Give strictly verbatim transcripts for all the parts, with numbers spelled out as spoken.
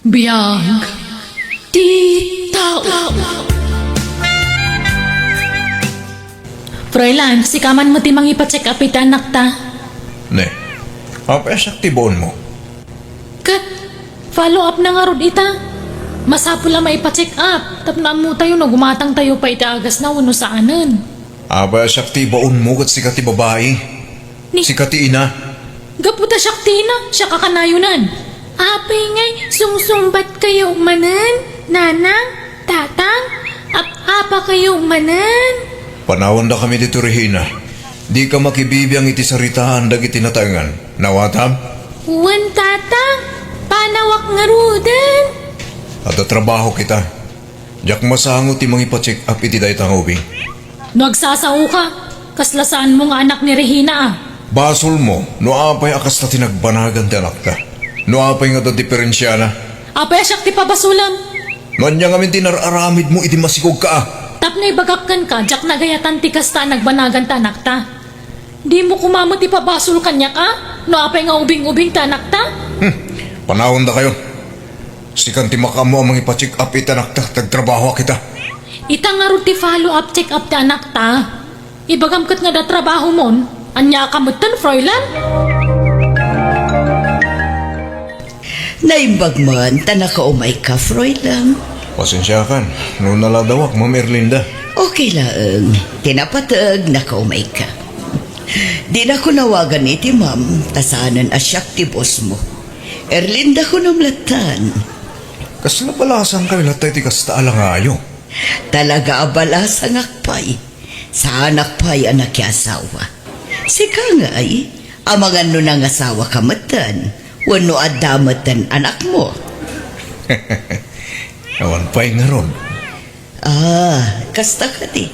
Biag ti tao. Froilan, sika man met ti mangipa-check up iti anakta. Ne, apay a siak ti baonmo? Ket, follow up na ngarud ita. Masapul a maipa-check up, tapno ammotayo no gumatangtayo pay iti agasna wenno saanen. Apay a siak ti baonmo ket sika ti babai? Ni- Sika ti ina. Gapu ta siak ti ina, siak a kanayonan. Apay ngay, sungsungbat kayo manen, nanang, tatang, ap-apa kayo manen. Panawandakami ditoy, Regina. Dika makibibiang iti saritaan dagiti nataengan. Nawatam? Wen, tatang, panawak ngaruden. Adda trabaho kita. Diak masango ti mangipa-check up iti dayta nga ubing. No agsasaoka, kasla saanmo nga anak ni Regina a. Basolmo no apay a kasta ti nagbanagan ti anakta. No apay nga adda diperensiana. Apay a siak ti pabasolem? No ania ngamin ti nar-aramidmo idi masikogka a? Tapno ibagak kenka, diak nagayatan ti kasta a nagbanagan ti anakta. Dimo koma met ipabasol kaniak a? No apay nga ubing-ubing ti anakta? Hmm. Panawandakayo. Sikan ti makaammo a mangipa-check up iti anakta, tagtrabahoak ita. Ita ngarud ti follow-up check-up ti anakta. Ibagam ket nga adda trabahomon. Ania ka metten, Froilan? Naimbag man ta nakaumayka, Froilan. Pasensiakan no naladawak, Ma'am Erlinda. Okay laeng. Ti napateg, nakaumayka. Dinakon awagan iti ma'am, ta saanen a siak ti bossmo. Erlinda kunom lattan. Kasla balasangkayo latta iti kasta a langayo? Talaga a balasangak pay. Saanak pay a nakiasawa. Sika ngay, amangan no nangasawaka metten, wenno adda metten anakmo. Awan pay ngarud. Ah, kasta kadi.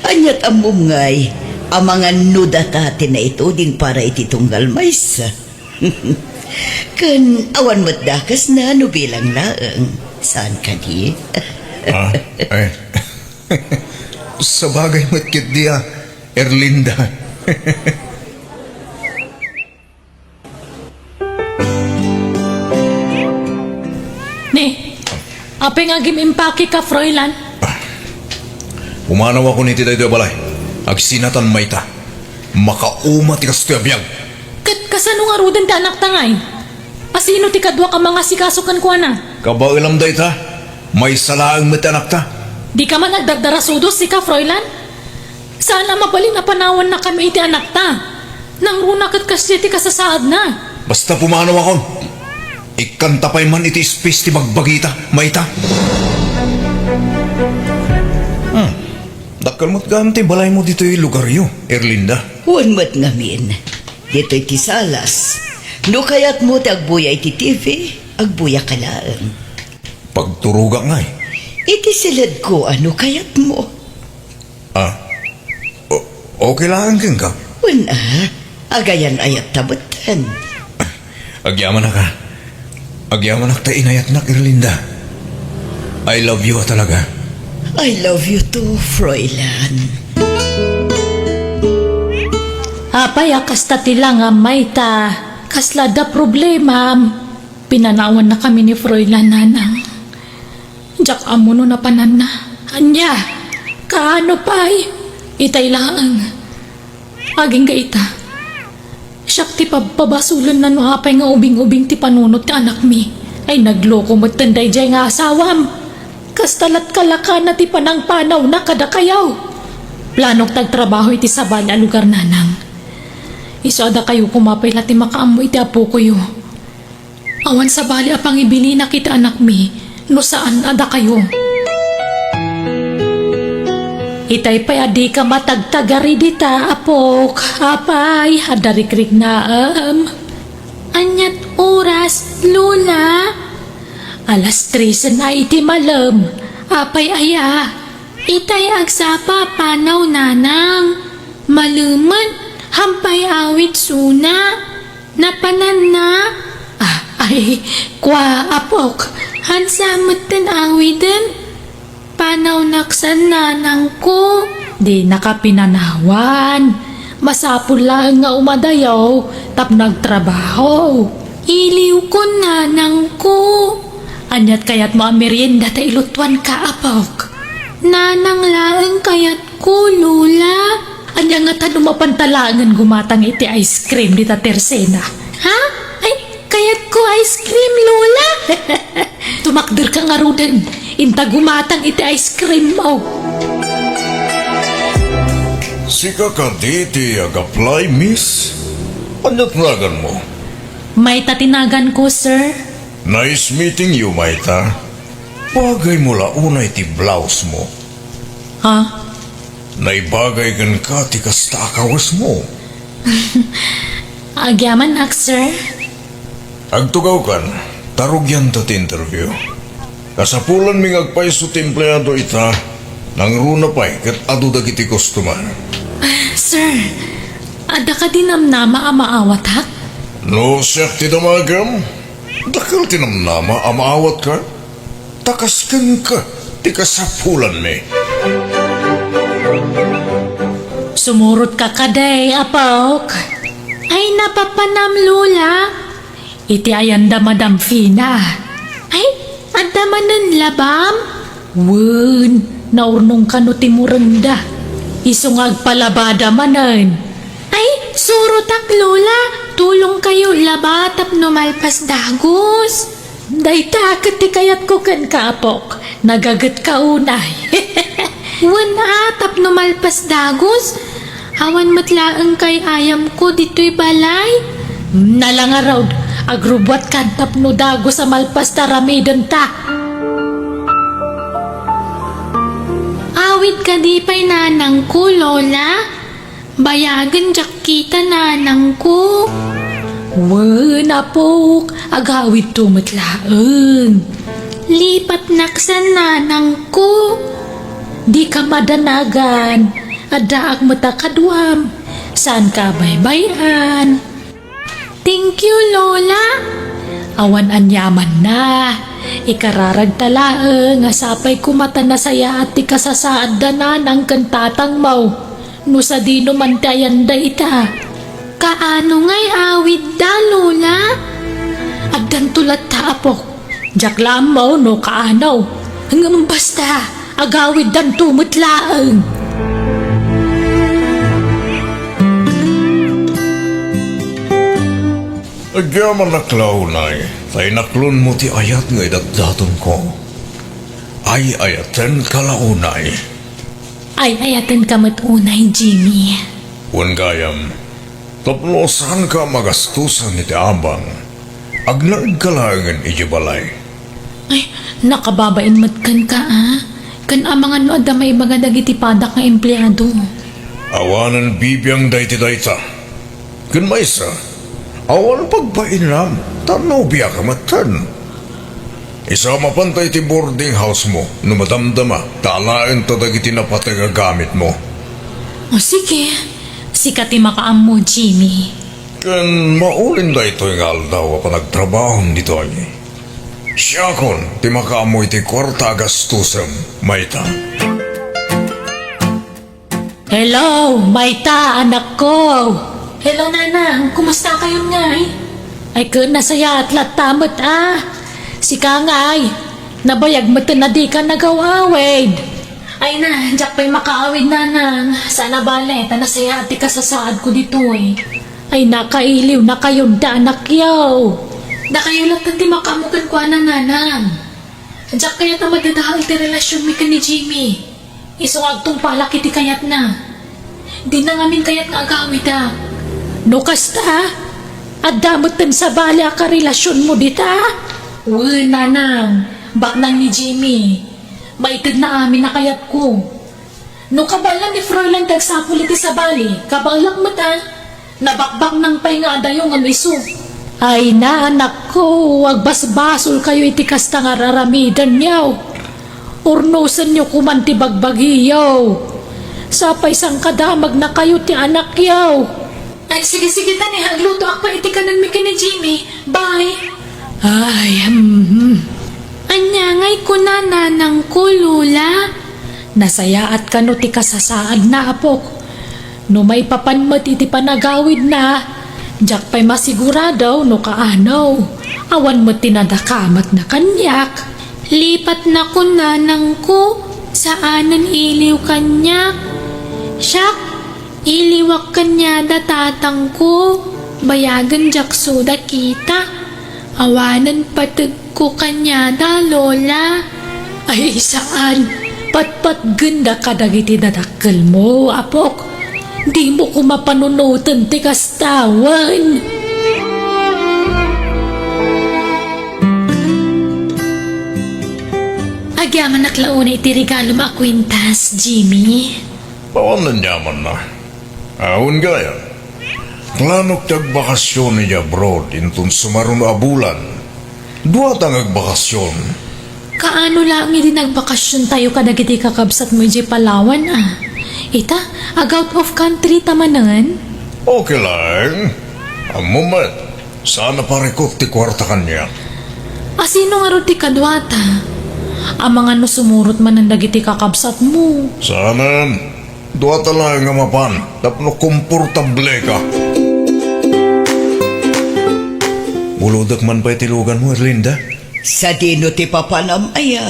Ania't ammom ngay, amangan no data ti naituding para iti tunggal maysa. Ken awan met dakesna no bilang laeng. Saan kadi? Ah, ay. Sabagay met ketdi a, Erlinda. Ni, apay nga agim-impake ka, Froilan? Pumanawakon iti daytoy a balay. Agsinatan mayta. Makauma ti kastoy a biag. Ket kasano ngaruden ti anakta ngay? Asino ti kaduak a mangasikaso kenkuana? Kabaelam dayta. Maysa laeng met ti anakta. Dika man agdardarasudos, sika, Froilan? Saan a mabalin a panawannakami iti anakta. Nangruna ket kasdiay ti kasasaadna. Basta pumanawakon. Ikkanta pay man iti space ti bagbagita, mayta. Hmm. Dakkel met gayam ti balaymo ditoy lugaryo, Erlinda. Wen met ngamin. Ditoy ti salas. No kayatmo ti agbuya iti T V, agbuyaka laeng. Pagturogak ngay. Iti siledko a no kayatmo. Ah, o-, okay laeng kenka? Wen a, agayan-ayatta metten. Agyamanak a. Agyamanak ta inayatnak, Erlinda. I love you a talaga. I love you too, Froilan. Apay a kasta ti langam, mayta? Kasla adda problemam? Pinanawannakami ni Froilan, Nanang. Diak ammo no napananna. Ania? Kaano pay? Itay laeng. Agingga ita. Siak ti pabpabasolenna no apay nga ubing-ubing ti panunot ti anakmi. Ay, nagloko metten daydiay nga asawam. Kasta lat kalakana ti panangpanawna kadakayo. Planok ti agtrabaho iti sabali a lugar, Nanang. Isu a dakayo koma pay la ti makaammo iti apokoyo. Awan sabali a pangibilinak iti anakmi no saan a dakayo. Itay pay a dika matagtagari dita, apok. Apay, adda rikriknaem. Ania't oras, Lola? Alas trese na iti malem. Apay aya? Itay agsapa a panaw, Nanang. Malemen, hampay awid suna. Napananna? Ah, ay, kua, apok. Hansa metten awiden? Panawnak san, nanangko. Dinaka pinanawan. Masapul laeng nga umadayo tapno agtrabaho. Iliwkon, nanangko. Aniat kayatmo a merienda ta ilutuanka, apok? Nanang laeng kayatko, Lola. Ania ngata no mapanta laengen gumatang iti ice cream dita tersena? Ha? Ay, kayatko ice cream, Lola. Tumakderka ngaruden. Inta gumatang iti ice cream mo. Sika kadi ti ag-apply, miss? Ania ti naganmo? Mayta ti naganko, sir. Nice meeting you, Mayta. Bagaymo la unay ti blouse mo. Ha? Naibagay kenka ti kasta a kawesmo. Agyamanak, sir. Agtugawkan, ta rugianta ti interview. Kasapulanmi nga agpayso ti empleado ita, nangruna pay ket adu dagiti customer. Ah, sir, adda kadi namnama a maawatak? No siak ti damagem, dakkel ti namnama a maawatka, ta kas kenka ti kasapulanmi. Sumurotka kadi, apok? Ay, napapanam, Lola. Iti ayanda, Madam Fina. Ay, adda manen labam? Wen, naurnong kano ti murengda. Isu nga agpalabada manen. Ay, surotak, Lola. Tulongkayo laba tapno malpas dagus. Dayta ket ti kayatko kenka, apok. Nagagetka unay. Wen a, tapno malpas dagus. Awan met laeng kay ayamko ditoy balay. Nala ngarud, agrubbuatkan tapno dagus a malpas ta aramidenta. Awid kadi pay nanangko, Lola? Bayagen diak kita, nanangko. Wen, apok, agawidto met laeng. Lipatnak san, nanangko. Dika madanagan. Addaak met a kaduam. Saanka a baybay-an. Thank you, Lola. Awan aniamanna. Ikararagta laeng a sapay koma ta nasayaat ti kasasaadda nanang ken tatangmo. No sadino man ti ayanda ita. Kaano ngay awidda, Lola? Addanto latta, apok. Diak la ammo no kaano. Ngem basta, agawiddanto met laeng. Agyamanak la unay, ta inaklonmo ti ayat nga idatdatonko. Ay-ayatenka la unay. Ay-ayatenka met unay, Jimmy. Wen gayam, tapno saanka a magastusan iti abang, agnaedka laengen idiay balay. Ay, nakababain met kenka, a? Ken amangan no adda maibaga dagiti padak nga empleado. Awanen bibiang dayta dayta. Ken maysa, awan pagbainam, ta nobiaka metten. Isu a mapanta iti boarding house mo no madamdama ta alaenta dagiti napateg a gamitmo. O sige, sika ti makaammo, Jimmy. Ken maulin daytoy nga aldaw a panagtrabahom ditoy. Siakon ti makaammo iti kuarta a gastusem, mayta. Hello, mayta, anakko? Hello, Nanang. Kumusta kayon ngay? Ay, ken nasayaat latta met, a. Sika ngay, nabayag metten a dika nagaw-awid. Ay na, diak pay makaawid, Nanang. Saan a bale, ta nasayaat ti kasasaadko ditoy. Ay, nakailiw na kayon ti anakyo. Dakayo latta ti makaammo kenkuana, Nanang. Diak kayat a madadael ti relasionmi ken ni Jimmy. Isu nga agtungpalak iti kayatna. Dina ngamin kayat nga agawidak. No kasta, adda metten sabali a karelasionmo dita? Wen, Nanang, baknang ni Jimmy. Maitedna amin a kayatko. No kabaelan ni Froilan ti agsapul iti sabali, kabaelak met a, nabakbaknang pay nga adayo ngem isu. Ay na, anakko, agbasbasolkayo iti kasta nga ar-aramidenyo. Urnosenyo koman ti bagbagiyo. Sapay sangkadamegnakayo ti anakyo. Ay, sige, sige, tani, aglutoak pay iti kanenmi ken ni Jimmy. Bye. Ay, hmm. Ania ngay kuna nanangko, Lola? Nasayaat kano ti kasasaadna, apok? No maipapan met iti panagawidna, diak pay masigurado no kaano. Awan met ti nadakamatna kaniak. Lipatnakon nanangko, saanen iliw kaniak. Siak, iliwak kaniada tatangko, bayagen diak suda kita. Awanen pategko kaniada, Lola. Ay, saan. Patpatgenda kadagiti dadakkelmo, apok. Dimo koma panunoten ti kasta wen. Agyamanak la unay iti regalom a kuintas, Jimmy. Awan aniamanna. Awan gayam. Planok ti agbakasyon idiay abroad inton sumaruno a bulan. Duata nga agbakasyon. Kaano laeng idi nagbakasyon tayo kadagiti kakabsatmo idiay Palawan, a? Ita, ag-out of country ta manen? Okay laeng. Ammom met, saan a parikut ti kuarta kaniak. A, sino ngarud ti kaduata? Amangan no sumurot manen dagiti kakabsatmo. Saanen. Duata laeng nga mapan tapno komportableka. Bulodek man pay ti luganmo, Erlinda. Sadino ti papanam, aya?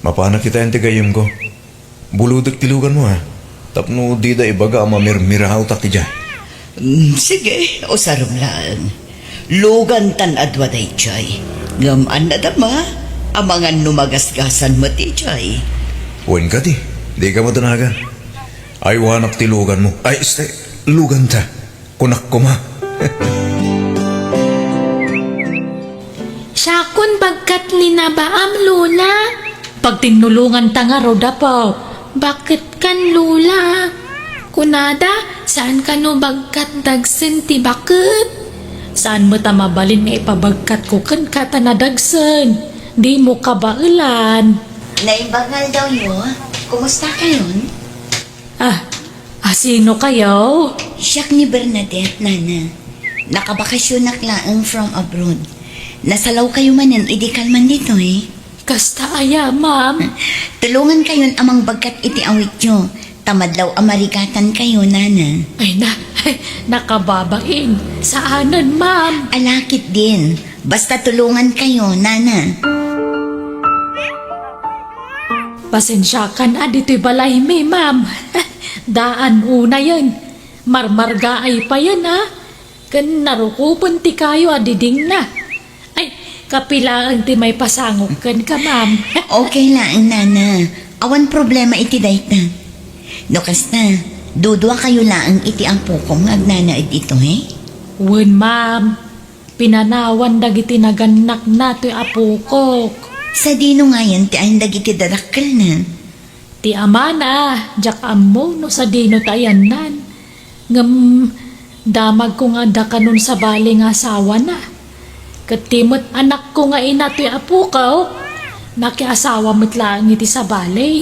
Mapanak itaen ti gayyemko. Bulodek ti luganmo, a. Tapno dida ibaga a mamirmirahawtak idiay. Mm, sige, usarem laeng. Lugan tan adua daydiay. Ngem adda madama, amangan no magasgasan met idiay. Wen kadi, dika madanagan. Aywanak ti luganmo. Ay, este, luganta. Kunak koma. Siakon bagkat linabaam, Lola. Pagtinnulonganta ngarud, apo. Baket kan, Lola. Kunada, saan kano bagkat dagsen ti baket? Saan met a mabalin nga ipabagkatko kenka ta nadagsen? Dimo kabaelan. Naimbag nga aldawyo. Kumusta kayon? Ah, a, sino kayo? Siak ni Bernadette, nana. Nakabakasionak laeng from abroad. Nasalaw kayo manen idi kalman ditoy. Kasta aya, ma'am? Tulongan kayon a mangbagkat iti awityo. Ta madlaw a marigatan kayo, nana. Ay na, nakababain. Saanen, ma'am? Ala ketdin. Basta tulongan kayo, nana. Pasensiakan a ditoy balaymi, ma'am. Daan unayen. Marmargaay payen, a. Ken narukopen ti kayo a didingna. Ay, kapilaen ti maipasangok kenka, ma'am? Okay laeng, nana. Awan problema iti dayta. No kasta, dudua kayo laeng iti apokon nga agnanaed ditoy? Wen, ma'am. Pinanawan dagiti nagannakna toy apokok. Sadino ngayen ti ayan dagiti dadakkelna? Ti amana, diak ammo no sadino ti ayanna. Ngem damagko nga adda kanon sabali nga asawana. Ket ti met anakko nga ina toy apokok, nakiasawa met laeng iti sabali.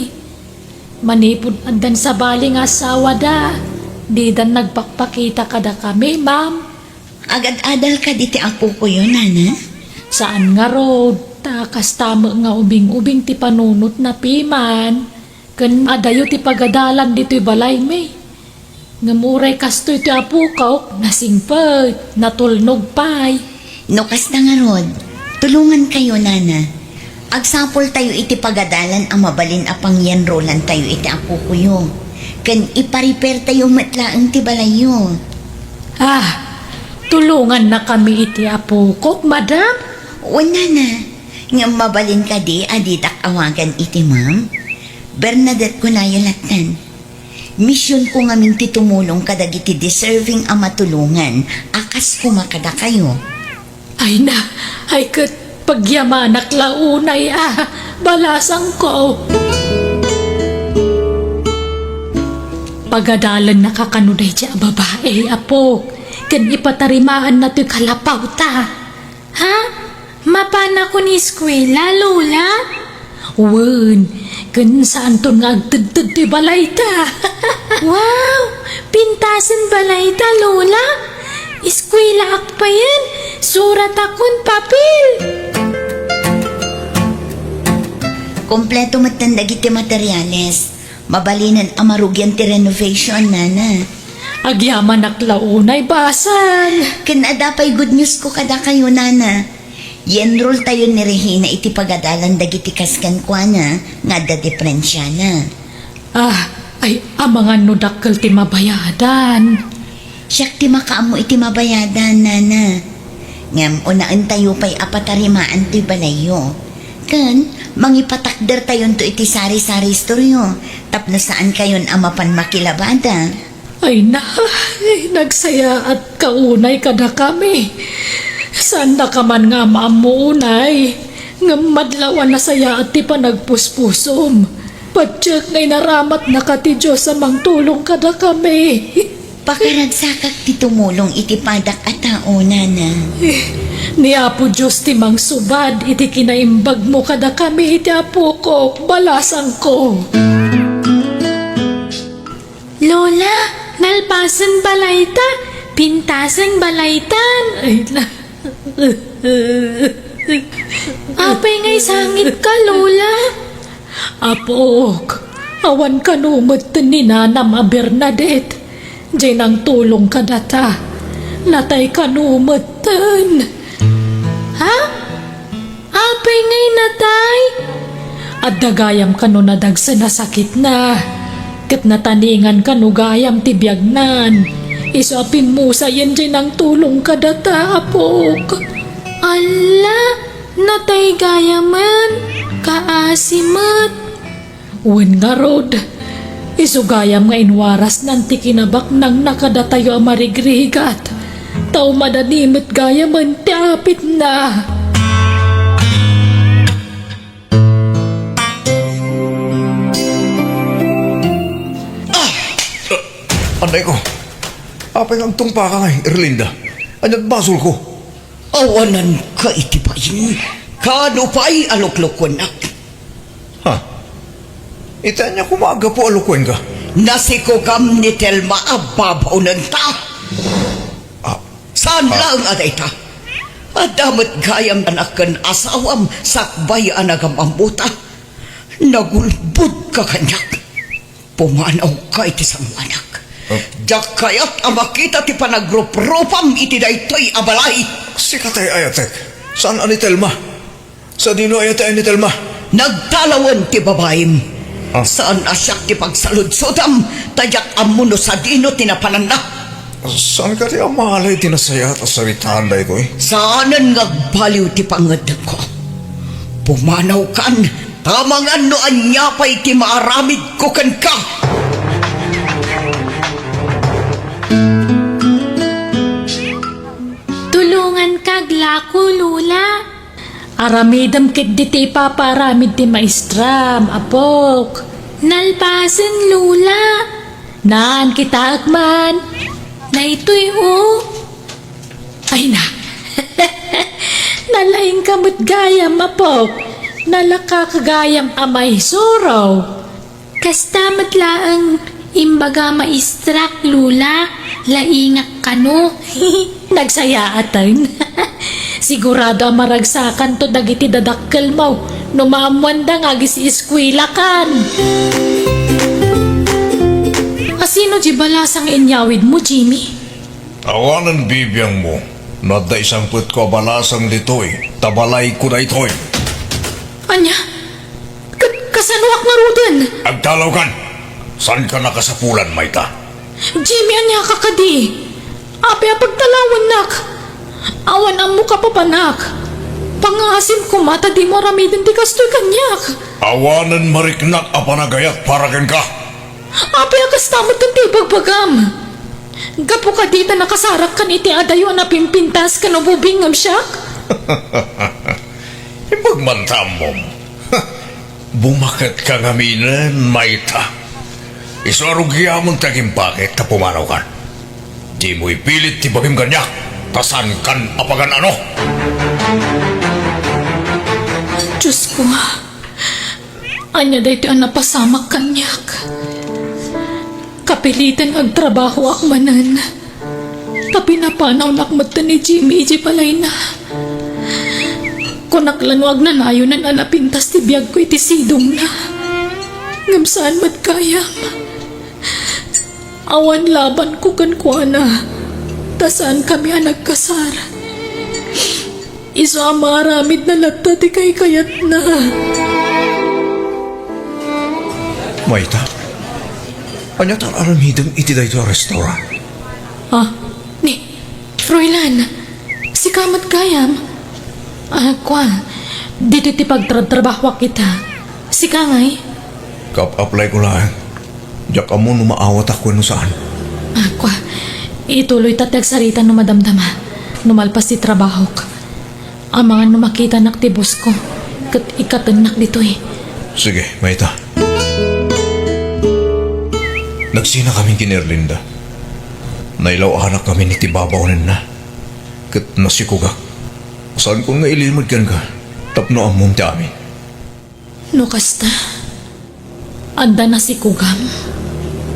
Manipud addan sabali nga asawada, didan nagpakpakita kadakami, ma'am. Agad-adal kadi ti apokoyo, nana? Saan ngarud, ta kasta met nga ubing-ubing ti panunotna piman, ken adayo ti pagadalan ditoy balaymi. Ngem uray kastoy ti apokok, nasingpet, natulnog pay. No kasta ngarud, tulongan kayo, nana. Agsapultayo iti pagadalan a mabalin a pangyanrolantayo iti apokoyo. Ken iparepairtayo met laeng ti balayyo. Ah, tulongannakami iti apokok, madam? Wen, nana. Ngem mabalin kadi a ditak awagan iti ma'am? Bernadette kunayo lattan. Misionko ngamin ti tumulong kadagiti deserving a matulongan a kas koma kadakayo. Ay na, ay ket pagyamanak la unay a balasangko. Pagadalannaka kano daydiay a babai, apo, ken ipatarimaanna toy kalapawta. Ha? Mapanakon eskuela, Lola? Wen, ken saanton nga agtedted ti balayta. Wow! Pintasen balayta, Lola? Eskuelaak payen, suratakon papel. Kompleto metten dagiti materiales. Mabalinen a marugian ti renovation, nana. Agyamanak la unay basol. Ken adda pay good news ko kadakayo, nana. I-enroll tayo ni Regina iti pagadalan dagiti kas kenkuana nga adda diferensiana. Ah, ay, amangan no dakkel ti mabayadan. Siak ti makaammo iti mabayadan, nana. Ngem unaentayo pay a patarimaan toy balayyo. Ken mangipatakdertayonto iti sari-sari istoryo tapno saankayon a mapan makilabada. Ay na, ay, nagsayaatka unay kadakami. Saannaka man nga maammo unay, ngem madlaw a nasayaat ti panagpuspusom. Patiek nga inaramatnaka ti Dios a mangtulong kadakami. Pakaragsakak ti tumulong iti padak a tao, nana. Ni Apo Dios ti mangsubad iti kinaimbagmo kadakami iti apokok, balasangko. Lola, nalpasen balayta, pintasen balaytan. Ay, na. Apay nga isangitka, Lola? Apok, awan kano metten ni nanam a Bernadette. Diay nangtulong kadata. Natay kano metten. Ha? Apay ngay natay? Adda gayam kano nadagsen a sakitna, ket nataningan kano gayam ti biagnan. Isu a pimmusayen diay nangtulong kadata, apok. Alla, natay gayamen, kaasi met. Wen ngarud, isu gayam nga inwarasnan ti kinabaknangna kadatayo a marigrigat, ta umadani met gayamen ti apitna. Ah! Anay ko, apay nga agtungpaka ngay, Erlinda? Ania't basolko? Awananka iti bain. Kaano pay a luklukuennak? Ha? Iti ania koma a gapu a lukuenka? Nasikogam ni Telma a babaonenta. Ah, saan ah. Laeng a dayta. Adda met gayam anak ken asawam sakbay a nagam-ammota. Nagulbodka kaniak. Pumanawka iti sangoanak. Oh. Diak kayat a makita ti panagruprupam iti daytoy a balay. Sika tay ayatek. Saan a ni Telma? Sadino aya ti ay ni Telma? Nagtalawen ti babaim. Ah. Saan a siak ti pagsaludsodam, ta diak ammo no sadino ti napananna. Saanka ti amala iti nasayaat a saritaan daytoy? Saanen nga agbaliw ti pangngeddengko. Pumanawkan, ta amangan no ania pay ti maaramidko kenka. Tulonganka aglako, Lola. Aramidem ketdi ti ipapaaramid ti maestram, apok. Nalpasen, Lola. Naan, kitaek man. Daytoy, o. Ay na. Nalaingka met gayam, apok. Nalakaka gayam a maisuro. Kasta met laeng imbaga maestrak, Lola, laingak kano. Nagsayaaten. Sigurado a maragsakanto dagiti dadakkelmo no maammoanda nga agis-eskuelakan. Asino diay balasang inyawidmo, Jimmy? Awanen bibiangmo no adda isangpetko a balasang ditoy, ta balayko daytoy. Ania? Ka-, kasanoak ngaruden? Agtalawkan! Saanka nakasapulan, mayta? Jimmy, aniaka kadi? Apay a pagtalawennak? Awan ammoka papanak. Pangngaasim koma ta dimo aramiden ti kastoy kaniak. Awanen mariknak a panagayat para kenka. Apay a kasta met ti ibagbagam? Gapu kadi ta nakasarak kan iti adayo a napimpintas ken ububing ngem siak? Imbag man ta ammom. Bumaketka ngaminen, mayta. Isu a rugiamon ti agimbaket ta pumanawkan. Dimo ipilit ti bagim kaniak, ta saankan a pagan-ano. Diosko, ania daytoy a napasamak kaniak? Kapiliten agtrabahoak manen. Ta pinapanawnak metten ni Jimmy idiay balayna. Kunak la no agnanayonen a napintas ti biagko iti sidongna. Ngem saan met gayam. Awan labanko kenkuana, ta saankami a nagkasar. Isu a maaramidna latta ti kaykayatna. Mayta, ania ti ar-aramidem iti daytoy a restaurant? Ah, ni, Froilan, sika met gayam? Ah, kua, ditoy ti pagtratrabahoak ita. Sika ngay? Kaap-applyko laeng. Diak ammo no maawatak wenno saan. Ah, kua, ituloyta ti agsarita no madamdama, no malpas ti trabahok. Amangan no makitanak ti bossko, ket ikkatennak ditoy. Sige, mayta. Nagsinakamin ken Erlinda. Nailaw-anakkamin iti babaonenna, ket nasikogak. Saankon nga ilimed kenka tapno ammom ti amin. No kasta, adda nasikogam?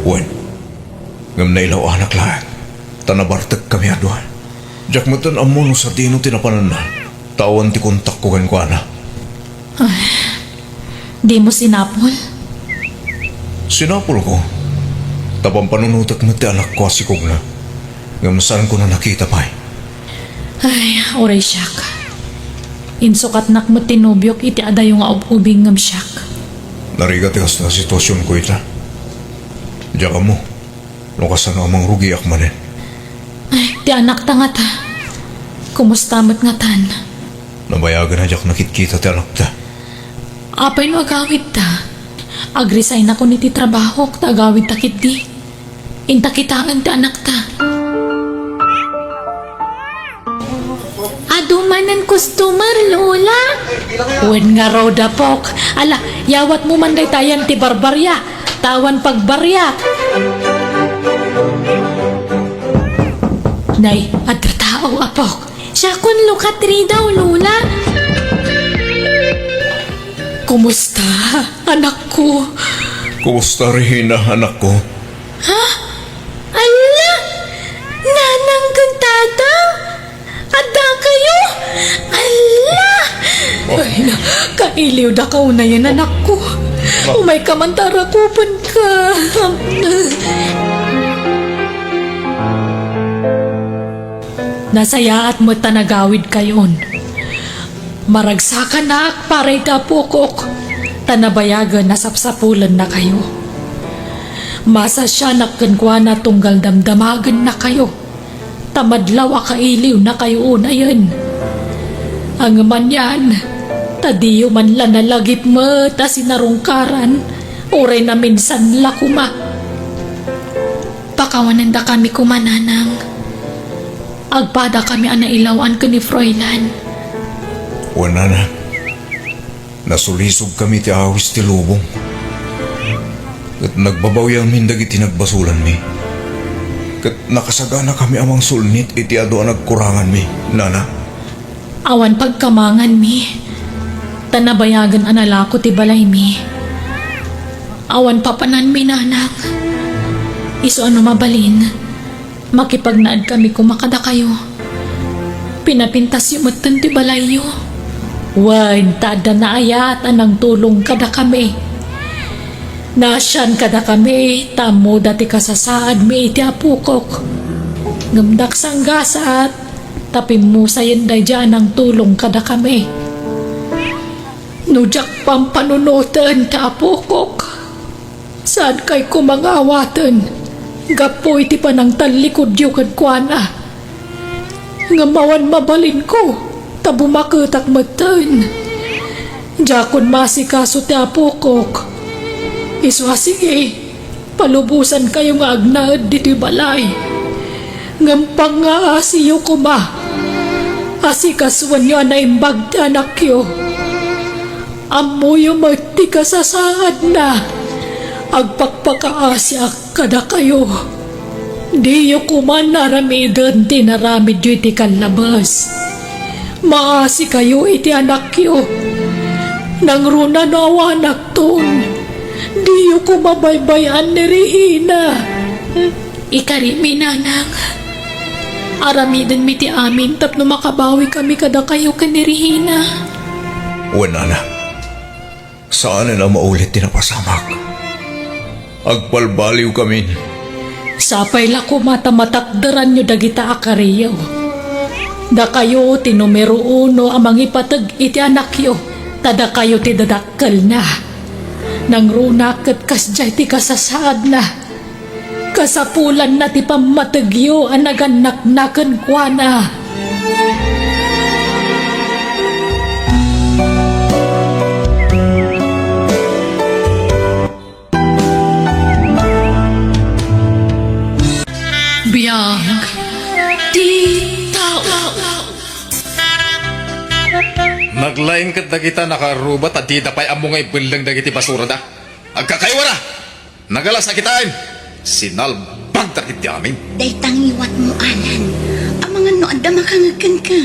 Wen, ngem nailaw-anak laeng, ta nabartekkami a dua. Diak metten ammo no sadino ti napananna, ta awan ti kontakko kenkuana. Ay, dimo sinapol? Sinapolko, ta pampanunotek met ti anakko a sikogna, ngem saanko a nakita pay. Ay, uray siak. Insukatnak met ti nobiok iti adayo nga ub-ubing ngem siak. Narigat ti kasta a situasionko ita. Diak ammo no kasano a mangrugiak manen. Ay, ti anakta ngata? Kumusta met ngatan? Nabayagen a diak nakitkita ti anakta. Apay no agawidta? Agresignak iti trabahok ta agawidta ketdi. Inta kitaen ti anakta. Adu manen customer, Lola? Wen ngarud, apok. Ala, yawatmo man daytayan ti barbaria. Ta awan pagbariak. Nay, adda tao, apok. Siakon lokatri daw, Lola. Kumusta, anakko? Kumusta, Regina, anakko? Ha? Ala! Nanang ken tatang? Adda kayo? Ala! Oh. Ay, na, kailiwdaka unayen, anakko. Ma- Umayka man ta arakupenka. Nasayaat met ta nagawidkayon. Maragsakanak para iti apokok, ta nabayagen a sapsapulennakayo. Masasianak kenkuana tunggal damdamagennakayo, ta madlaw a kailiwnakayo unayen. Ngem anian, ta diyo man la nalagip met a sinarungkaran, uray naminsan la koma. Pakawanendakami koma, nanang. Agpadakami a nailaw-an ken ni Froilan. Wen, nana, nasulisogkami iti awis ti lubong. Ket nagbabawianmin dagiti nagbasolanmi. Ket nakasaganakami a mangsulnit iti adu a nagkuranganmi, nana. Awan pagkamanganmi, ta nabayagen a nalako ti balaymi. Awan papananmi, nanang. Isu a no mabalin, makipagnaedkami koma kadakayo. Pinapintasyo metten ti balayyo. Wen, ta adda naayat a nangtulong kadakami. Naasian kadakami, ta ammoda ti kasasaadmi iti apokok. Ngem daksanggasat, ta pimmusayen daydiay a nangtulong kadakami. No diak pampanunoten ti apokok, saankay koma nga awaten gapu iti panangtallikudyo kenkuana. Ngem awan mabalinko, ta bumaketak metten. Diakon maasikaso ti apokok. Isu a sige, palubosankayo nga agnaed ditoy balay. Ngem pangngaasiyo koma. Asikasuenyo a naimbag ti anakyo. Ammoyo met ti kasasaadna. Agpakpakaasiak kadakayo. Diyo koma aramiden ti inaramidyo iti kallabes. Maasikayo iti anakyo. Nangruna no awanakton, diyo koma baybay-an ni Regina. Ikarimi, nanang. Aramidenmi ti amin tapno makabawikami kadakayo ken ni Regina. Wen, anak. Saanen a maulit ti napasamak. Agbalbaliwkamin. Sapay la koma ta matakderanyo dagita a kariyo. Dakayo ti numero uno a mangipateg iti anakyo, ta dakayo ti dadakkelna. Nangrunak ket kasdiay ti kasasaadna. Kasapulanna ti pammategyo a nagannakna kenkuana. Biag ti tao. Naglaing ket dagita nakaarruba ta dida pay ammo nga ibelleng dagiti basurada. Agkakaiwara! Nagalas a kitaen! Sinalbagda ketdi amin. Dayta ngiwatmo, Alan. Amangan no adda makangeg kenka.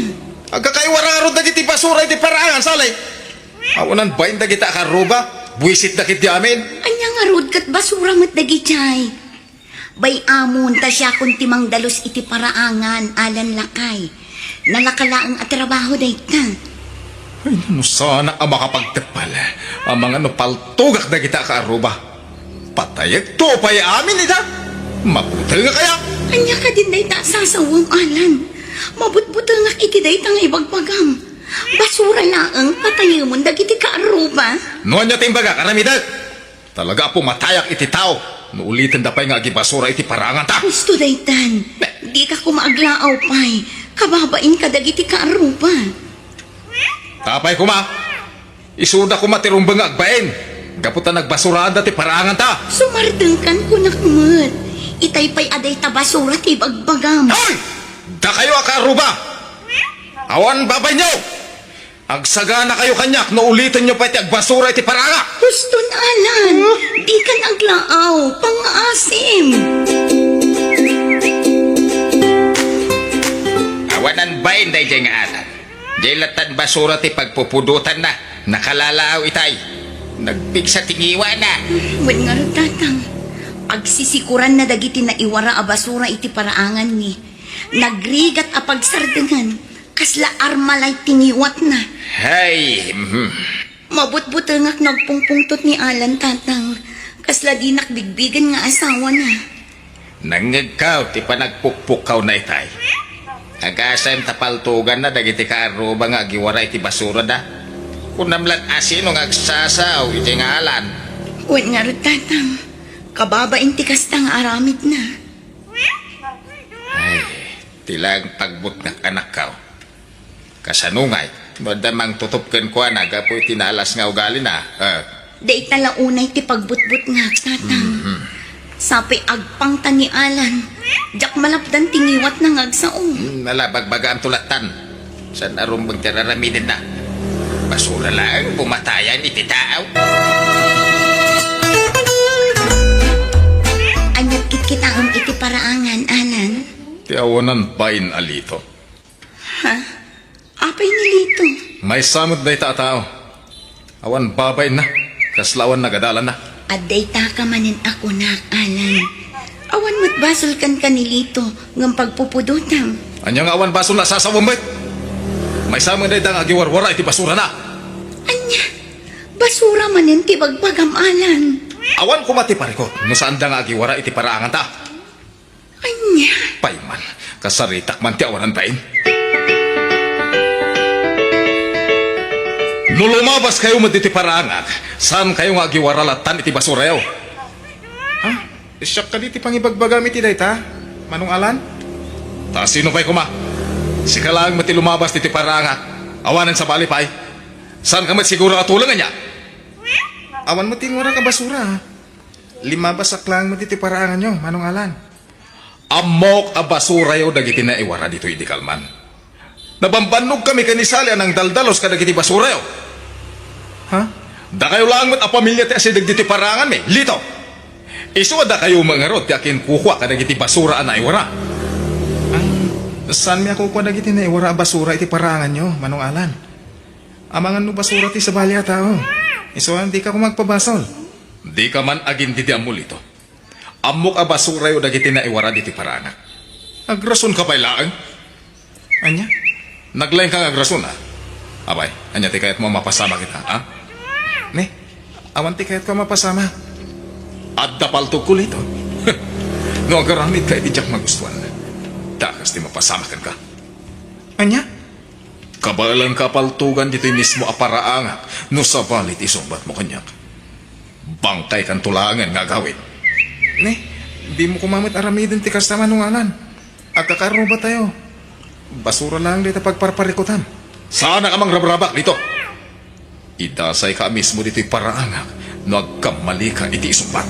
Agkakaiwara ngarud dagiti basura iti paraangan, Sally! Awanan bain dagita a kaarruba, buisitda ketdi amin. Ania ngarud ket basura met dagijay? Bay-amon ta siakon ti mangdalus iti paraangan, Alan lakay. Nalaka laeng a trabaho dayta. Ay, no saanak a makapagteppel, amangan no paltogak dagita a kaarruba. Patayekto pay amin ida. Mabutengak aya? Ania kadin dayta a sasawem, Alan? Mabutbutengak iti dayta nga ibagbagam. Basura laeng patayemon dagiti kaarruba. No ania ti imbagak, aramidek. Talaga a pumatayak iti tao no ulitenda pay nga agibasura iti paraanganta. Husto daytan. Dika koma aglaaw pay. Kababain kadagiti kaarruba. Apay koma, isuda koma ti rumbeng nga agbain, gapu ta nagbasuraanda ti paraanganta. Sumardengkan kunak met. Itay pay a dayta basura ti ibagbagam. Hoy! Dakayo a kaarruba! Awan babainyo! Agsaganakayo kaniak no ulitenyo pay ti agbasura iti paraangak. Huston, Alan. Dikan aglaaw. Pangngaasim. Awanan bain daydiay nga Alan. Diay lattan basura ti pagpupudotanna. Nakalalaaw itay. Nagpigsa ti ngiwana. Wen ngarud, Tatang. Agsisikuranna dagiti naiwara a basura iti paraanganmi. Nagrigat a pagsardengan. Kasla armalay ti ngiwatna. Hay, mhm. Mabutbutengak no agpungpungtot ni Alan, Tatang. Kasla dinak bigbigen nga asawana. Nangngegkaw ti panagpukpukkawna itay. Agasem ta paltoganna dagiti kaarruba nga agiwara iti basurada. Kunam laeng a sino nga agsasao iti nga Alan. Wen ngarud, Tatang. Kababain ti kasta nga aramidna. Ay, ti laeng pagbutngak, anakkaw. Kasano ngay no adda mangtutup kenkuana gapu iti naalas nga ugalina? Ah. Dayta la unay ti pagbutbutngak, Tatang. Mhm. Sapay agpangta ni Alan, diak malapdan ti ngiwatna nga agsao. Hmm, ala, bagbagaamto lattan. Saan a rumbeng ti raramidenna? Basura laeng pumatayan iti tao. Aniat kitkitaem iti paraangan, Alan? Ti awanan bain a Lito. Ha? Apay ni Lito? Maysa met dayta a tao. Awan babainna, kasla awan nagadalanna. Adda itaka manen a kunak, Alan. Awan met basol kenka ni Lito, ngem pagpupudotam. Ania nga awan basol a sasawem met? Maysa met dayta nga agiwarwara iti basurana. Ania? Basura manen ti bagbagam, Alan. Awan koma ti parikut no saanda nga agiwara iti paraanganta. Ania? Payman, kasaritak man ti awanan bain. No lumabaskayo met iti paraangak, saankayo nga agiwara lattan iti basurayo. Ha? Siak kadi ti pangibagbagam iti dayta, Manong Alan? Ta sino pay koma? Sika laeng met ti lumabas iti paraangak. Awanen sabali pay. Saanka met siguro a tuleng ania? Awan met ti inwarak a basura. Limabasak laeng met iti paraanganyo, Manong Alan. Ammok a basurayo dagiti naiwara ditoy idi kalman. Nabambannogkami ken ni Sally a nangdaldalus kadagiti basurayo. Ha? Dakayo laeng met a pamilia ti asideg ditoy paraanganmi, Lito. Isu a dakayo met ngarud ti akinkukua kadagiti basura a naiwara. Ah, saanmi a kukua dagiti naiwara a basura iti paraanganyo, Manong Alan. Amangan no basura ti sabali a tao. Isu a, dika koma agpabasol. Dika man agindidiammo, Lito. Ammok a basurayo dagiti naiwara ditoy paraangak. Agrasonka pay laeng. Ania? Naglaingka nga agrason, a? Apay, ania ti kayatmo a mapasamak ita, a? Ne? Awan ti kayatko a mapasamak. Adda paltogko, Lito. No agaramidka iti diak magustuan, dakes ti mapasamak kenka. Ania? Kabaelanka a paltogan ditoy mismo a paraangak no sabali ti isungbatmo kaniak. Bangkaykanto laengen nga agawid. Ne, dimo koma met aramiden ti kasta, Manong Alan. Agkakaarrubatayo. Basura laeng dayta pagparparikutam. Saanak a mangrabrabak dito. Idasayka a mismo ditoy paraangak no agkammalika iti isungbat.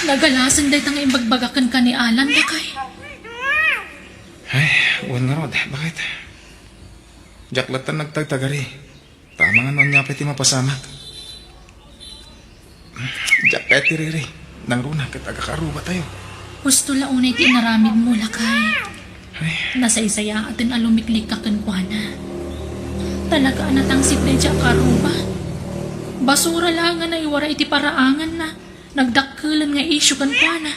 Nagalasen dayta nga imbagbagak kenka ni Alan, lakay. Ay, wen ngarud, bakit? Diak latta nagtagtagari. Tama nga no ania pay ti mapasamak. Diak kayat ti riri. Nangruna ket agkakaarrubatayo. Husto la unay ti inaramidmo, lakay. Ay. Nasaysayaaten a lumiklikka kenkuana. Talaga a natangsit daydi a kaarruba. Basura laeng nga naiwaray iti paraanganna. Nagdakkelen nga isyu kenkuana.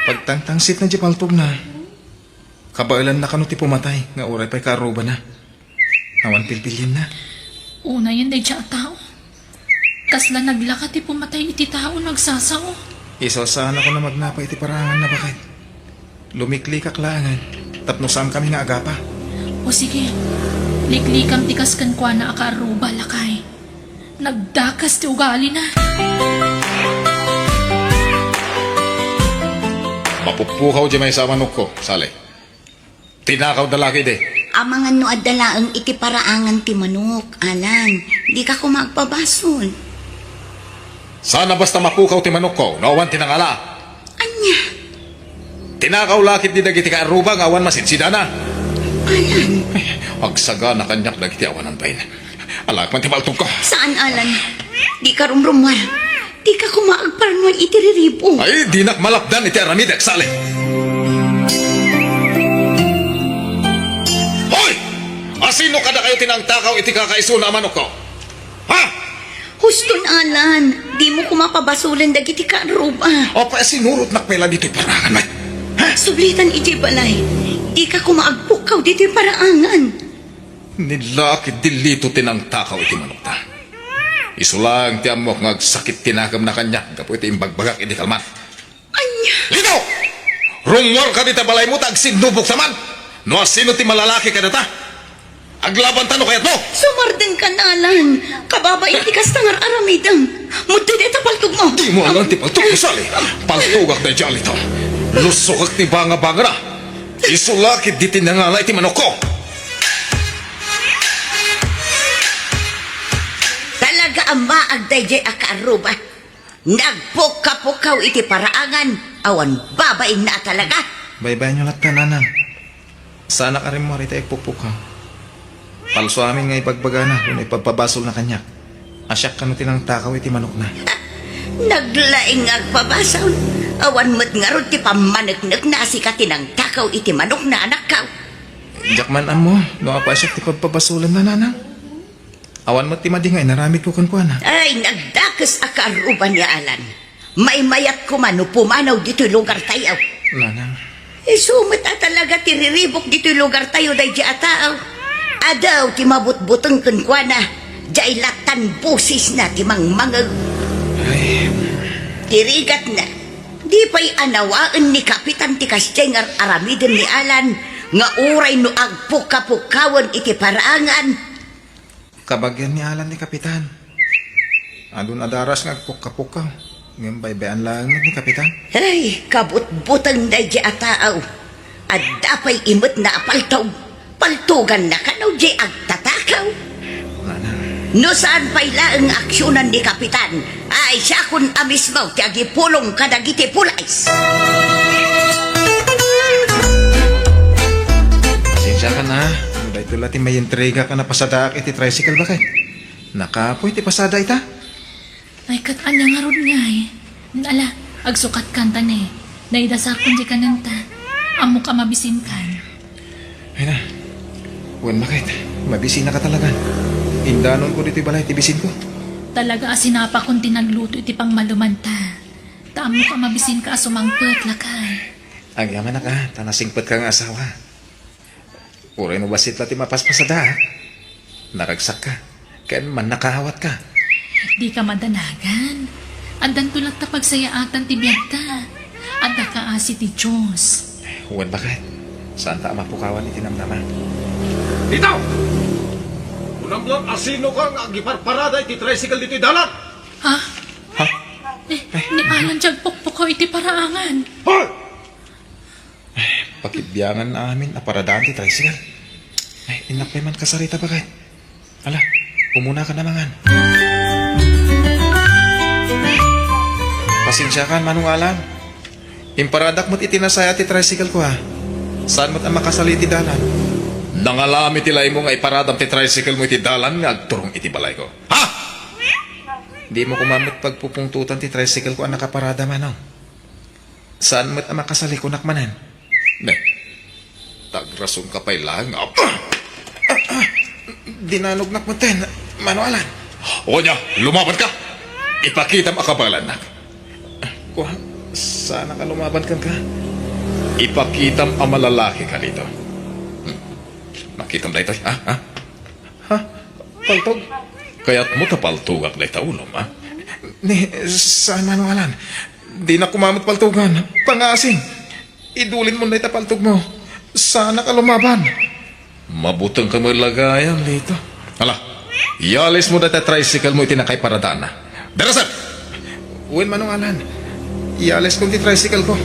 Pagtangtangsit na di paltogna. Kabaelanna kano ti pumatay nga uray pay kaarrubana. Awan pilpilienna. Unayen daydi a tao. Kasla naglaka ti pumatay iti tao no agsasao. Isu, saanakon a magnapa iti paraanganna, baket. Lumiklikak laengen tapno saankami nga agapa. O sige, liklikam ti kas kenkuana a kaarruba, lakay. Nagdakes ti ugalina. Mapuppukaw diay maysa a manokko, Sally. Tinakawda la ketdi. Amangan no adda laeng iti paraangan ti manok, Alan. Dika koma agpabasol. Saan a basta mapukaw ti manokko no awan ti nangala. Ania? Tinakaw la ketdi dagiti kaarruba nga awan masidsidana. Alan. Ay, agsagana kaniak dagiti awanan bain. Alaek man ti paltogko. Saan, Alan? Dika rumrumuar. Dika koma agparnuan iti riribo. Ay, dinak malapdan iti aramidek, Sally. Hoy! Asino kadakayo ti nangtakaw iti kakaisuna a manokko? Ha? Huston, Alan, dimo koma pabasolen dagiti kaarruba. Apay a sinurotnak pay la ditoy paraangan, met? Ha? Sublitan idiay balay. Dika koma agpukkaw ditoy paraangan. Ni la ketdi Lito ti nangtakaw iti manokta. Isu laeng ti ammok nga agsakit ti nakemna kaniak gapu iti imbagbagak idi kalman. Ania? Lito! Rummuarka dita balaymo ta agsinnubokta man! No asino ti malalaki kadata? Aglabanta no kayatmo! Sumardengkan, Alan. Kababain ti kasta nga ar-aramidem. Muddi dayta paltogmo. Dimo alan ti paltogko, Sally. Paltogak daydi a Lito. Lusokek ti bangabangana. Isu la ketdi ti nangala iti manokko. Talaga a maag daydiay a kaarruba. Nagpukkapukkaw iti paraangan, awan babainna a talaga. Baybayanyo latta, nanang. Saanak a rimmuar iti agpukpukkaw. Palso amin nga ibagbagana wenno ipabpabasolna kaniak a siak kano ti nangtakaw iti manokna. Naglaing nga agpabasol. Awan met ngarud ti pammaneknekna a sika ti nangtakaw iti manokna, anakko. Diak man ammo no apay a siak ti pabpabasolenna, nanang. Awan met ti madi nga inaramidko kenkuana. Ay, nagdakes a kaarruba ni Alan. Maymayat koma no pumanaw ditoy lugartayo. Nanang. Isu met a talaga ti riribok ditoy lugartayo daydi a tao. Adu ti mabutbuteng kenkuana, diay lattan bosesna ti mangmangeg. Ay. Ti rigatna, di pay anawaen ni Kapitan ti kasdiay nga ar-aramiden ni Alan nga uray no agpukkapukkawen iti paraangan. Kabagian ni Alan ni Kapitan. Adun a daras nga agpukkapukkaw, ngem baybay-an laeng met ni Kapitan. Ay, kabutbuteng daydi a tao. Adda pay imetna a paltog. Paltoganna kano diay agtatakaw. Nanang. No saan pay laeng nga aksionan ni Kapitan, ay siakon a mismo ti agipulong kadagiti pulis. Pasensiakan a. No daytoy la ti maintriga a napasadaak iti tricycle, baket. Nakapoy ti pasada ita. Ay, ket ania ngarud ngay? Ala, agsukatkan ta ne. Naidasarkon diay kanenta. Ammok a mabisinkan. Ay na. Wen, baket. Mabisinaka talaga. Indanonko ditoy balay ti bisinko. Talaga a sinapakon ti nagluto iti pangmalumanta. Ta ammok a mabisinka a sumangpet, lakay. Agyamanak a, ta nasingpetka nga asawa. Uray no bassit la ti mapaspasadaak, naragsakka, ken mannakaawatka. Dika madanagan. Addanto latta pagsayaatan ti biagta. Adda kaasi ti Dios. Wen, baket? Saanta a mapukawan iti namnama? Dita! Kunam laeng a sinoka nga agiparparada iti tricycle ditoy dalan? Ha? Ha? Ni, ni Alan ti agpukpukaw iti paraangan. Hoy! Pakibiangan amin a paradaan ti tricycle. Ay, innak pay man kasarita, baket. Ala, umuna ka na mangan. Pasensiakan, Manong Alan. Imparadak met iti nasaya ti tricycle ko, ha. Saan met a makasali iti dalan? Nangalam iti laing mo nga iparadam ti tricycle mo iti dalan nga agturong iti balayko. Ha? Dimo koma met pagpupungtotan ti tricycle ko a nakaparada, Manong. Saan met a makasali, kunak manen. Ne, tagrasonka pay laeng nga, ah, ah, ah, dinanognak metten, Manong Alan. O ania, lumabanka! Ipakitam a kabaelannak. Kua, saanak a lumaban kenka? Ipakitam a malalakika ditoy. Hmm. Makitam daytoy, ha? Ha? Ha? Paltog? Kayatmo ta paltogak dayta ulom, ha? Ni, saan, Manong Alan. Dinak koma met paltogan. Pangasim. Idulinmon dayta paltogmo. Saanak a lumaban. Mabutengka met la gayam, Lito. Ala, ialismo dayta tricycle mo iti nakaiparadaanna. Darasan! Wen, Manong Alan. Ialiskon ti tricycle ko.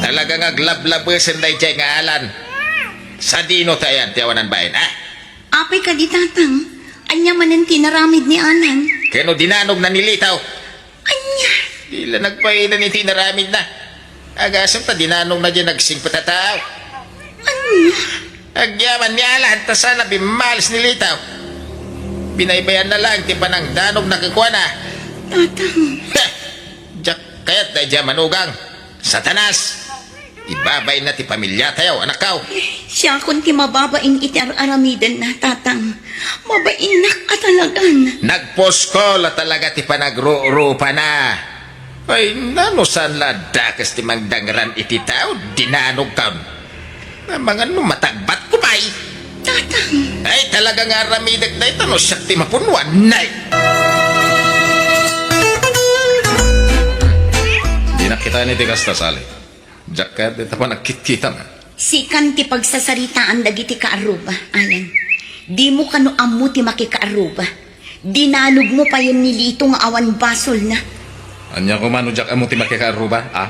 Talaga nga aglablabesen daydiay nga Alan. Sadino ti ayan ti awanan bain, ha? Apay kadi, Tatang? Ania manen ti inaramid ni Alan? Ken no dinanogna ni Lito? Ania? Di la nagpainam iti inaramidna. Agasem ta dinanogna diay nagsingpet a tao. Ania? Agyaman ni Alan ta saan a bimmalis ni Lito. Binaybayanna laeng ti panangdanogna kenkuana. Tatang. Heh! Diak kayat daydiay a manugang. Satanas! Ibabainna ti pamiliatayo, anakko. Siakon ti mababain iti ar-aramidenna, Tatang. Mabainnak a talagan. Nagpuskol a talaga ti panagrurupaana. Ay, nano saan la a dakes ti mangdangran iti tao, dinanogkon. Amangan no matagbatko pay. Tatang. Ay, talaga nga aramidek dayta no siak ti mapunuan. Nay! Dinak kitaen iti kasta, Sally. Diak kayat dayta panagkitkita. Sikan ti pagsasaritaan dagiti kaarruba, Alan. Dimo kano ammo ti makikaarruba. Dinanogmo payen ni Lito nga awan basolna. Ania koma no diak ammo ti makikaarruba, a?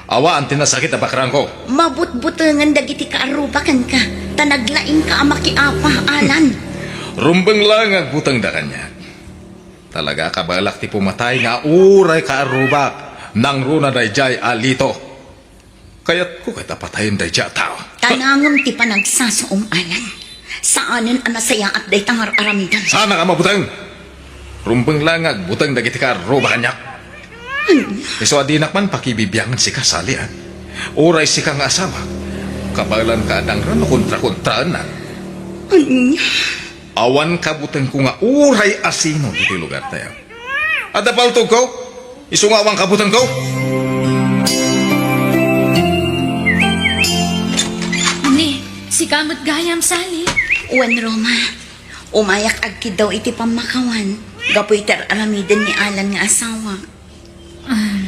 Awan ti nasakit a bakrangko. Mabutbutengen dagiti kaarruba kenka, ta naglaingka a makiapa, Alan. Rumbeng laeng nga agbutengda kaniak. Talaga a kabaelak ti pumatay nga uray kaarrubak, nangruna daydiay a Lito. Kayatko ket a patayen daydiay a tao. Tanangem ti panagsasaom, Alan. Saanen a nasayaat dayta nga ar-aramidem. Saanak a mabuteng. Rumbeng laeng nga agbuteng dagiti kaarruba kaniak. Ania? Isu a dinak man pakibibiangen sika, Sally, a. Uray sika nga asawak, kabaelanka a dangran no kontrakontraennak. Ania? Awan kabutengko nga uray asino ditoy lugartayo. Adda paltogko, isu nga awan kabutengko. Ni, sika met gayam, Sally. Wen, Roma. Umayak agkiddaw iti pammakawan gapu iti ar-aramiden ni Alan nga asawak. Ah.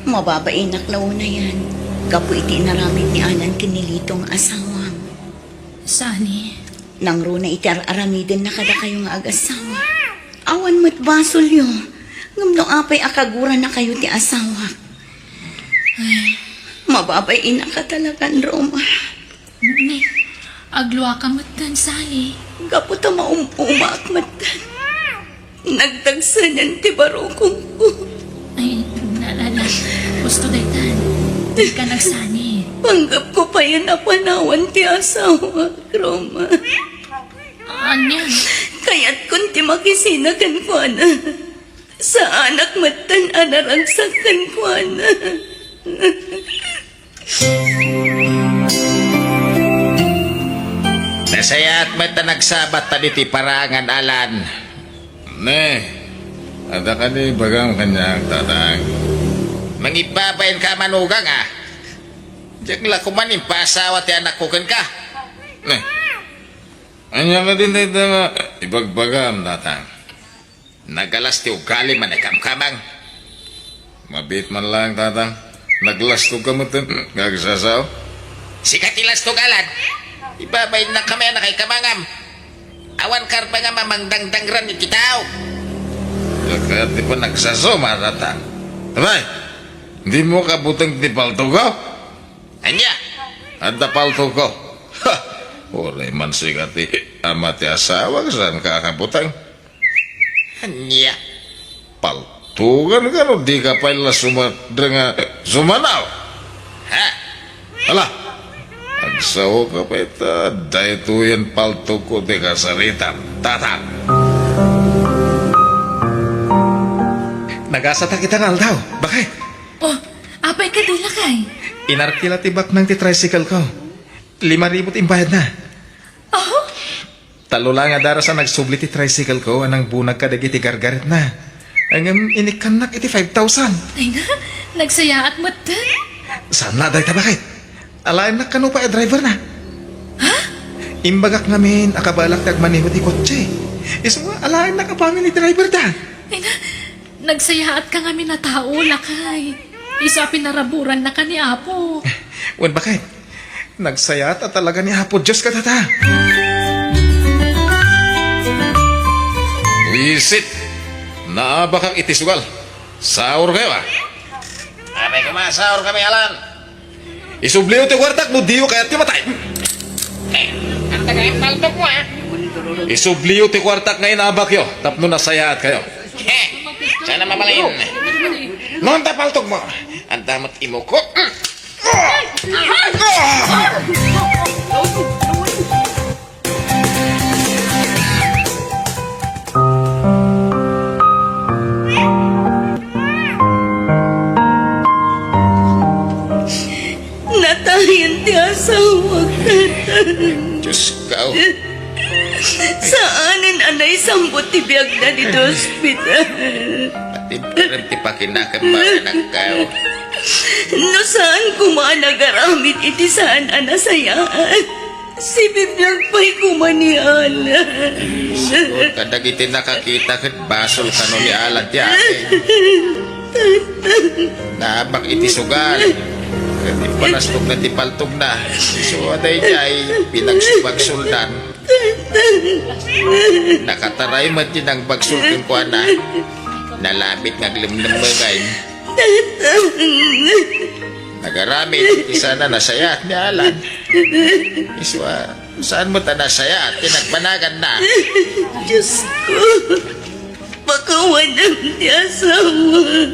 Mababainak la unayen gapu iti inaramid ni Alan ken ni Lito nga asawam. Sani? Nangruna iti ar-aramidenna kadakayo nga agassawa. Awan met basolyo, ngem no apay a kaguranakayo ti asawak. Ay. Mababainak a talagan, Roma. Ne, agluaka metten, Sally. Gapu ta maum-umaak metten. Nagdagsenen ti barukongko. Ay, na, na, na. Husto daytan. Dika nagsani. Panggepko payen a panawan ti asawak, Roma. Ania? Kayatkon ti makisina kenkuana. Saanak metten a naragsak kenkuana. Nasayaat met ta nagsabatta ditoy paraangan, Alan. Ne, adda kadi ibagam kaniak, tatang? Mangibbabainka a manugang, a. Diak la koma impaasawa ti anakko kenka. Ne, ania kadi dayta nga ibagbagam, tatang? Nagalas ti ugalim a naikamkamang. Mabiit man laeng, Tatang. Naglastog ka metten nga agsasao. Sika ti lastog, Alan. Ibabain na kami, anak, ay kamangam. Awan karba nga mamangdangdangran iti tao. Kaya ti panagsasao, Tatang. Abay, di mo kabuteng ti paltogo? Ania? Adda paltogo. Ha! Uray man sika ti ama ti asawa, saan ka kabuteng? Ania? Paltugan ka no di ka pay la sumadra nga sumanaw. Ha? Ala, agsao ka pay ta daytoyen paltogko ti kasaritam, Tatang. Nagasatak ita nga aldaw. Bakit? Oh, apay ka di lakay? Inarkila ti baknang ti tricycle ko. Lima ribu ti imbayadna. Oh? Tallo la nga daras a nagsubli ti tricycle ko a nangbunag kadagiti gargaretna. Ngem inikkannak iti five thousand. Ay na, nagsayaat metten. Saan la dayta, bakit? Alaennak kano pay a driver na. Ha? Imbagak ngamin a kabaelak ti agmaneho ti kotse. Isu nga alaennak a family driver da. Ay na, nagsayaat ka ngamin a tao, lakay. Isu a pinaraburan na ka ni Apo. Wen, bakit? Nagsayaat a talaga ni Apo Dios kadata. Wisit! Naabakak iti sugal. Saor kayo, ah. Aray ko, masaor kami, Alan. Isubliyo ti kuartak no diyo kayat ti matay. Eh, ang taga yung paltok mo, ah. Isubliyo ti kuartak nga inabakyo tapno nasayaat kayo. Heh, sana mabalin. Noon ta paltok mo. Ang damot imuko. Natayen ti asawak, Tatang. Diyos ko. Saanen a naisambut ti biagna ditoy ospital. Pati pa rin ti pakinakan, mga anak ko. No saan koma a nagaramid iti saan a nasayaat, sibibiag pay koma ni Alan. Siguro kadagiti nakakita ket basol kano ni Alan ti akin. Naabak iti sugal. Ket impalastogna ti paltogna. Isu a daydiay, pinagsubagsoldan. Nakataray met ti nangbagsol kenkuana. Nalamit nga aglemlemmengay. Nagaramid ti saan a nasayaat ni Alan. Isu a, saan met a nasayaat ti nagbanaganna. Diyos ko, pakawanam ti asawak.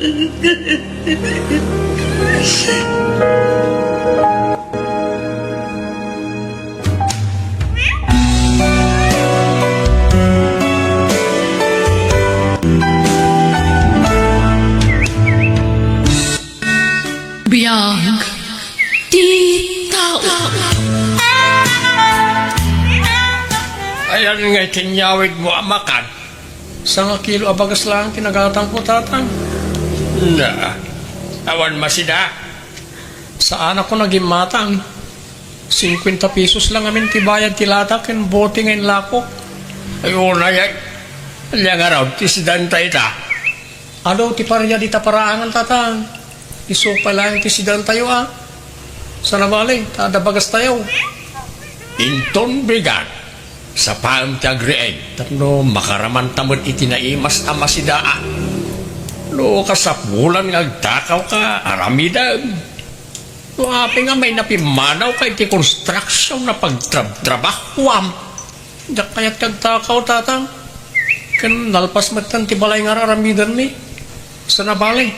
Biag ti tao. Ayan nga iti inyawidmo a makan. Sangakilo a bagas laeng ti nagatangko, Tatang. Na, awan masida. Saanakon a gimmatang. Singkuenta pesos la ngamin ti bayad ti lata ken bote nga inlakok. Ay, unay, ay. Ania ngarud ti sidanta ita? Adu ti paria dita paraangan, Tatang. Isu pay laeng ti sidantayo, a. Saan a bale, ta adda bagastayo. Inton bigat, sapaem ti agriing tapno makaramanta met iti naimas a masida, a. No kasapulan nga agtakawka, aramidem. No apay nga mainapimmanaw ka iti construction a pagtrabtrabahuam, diak kayat ti agtakaw, Tatang. Ken nalpas metten ti balay nga ar-aramidenmi. Saan a bale,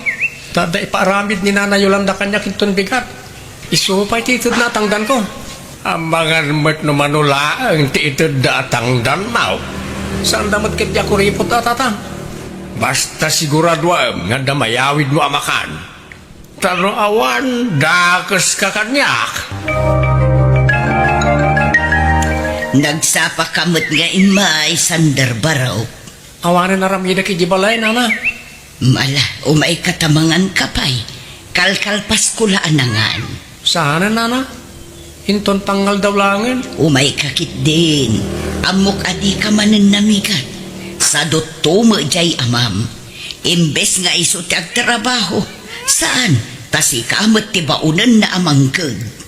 ta adda ipaaramid ni Nana Yolanda kaniak inton bigat. Isu pay ti itedna a tangdanko. Amangan met no mano laeng ti itedda a tangdanna. Saanda met ketdi a kuripot a, Tatang. Basta siguraduaem nga adda mayawidmo a makan. Ta no awan, dakeska kaniak. Nagsapaka met nga immay, Sander Barok. Awanen aramidek idiay balay, Nana. Ala, umayka ta manganka pay. Kalkalpasko la a nangan. Saanen, Nana? Inton tangaldaw laengen? Umayka ketdin. Ammok a dika manen namigat. Sadutto met diay amam. Imbes nga isu ti agtrabaho, Saan, ta sika met ti baonenna a mangked.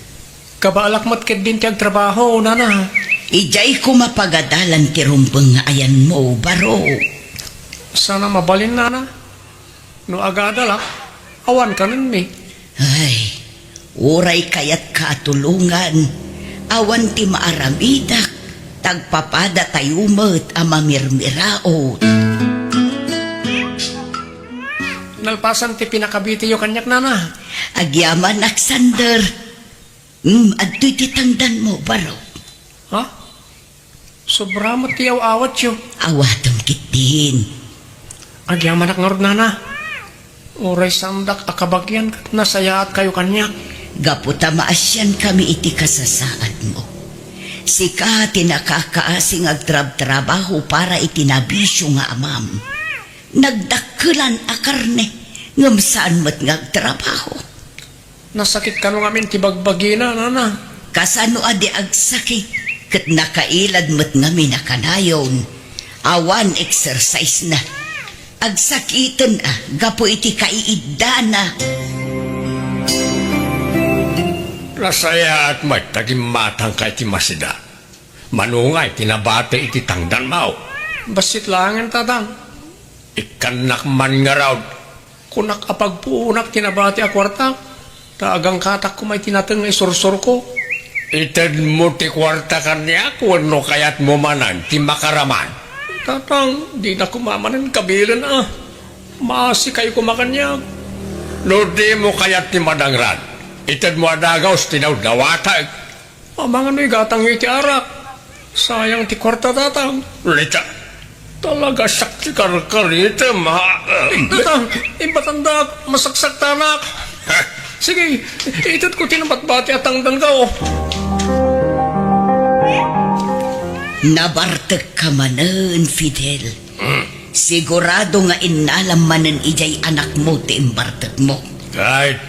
Kabaalak met ketdin ti agtrabaho, nana. Idiay koma pagadalan ti rumbeng nga ayanmo, baro. Saan a mabalin, nana. No agadalak, awan kanenmi. Ay, uray kayatka a tulongan, awan ti maaramidak, ta agpapadatayo met a mamirmiraot. Nalpasan ti pinakabitiyo kaniak, nana. Agyamanak, Sander. Hmm, adtoy ti tangdanmo, baro. Ha? Sobra met ti aw-awatyo. Awatem ketdin. Agyamanak ngarud, nana. Uray saandak a kabagian ket nasayaatkayo kaniak. Gapu ta maasiankami iti kasasaadmo. Sika ti nakakaasi nga agtrabtrabaho para iti nabisio nga amam. Nagdakkelan a karne, ngem saan met nga agtrabaho. Nasakit kano ngamin ti bagbagina, nana. Kasano a di agsakit, ket nakailad met ngamin a kanayon. Awan exercise na. Agsakiten a gapu iti kaiiddana. Nasayaat met ta gimmatangka iti masida. Mano ngay ti nabati iti tangdanmo? Bassit laengen, tatang. Ikkannak man ngarud. Kunak a pagpuonak ti nabati a kuartak, ta agangkatak koma iti nateng nga isursurko. Itedmo ti kuarta kaniak wenno kayatmo manen ti makaraman? Tatang, dina koma manen kabilen a. Maasikayo koma kaniak. No dimo kayat ti madangran, itedmo a dagus ti dawdawatek. Amangan no igatangyo iti arak. Sayang ti kuarta, tatang. Lita, talaga siak ti karkaritem, ha? Tatang, imbatandak, masaksaktanak. Ha? Sige, itedko ti nabatbati a tangdanko. Nabartekka manen, Fidel. Hmm. Sigurado nga innalam manen idiay anakmo ti imbartekmo. Kahit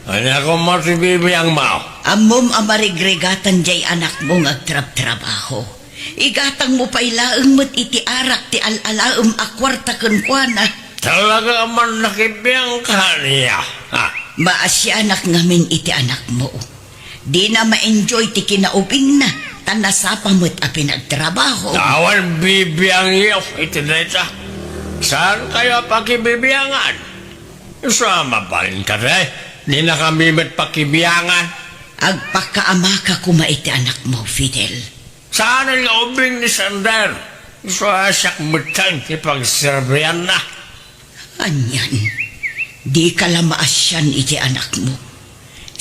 Ania koma ti bibiangmo? Ammom a marigrigatan diay anakmo nga agtrabtrabaho. Igatangmo pay laeng met iti arak ti al-alaem a kuarta kenkuana. Talaga a man nakibiangka ania? Ha? Maasianak ngamin iti anakmo. Dina ma-enjoy ti kinaubingna, ta nasapa met a pinagtrabaho. Awan bibiangyo iti dayta. Saankayo a pakibibiangan? Isu a mabalin kadi, dinakami met pakibiangan. Agpakaamaka koma iti anakmo, Fidel. Saanen nga ubing ni Sander. Isu a siak metten ti pagserbianna. Anian, dika la maasian iti anakmo.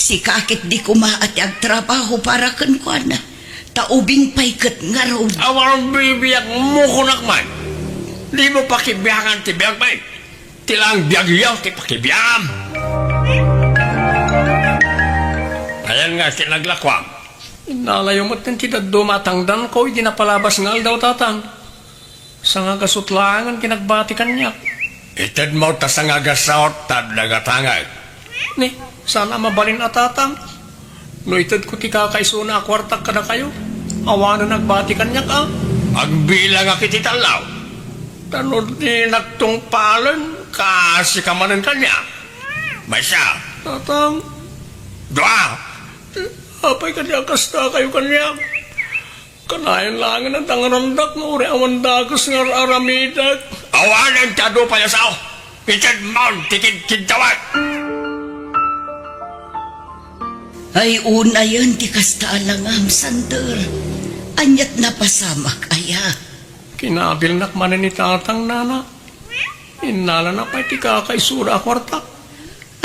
Sika ketdi koma a ti agtrabaho para kenkuana, ta ubing pay ket ngarud. Awan bibiagmo kunak man. Dimo pakibiangan ti biagmi. Ti laeng biagyo ti pakibiangam. Ayan nga ti naglakuam. Innalayo met ti dadduma a tangdanko idi napalabas nga aldaw, tatang. Sangagasut laengen ti nagbati kaniak. Itedmo ta sangagasut ta adda gatangek. Ni, saan a mabalin a, tatang. No itedko ti kakaisuna a kuartak kadakayo, awanen nagbati kaniak a. Agbilangak iti tallo. Ta no di nagtungpalen, kaasika manen kaniak. Maysa. Tatang. Dua. Apay kadi a kastakayo kaniak? Kanayon laengen a dangranak nga uray awan dakes nga ar-aramidek. Awanen ti adu pay a sao. Itedmon ti kidkiddawek. Ay, unayen ti kasta a langam, Sander. Aniat napasamak aya? Kinabilnak manen ni tatang, nana. Innalana pay ti kakaisuna a kuartak.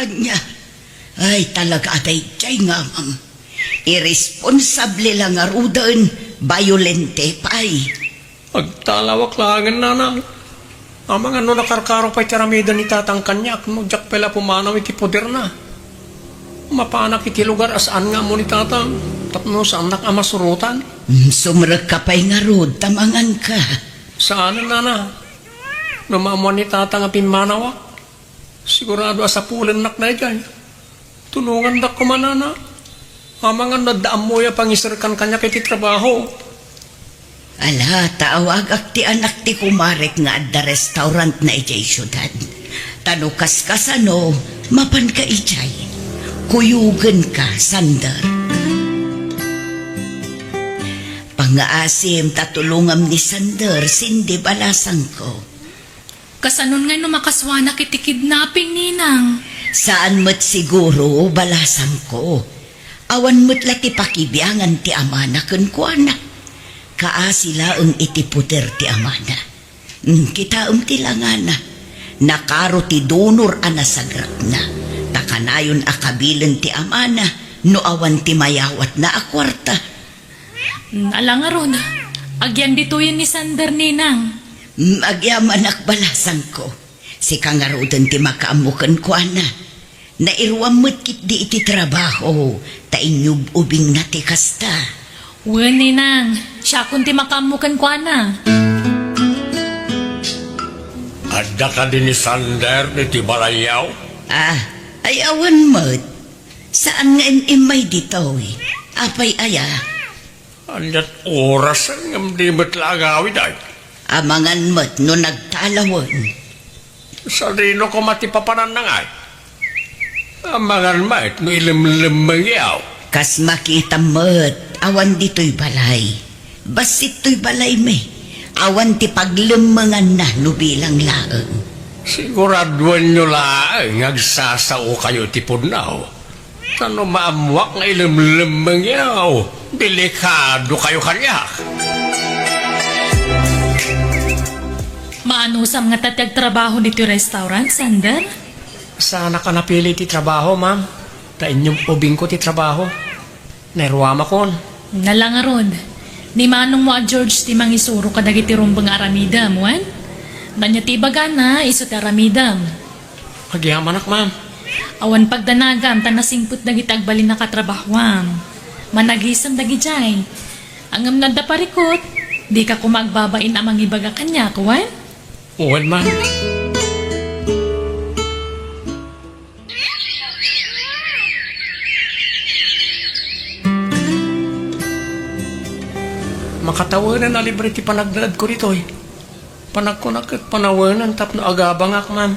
Ania? Ay, talaga a daydiay nga amam. Irresponsable la ngaruden, bayolente pay. Agtalawak laengen, nana. Amangan no nakarkaro pay ti aramiden ni tatang kaniak no diak pay la pumanaw iti poderna. Mapanak iti lugar a saan nga ammo ni tatang tapno saannak a masurotan. Mm, sumrekka pay ngarud ta manganka. Saanen, nana. No maammoan ni tatang a pimmanawak, sigurado a sapulennak daydiay. Tulongandak koma, nana. Amangan no adda ammoyo a pangiserkan kaniak iti trabaho. Ala, ta awagak ti anak ti kumarek nga adda restaurantna idiay siudad. Ta no kaskasano, mapanka idiay. Kuyogenka, Sander. Pangngaasim ta tulongam ni Sander, Cindy, balasangko. Kasanon ngay no makasuanak iti kidnapping, Ninang? Saan met siguro, balasangko. Awan met la ti pakibiangan ti amana kenkuana. Kaasi laeng iti puter ti amana. Hmm, kitaem ti langana. Nakaro ti donor a nasagrakna. Ta kanayon a kabilen ti amana no awan ti mayawatna a kuarta. Hmm, ala ngarud, agyan ditoyen ni Sander, Ninang. Hmm, agyamanak, balasangko. Sika ngaruden ti makaammo kenkuana. Nairuam met ketdi iti trabaho, ta inyub-ubingna ti kasta. Wen, Ninang, siakon ti makaammo kenkuana. Adda kadi ni Sander iti balayyo? Ah, ay awan met. Saan nga im-immay ditoy? Apay aya? Ania't oras ngem di met la agawid ay? Amangan met no nagtalawen. Sadino koma ti papananna ngay? Amangan met no ilemlemmengyo. Kas makitam met, awan ditoy balay. Bassit toy balaymi. Awan ti paglemmenganna no bilang laeng. Siguraduenyo laeng nga agsasaokayo iti pudno. Ta no maammoak nga ilemlemmengyo, delikadokayo kaniak. Maanusam ngata ti agtrabaho ditoy restaurant, Sander? Saanak a napili ti trabaho, ma'am. Ta inyub-ubingko ti trabaho. Nairuamakon. Ala ngarud, ni manongmo a George ti mangisuro kadagiti rumbeng a aramidem, wen? No ania ti ibagana, isu ti aramidem. Agyamanak, ma'am. Awan pagdanagam ta nasingpet dagiti agbalinnak a trabahoam. Managisem dagidiay. Ngem no adda parikut, dika koma agbabain a mangibaga kaniak, wen? Wen, ma'am. Makatawenan a libre ti panagnaedko ditoy. Panagkunak ket panawenen tapno agabangak, ma'am.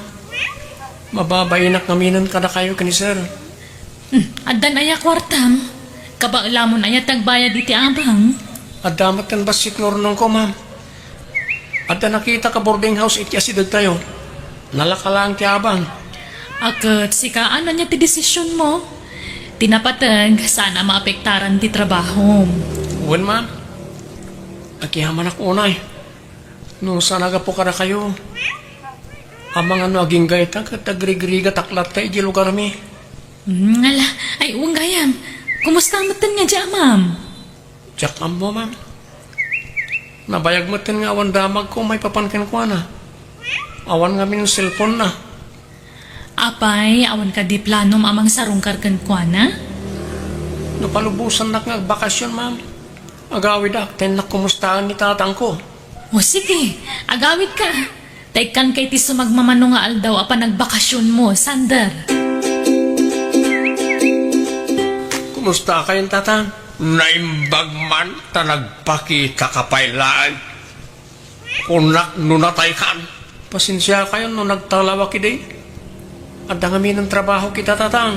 Mababainak ngaminen kadakayo ken ni sir. Hmm, addan aya kuartam? Kabaelamon aya ti agbayad iti abang? Adda met ken bassit nga urnongko, ma'am. Adda nakitak a boarding house iti asidegtayo. Nalaka laeng ti abang. A ket sika, ania ti desisionmo? Ti napateg, saan a maapektaran ti trabahom. Wen, ma'am. Agyamanak unay. No saan a gapu kadakayo, amangan no aginggayta ket agrigrigatak latta idiay lugarmi. Hmm, ala, ay, wen gayam. Kumusta metten nga di amam? Diak ammo, ma'am. Nabayag metten nga awan damagko maipapan kenkuana. Awan ngamin cellphone-na. Apay, awan kadi planom a mangsarungkar kenkuana? No palubosannak nga agbakasyon, ma'am, agawidak ta innak kumustaen ni tatangko. O sige, agawidka. Ta ikkanka iti sumagmamano nga aldaw a panagbakasionmo, Sander. Kumustakayon, tatang? Naimbag man ta nagpakitaka pay laeng. Kunak no nataykan. Pasensiakayon no nagtalawak idi. Adda ngamin trabaho kita, tatang.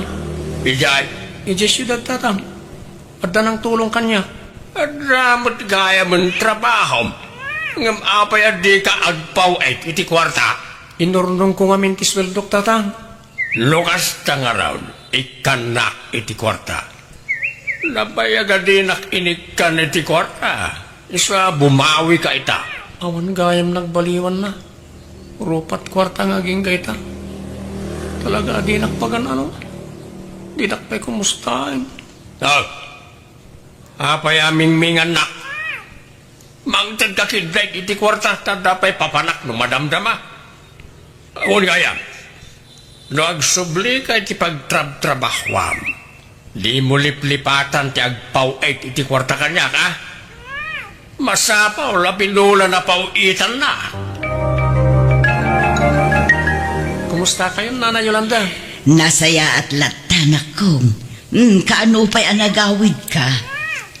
Idiay? Idiay siudad, tatang. Adda nangtulong kaniak. Adda met gayamen trabahom. Ngem apay a dika agpaw-it iti kuarta? Inurnongko ngamin ti sueldok, tatang. No kasta ngarud, ikkannak iti kuarta. Nabayag a dinak inikkan iti kuarta. Isu a bumawika ita. Awan gayam nagbaliwanna. Rupat kuarta nga agingga ita. Talaga a dinak pagan-ano. Dinak pay kumustaen. Ah, apay a mingmingannak? Mangtedka ketdi iti kuarta, ta adda pay papanak no madamdama. Wen gayam, no agsublika iti pagtrabtrabahoam, dimo liplipatan ti agpaw-it iti kuarta kaniak, a? Masapul a pinula napaw-itanna. Kumustakayon, Nana Yolanda? Nasayaat latta, anakko. Hmm, kaano pay a nagawidka?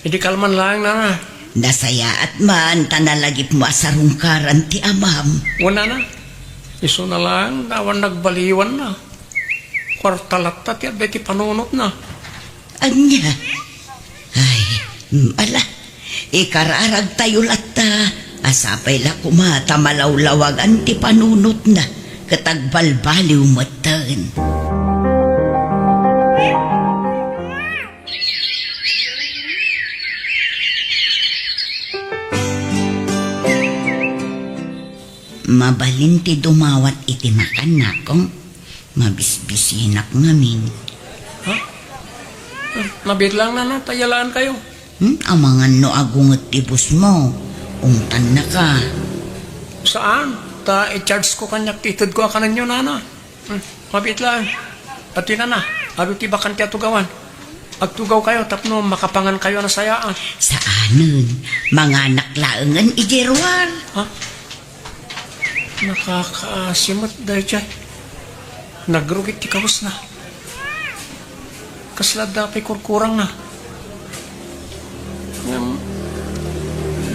Idi kalman laeng, Nana. Nasayaat man ta nalagipmo a sarungkaran ti amam. Wen, Nana. Isuna laeng, awan nagbaliwanna. Kuarta latta ti adda iti panunotna. Ania? Ay, mm, ala, ikararagtayo latta. Sapay la koma ta malawlawagan ti panunotna, ket agbalbaliw metten. Mabalin ti dumawat iti makan, Nakong. Mabisbisinak ngamin. Ha? Mabiit laeng, Nana, ta iyalaankayo. Hmm? Amangan no agunget ti busmo. Ungtannaka. Saan? Ta i-charge ko kaniak ti itedko a kanenyo, Nana. Hmm, mabiit laeng. Atoy, Nana, adu ti bakante a tugawan. Agtugawkayo tapno makapangankayo a nasayaat. Saanen. Manganak laengen idiay ruar. Ha? Nakakaasi met daydiay. Nagrugit ti kawesna. Kasla adda pay kurkurangna. Ngem,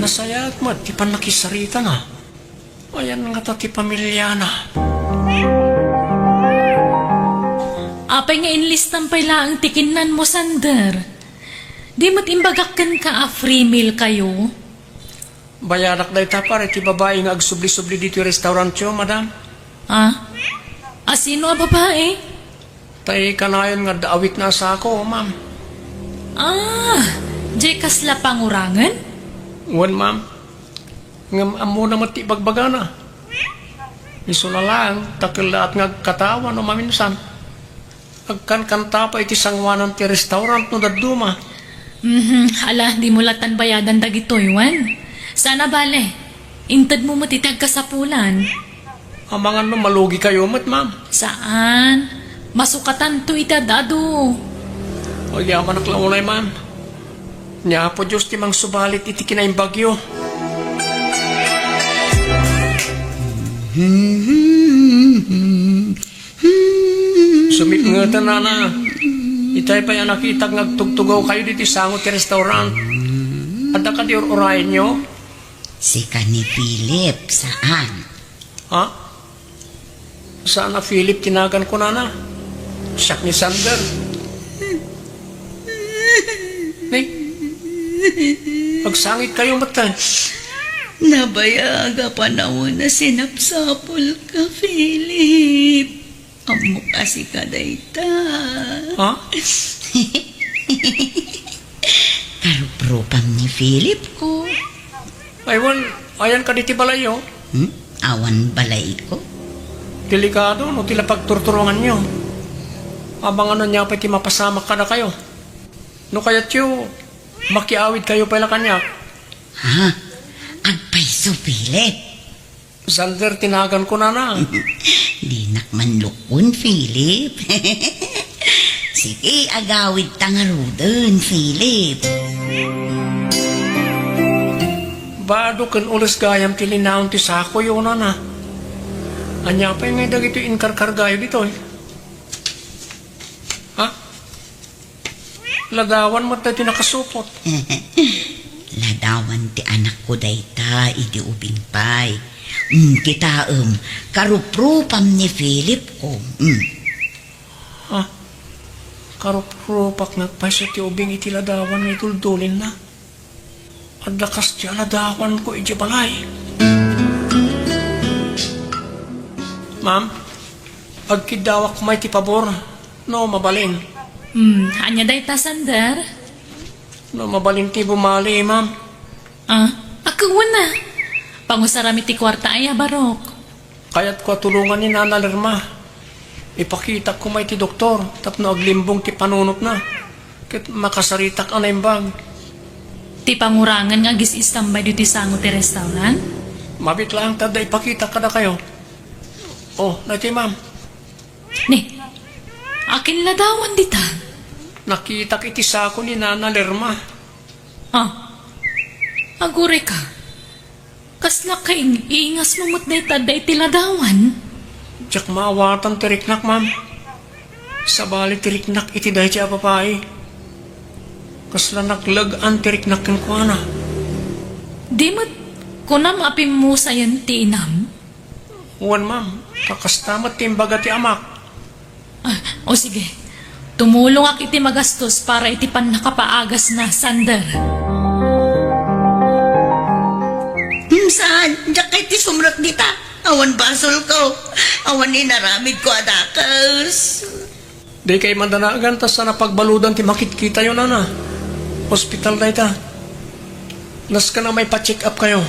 nasayaat met ti pannakisaritana. Ayan ngata ti pamiliana. Apay nga inlistam pay laeng ti kinnanmo, Sander? Di met imbagak kenka a free meal kayo? Bayadak dayta, pare, ti babai nga agsubli-subli ditoy restaurantyo, madam. Ah? Asino a babai? Tay kanayon nga adda awitna a sako, ma'am. Ah, diay kasla pangurangen? Wen, ma'am. Ngem ammona met ti ibagbagana. Isuna laeng, ta kellaat nga agkatawa no maminsan. Agkankanta pay iti sangoanan ti restaurant no dadduma. Mhm, ala, dimo lattan bayadan dagitoy, wen? Saan a bale, intedmo met iti agkasapulan. Amangan no malugikayo met, ma'am. Saan. Masukatanto iti ad-adu. Agyamanak la unay, ma'am. Ni Apo Dios ti mangsubalit iti kinaimbagyo. Sumipngeten, Nana. Itay pay a nakitak nga agtugtugawkayo ditoy sango ti restaurant. Adda kadi ur-urayenyo? Sika ni Philip, saan? Ha? Saan a Philip ti naganko, Nana? Siak ni Sander. Ni? Agsangitkayo metten. Nabayag a panawen a sinapsapulka, Philip. Ammok a sika dayta. Ha? Karuprupam ni Philip ko. Ay, wen, ayan kadi ti balayyo? Hmm? Awan balayko? Delikado no ti la pagturturonganyo. Amangan no ania pay ti mapasamak kadakayo. No kayatyo, makiawidkayo pay la kaniak. Ha? Agpayso, Philip. Sander ti naganko, Nana. Dinak manlukkon, Philip. Sige, agawidta ngaruden, Philip. Bado ken ules gayam ti linaon ti sakoyo, Nana. Ania pay ngay dagitoy inkarkargayo ditoy? Ha? Ladawan met daytoy nakasupot. Ladawan ti anakko dayta idi ubing pay. Mm, kitaem, karuprupam ni Philip ko. Mm. Ha? Karuprupak nga agpayso ti ubing iti ladawan nga iduldulinna. Adda kas ti aladawanko idiay balay. Ma'am, agkiddawak koma iti pabor, no mabalin. Hmm, ania dayta, Sander? No mabalin ti bumali, ma'am. Ah, akewen na. Pangusaram iti kuarta aya, Barok. Kayatko a tulongan ni Nana Lerma. Ipakitak koma iti doktor tapno aglimbong ti panunotna. Ket makasaritak a naimbag. Ti pangurangen nga agis-istambay ditoy sango ti restaurant? Mabiit laeng ta adda ipakitak kadakayo. Oh, daytoy, ma'am. Ni, akin ladawan dita? Nakitak iti sako ni Nana Lerma. Ah, agurayka. Kasla kaing-ingasmo met dayta adda iti ladawan? Diak maawatan ti riknak, ma'am. Sabali ti riknak iti daydiay a babai. Kasla nagleg-an ti riknak kenkuana. Di met kunam a pimmusayen ti inam? Wen, ma'am. Ta kasta met ti imbaga ti amak. Ah, o sige. Tumulongak iti magastos para iti pannakapaagasna, Sander. Hmm, saan? Diak kay ti sumrek dita. Awan basolko. Awan inaramidko a dakes. Dikay madanagan ta saan a pagbaludan ti makitkitayo, nana. Ospital dayta. Nasken a maipa-check up kayo.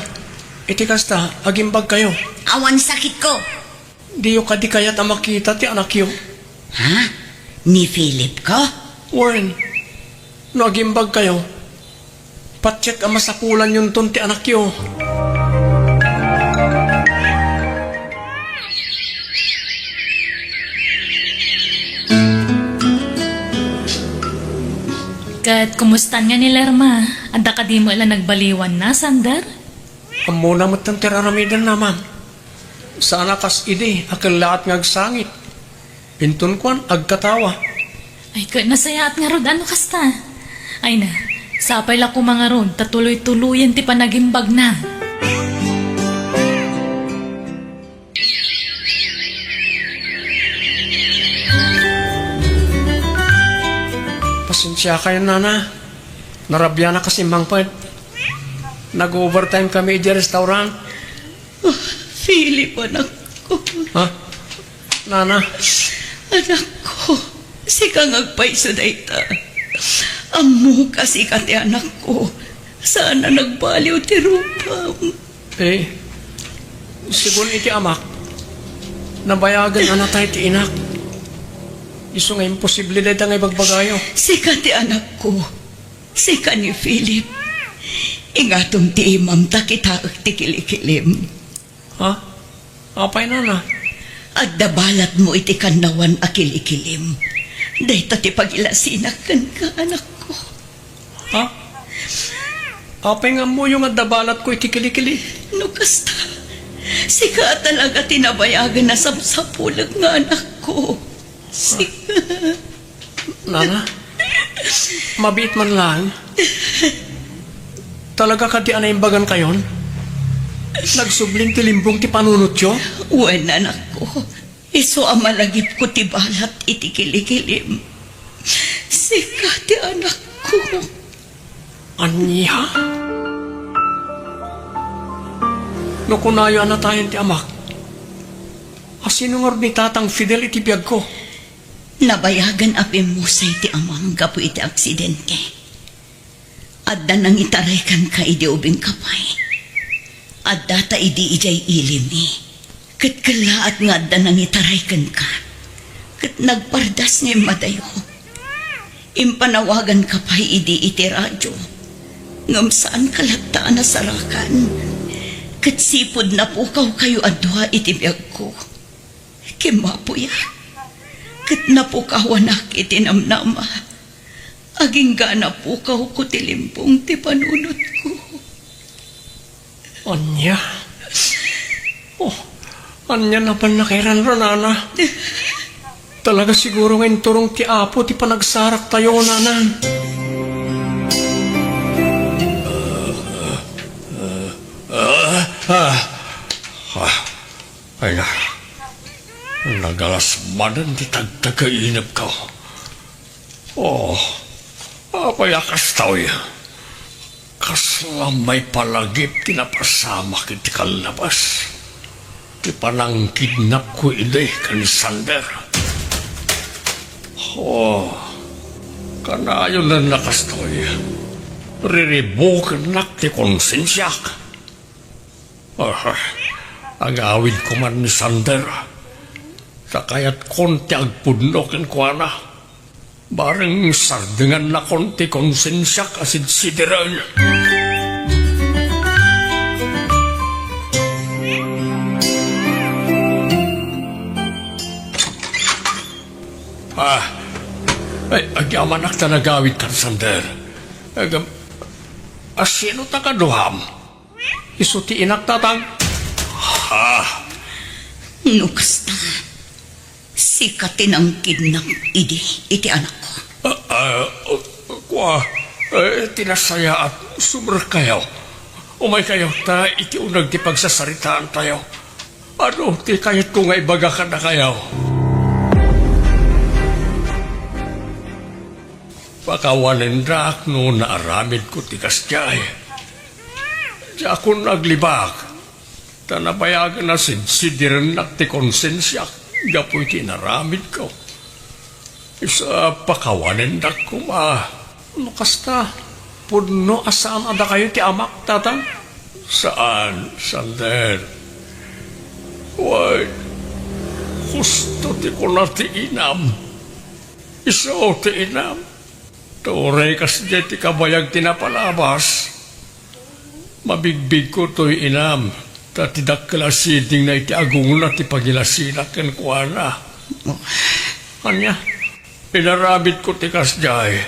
Iti kasta, agimbagkayo. Awan sakitko. Diyo kadi kayat a makita ti anakyo? Ha? Ni Philip ko? Warren, no agimbagkayo, patiek a masapulanyonton ti anakyo. Ket kumustan nga ni Lerma? Adda kadi met la nagbaliwanna, Sander? Ammona metten ti ar-aramidenna, ma'am. Saan a kas idi a kellaat nga agsangit. Inton kuan, agkatawa. Ay, ket nasayaat ngarud a no kasta. Ay na, sapay la koma ngarud ta tuloy-tuloyen ti panagimbagna. Pasensiakayon, nana. Narabianak a simmangpet. Nag-overtime kami idiay restaurant. Oh, Philip, anakko. Ha? Nana? Anakko, sika nga agpayso dayta. Ammok a sika ti anakko. Saan a nagbaliw ti rupam. Eh, sigun iti amak, nabayagen a natay ti inak. Isu nga imposible dayta nga ibagbagayo. Sika ti anakko. Sika ni Philip. Ingatom ti imam ta kitaek ti kilikilim. Ha? Apay, nana? Adda balatmo iti kannawan a kilikilim. Dayta ti pagilasinak kenka, anakko. Ha? Apay nga ammoyo nga adda balatko iti kilikilim? No kasta, sika a talaga ti nabayagen a sapsapulek nga anakko. Sika. Nana, mabiit man laeng. Talaga kadi a naimbagankayon? Nagsublin ti limbong ti panunotyo? Wen, anakko. Isu a malagipko ti balat iti kilikilim. Sika ti anakko. Ania? No kunayo a natayen ti amak, asino ngarud ni Tatang Fidel iti biagko? Nabayagen a pimmusay ti amam gapu iti aksidente. Adda nangitaray kenka idi ubingka pay. Addata idi idiay ilimi. Ket kellaat nga adda nangitaray kenka. Ket nagpardas nga immadayo. Impanawaganka pay idi iti radio. Ngem saanka latta a nasarakan. Ket sipud napukawkayo a dua iti biagko. Kimmapoyak, ket napukawanak iti namnama. Agingga a napukawko ti limbong ti panunotko. Ania? Oh, ania napan nakairan, nana? Talaga siguro nga inturong ti Apo ti panagsaraktayo, nana. Ah, ah, ah. Ay na, nagalas manen ti tagtagainepko. Oh, apay a kastoy? Kasla maipalagip ti napasamak iti kallabas. Ti panangkidnapko idi ken ni Sander. Oh, kanayon a kastoy. Riribukennak ti konsensiak. Ah, agawidko man ni Sander. Ta kayatkon ti agpudno kenkuana. Bareng sardengannakon ti konsensiak a sidsidiren. Ah, ay, agyamanak ta nagawidkan, Sander. Agam-, asino ta kaduam? Isu ti inak, Tatang. Ha? No kasta, sika ti nangkidnap idi iti anakko. Ah, ah, kua, eh, ti nasayaat, sumrekkayo. Umaykayo, ta iti uneg ti pagsasaritaantayo. Adu ti kayatko nga ibaga kadakayo. Pakawanendak no naaramidko ti kasdiay. Diakon aglibak, ta nabayagen a sidsidirennak ti konsensiak gapu iti inaramidko. Isu a pakawanendak koma. No kasta, pudno a saan a dakayo ti amak, Tatang? Saan, Sander. Wen, husto ti kuna ti inam. Isu ti inam. Ta uray kasdiay ti kabayag ti napalabas, mabigbigko toy inam, ta ti dakkel a sidingna iti agongna ti pagilasinak kenkuana. Ania, inaramidko ti kasdiay,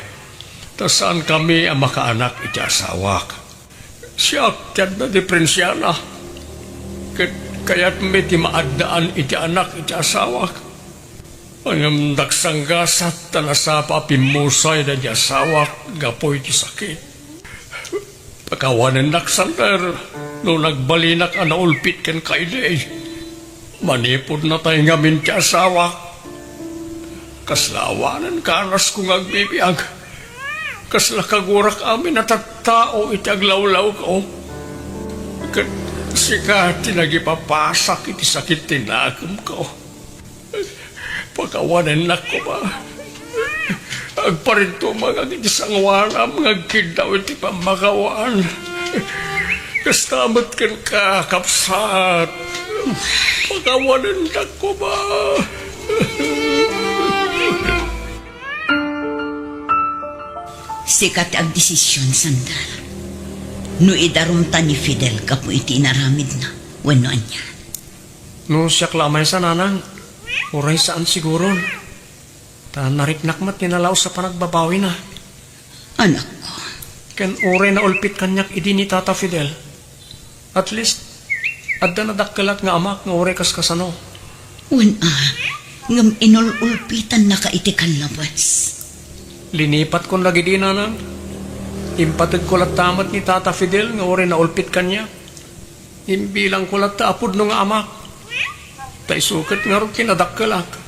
ta saankami a makaanak iti asawak. Siak ti adda diperensiana, ket kayatmi ti maaddaan iti anak iti asawak. Ngem nagsanggasat ta nasapa a pimmusay daydi asawak gapu iti sakit. Pakawanennak, Sander, no nagbalinak a naulpit kenka idi. Manipud natay ngamin ti asawak. Kasla awanen kanasko nga agbibiag. Kasla kagurak amin a tattao iti aglawlawko. Ket sika ti nagipapasak iti sakit ti nakemko. Pakawanennak koma. Agparintumangak iti sangoanam nga agkiddaw iti pammakawan. Kasta met kenka, kabsat. Pakawanennak koma. Sika ti agdesision, Sander. No idarumta ni Fidel gapu iti inaramidna, wenno ania. No siak la a maysa, nanang, uray saan siguron. Ta nariknak met ti nalaus a panagbabawina. Anakko. Ken uray naulpit kaniak idi ni Tata Fidel. At least, adda nadakkelak nga amak nga uray kaskasano. Wen a, ngem inul-ulpitannaka iti kallabas. Linipatkon dagidi, nanang. Impategko latta met ni Tata Fidel nga uray naulpit kaniak. Imbilangko latta a pudno nga amak. Ta isu ket ngarud ti nadakkelak.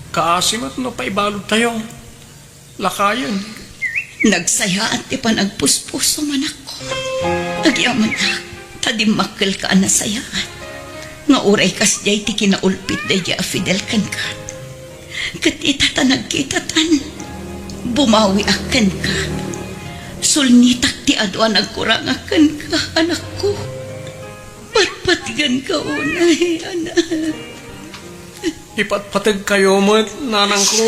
Kaasi met no paibaludtayo. Lakayen. Nagsayaat ti panagpuspusom, anakko. Agyamanak, ta dimmakkelka a nasayaat. Nga uray kasdiay ti kinaulpit daydi a Fidel kenka. Ket ita ta nagkitatan, bumawiak kenka. Sulnitak ti adu a nagkurangak kenka, anakko. Patpatgenka unay, anak. Ipatpategkayo met, nanangko.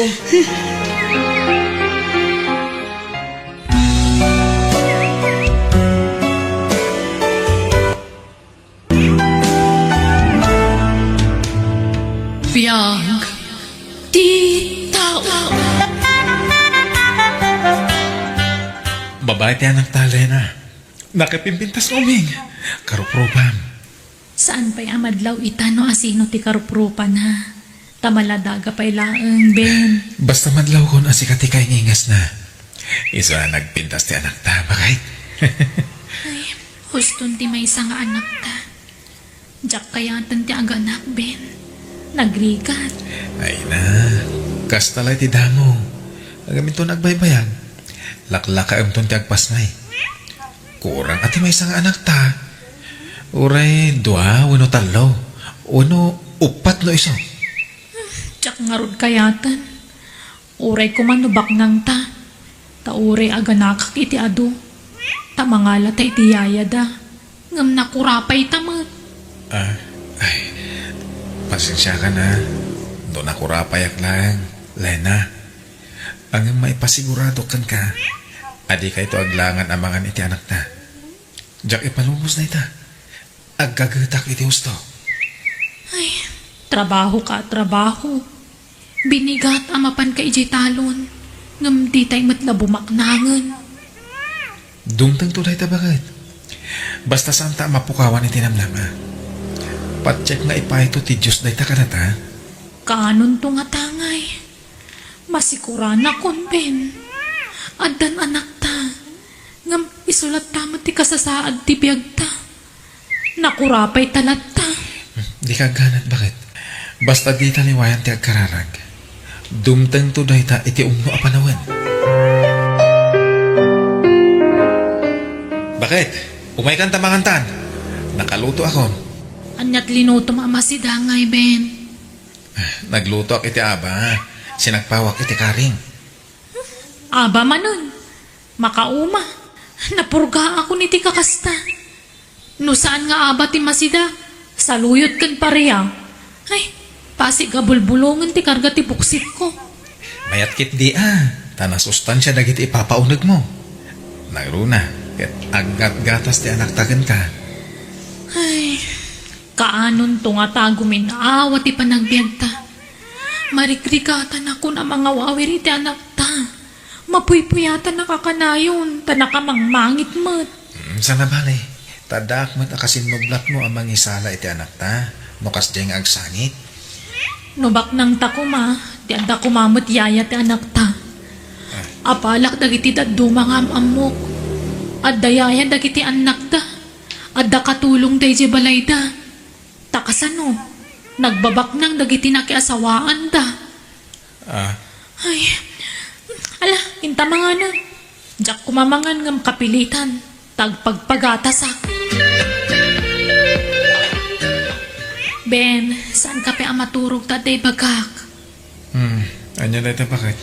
Biag ti tao. Babae ti anakta, Lena. Nakapimpintas nga uming. Karupropam. Saan pay a madlaw ita no asino ti karupropana. Ta maladaga pay laeng, Ben. Basta madlawkon a sika ti kaingingasna. Isu a nagpintas ti anakta, baket. Ay, huston ti maysa nga anakta. Diak kayaten ti aganak, Ben. Nagrigat. Ay na, kasta lay ti damo. Agaminton agbaybayag. Laklakaemton ti agpasngay. Kurang a ti maysa nga anakta. Uray dua wenno tallo, wenno uppat no isu. Diak ngarud kayaten. Uray koma no baknangta, ta uray aganakak iti adu. Ta mangalata iti yayada, ngem nakurapayta met. Ah, ay, pasensiakan a. No nakurapayak laeng, Lena. Ngem maipasigurado kenka a dikayto aglangan a mangan iti anakta. Diak ipalubos dayta. Aggagetak iti husto. Ay, trabaho ka, trabaho. Binigat a mapanka idiay talon, ngem ditay met la bumaknangen. Dumtengto dayta, baket. Basta saanta a mapukawan iti namnama. Patiek nga ipayto ti Dios dayta kadata. Kaanonto nga tangay. Masikuranakon, Ben. Addan anakta. Ngem isu latta met ti kasasaad ti biagta. Nakurapayta latta. Dika agganat, baket? Basta dita liwayan ti agkararag. Dumtengto dayta iti umno a panawen. Baket? Umaykan ta mangantan. Nakalutoakon. Aniat linutom a Masida ngay, Ben? Naglutoak iti aba. Sinagpawak iti karing. Aba manen. Makauma. Napurgaakon iti kakasta. No saan nga aba ti Masida, saluyot ken paria. Ay, pasig a bulbulongen ti karga ti buksikko. Mayat ketdi a, ta nasustansia dagiti ipapaunegmo. Nangruna, ket aggatgatas ti anakta kenka. Ay, kaanonto ngata a gumin-awa ti panagbiagta. Marigrigatanakon a mangawawir iti anakta. Mapuypuyatanak a kanayon, ta nakamangmangit met. Mm, saan a bale, ta addaak met a kasinnublatmo a mangisala iti anakta, no kasdiay nga agsangit. No baknangta koma, ti adda koma met yaya ti anakta. Ah. Apalak dagiti dadduma nga am-ammok. Adda yaya dagiti annakda. Adda katulongda idiay balayda. Ta kasano, nagbabaknang dagiti nakiasawaanda. Ah. Ay, ala, inta manganen. Diak koma mangan ngem kapilitan, ta agpagpagatasak. Ben, saanka pay a maturog ta adda ibagak? Hmm, ania dayta, baket?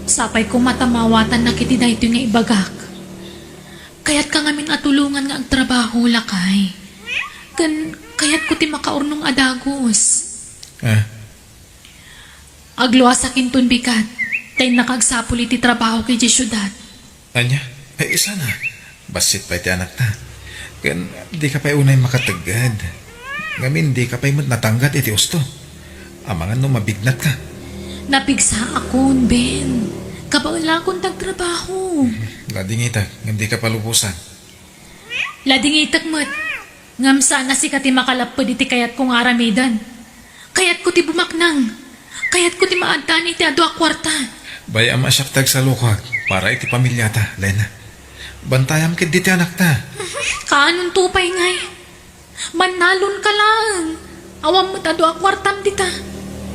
Sapay koma ta maawatannak iti daytoy nga ibagak. Kayatka ngamin a tulongan nga agtrabaho, lakay. Ken kayatko ti makaurnong a dagus. Ah. Agluasak inton bigat, ta innaka agsapul iti trabahok idiay siudad. Ania? Ay, isana. Bassit pay ti anakta. Ken dika pay unay makategged. Ngamin, dika pay met natanggat iti usto. Amangan no mabignatka. Napigsaakon, Ben. Kabaelakon ti agtrabaho. Ladingitek, ngem dika palubosan. Ladingitek met. Ngem saan a sika ti makalapped iti kayatko nga aramiden. Kayatko ti bumaknang. Kayatko ti maaddaan iti adu a kuarta. Bay-am a siak ti agsalukag para iti pamiliata, Lena. Bantayam ketdi ti anakta. Kaanonto pay ngay? Mannalonka laeng. Awan met adu a kuartam dita.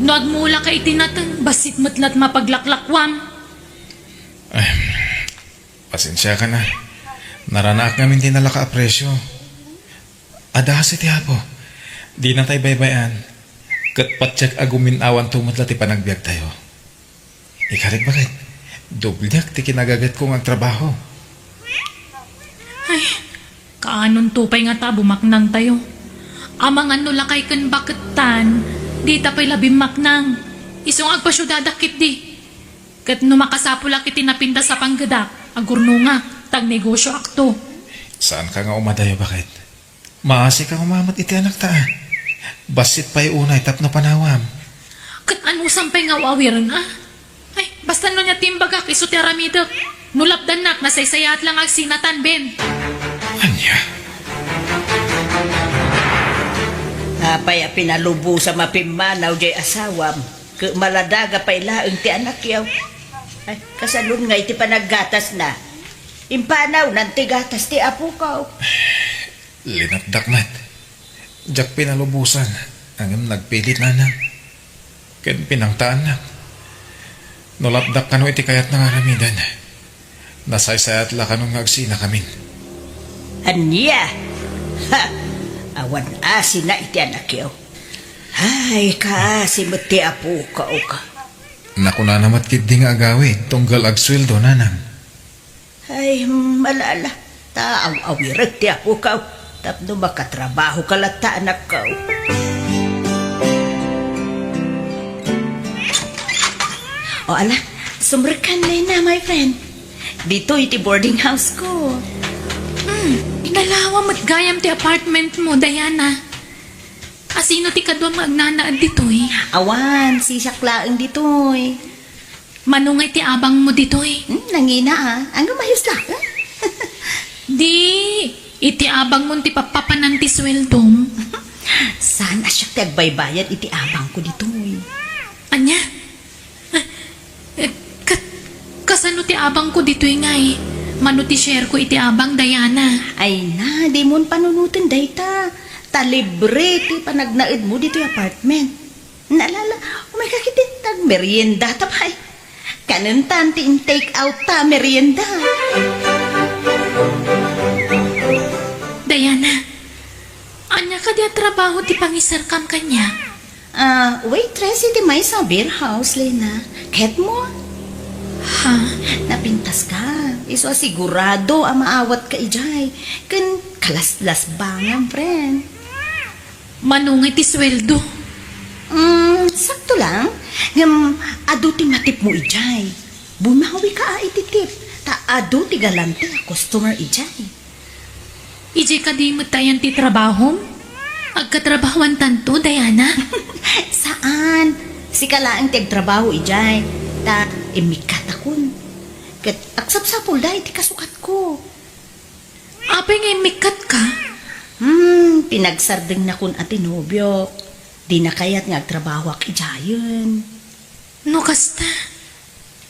No agmulaka iti nateng, bassit met la't mapaglaklakuam. Ay, Pasensiakan a. Naranaak ngamin ti nalaka a presio. Adda kasi ti Apo. Dinatay baybay-an. Ket patiek a gumin-awanto met la ti panagbiagtayo. Ikarik, baket? Doblek ti kinagagetko nga agtrabaho. Ay, kaanonto pay ngata a bumaknangtayo? Amangan no lakay ken bakettan, dita pay la bimmaknang. Isu nga agpasiudadak ketdi. Ket no makasapulak iti napintas a panggedak, agurnongak, ta agnegosioakto. Saanka nga umadayo, baket? Maasika koma met iti anakta a. Bassit pay unay tapno panawam. Ket anusam pay nga aw-awiren a? Ay, basta no ania ti imbagak, isu ti aramidek. No lapdannak, nasaysayaat la nga agsinatan, Ben. Ania? Apay a pinalubosam a pimmanaw diay asawam? Ket maladaga pay laeng ti anakyo. Ay, kasanon nga iti panaggatasna, impanawnan ti gatas ti apoko. Linatdak met. Diak pinalubosan, ngem nagpilit nanang. Ken pinangtaannak. No lapdak kano iti kayatna nga aramiden, nasaysayaat la kanon nga agsinakamin. Ania? Ha! Awan asina iti anakyo. Ay, kaasi met ti apoko. Nakunana met ketdi nga agawid tunggal agsueldo, nanang. Ay, malala, ta aw-awirek ti apoko tapno makatrabahoka latta, anakko. O, ala, sumrekkan, Lena, my friend. Ditoy ti boarding house ko. Hmm, inalawa met gayam ti apartment mo, Diana. Asino ti kaduam nga agnanaed ditoy? Awan, siak laeng ditoy. Mano ngay ti abang mo ditoy? Hmm, nangina a. Ano, mayus la? Di, iti abang mo ti papapanan ti sueldom. Saan a siak ti agbaybayad iti abang ko ditoy? Ania? Ah, eh, kat-, kasano ti abang ko ditoy ngay? Mano ti share ko iti abang, Diana? Ay na, di mon panunoten dayta. Ta libre ti panagnaedmo ditoy apartment. Naalala, umay ka ketdin ta agmeriendata pay. Kanentan ti in-take out ta merienda. Diana, ania kadi a trabaho ti pangiserkam kaniak? Ah, waitress iti maysa a beer house, Lena. Ketdin? Ha? Napintaska. Isu a sigurado a maawatka idiay. Ken kalaslasbangan, friend. Mano ngay ti sueldo? Mm, sakto lang. Ngem adu ti matipmo idiay. Bumawika a iti tip. Ta adu ti galante a customer idiay. Idiay kadi met ayan ti trabahom? Agkatrabahoantanto, Diana? Saan. Sika laeng ti agtrabaho idiay. Ta immikkatakon. Ket agsapsapulda iti kasukatko. Apay nga immikkatka? Hmm, pinagsardengna kon a ti nobiok. Dina kayat nga agtrabahoak idiayen. No kasta,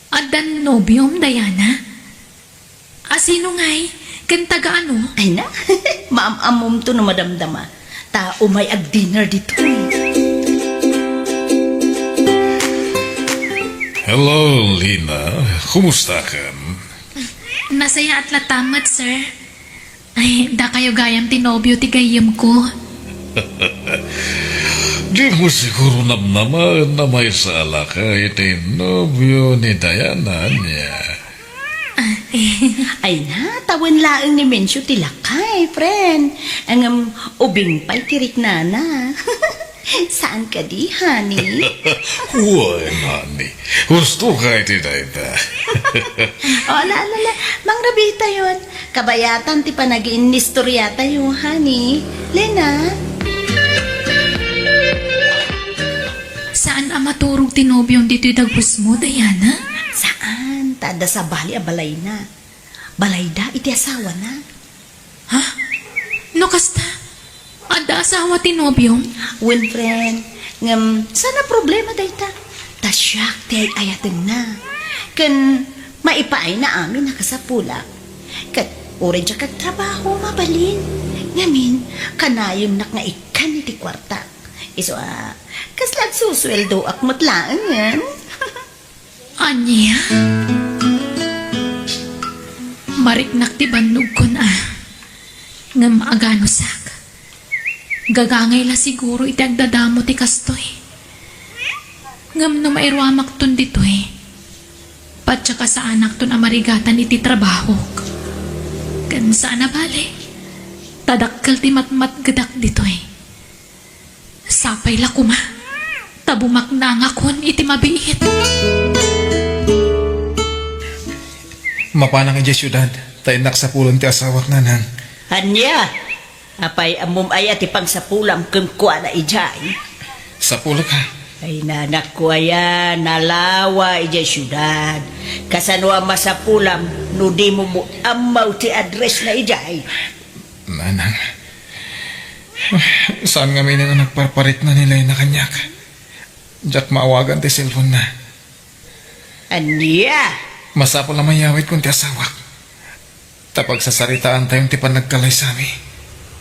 addan nobiom, Diana? A sino ngay? Ken taga ano? Ay na, maam-ammomto no madamdama. Ta umay ag-dinner ditoy. Hello, Lena. Kumustakan? Nasayaat latta met, sir. Ay, dakayo gayam ti nobio ti gayyemko. Dimo siguro namnamaen a maysa a lakay ti nobio ni Diana, ania? Ah, eh. Ay na, ta wen laeng ni Mencio ti lakay, friend. Ngem ubing pay ti riknana. Saan kadi, honey? Wen, honey. Husto ka iti dayta. O, ala, ala, ala. Mangrabiitayon. Kabayatan ti panagiinnistoriatayo, honey. Lena? Saan a maturog ti nobiom ditoy dagus mo, Diana? Saan? Ta adda sabali a balayna. Balayda iti asawana. Ha? No kasta, adda asawa ti nobiom? Wen, friend, ngem saan a problema dayta. Ta siak ti ay-ayatenna. Ken maipaayna amin a kasapulak. Ket uray diak agtrabaho, mabalin. Ngamin, kanayonnak nga ikkan iti kuartak. Isu a, kasla agsusueldoak met laengen. Ania? Mariknak ti bannogkon a. Ngem aganusak. Gagangay la siguro iti agdadamo ti kastoy. Ngem no mairuamakton ditoy, pattiek a saanakton a marigatan iti trabahok. Ken saan a bale, ta dakkel ti matmatgedak ditoy. Sapay la koma ta bumaknangakon iti mabiit. Mapanak idiay siudad, ta innak sapulen ti asawak, nanang. Ania? Apay, ammom aya ti pangsapulam kenkuana idiay? Sapulek a. Ay, nanakko aya, nalawa idiay siudad. Kasano a masapulam no dimo met ammo ti addressna idiay? Nanang, saan ngamin a nagparparikna ni Lena kaniak. Diak maawagan ti cellphone-na. Ania? Masapul a mayawidkon ti asawak. Ta pagsasaritaantayon ti panagkalaysami.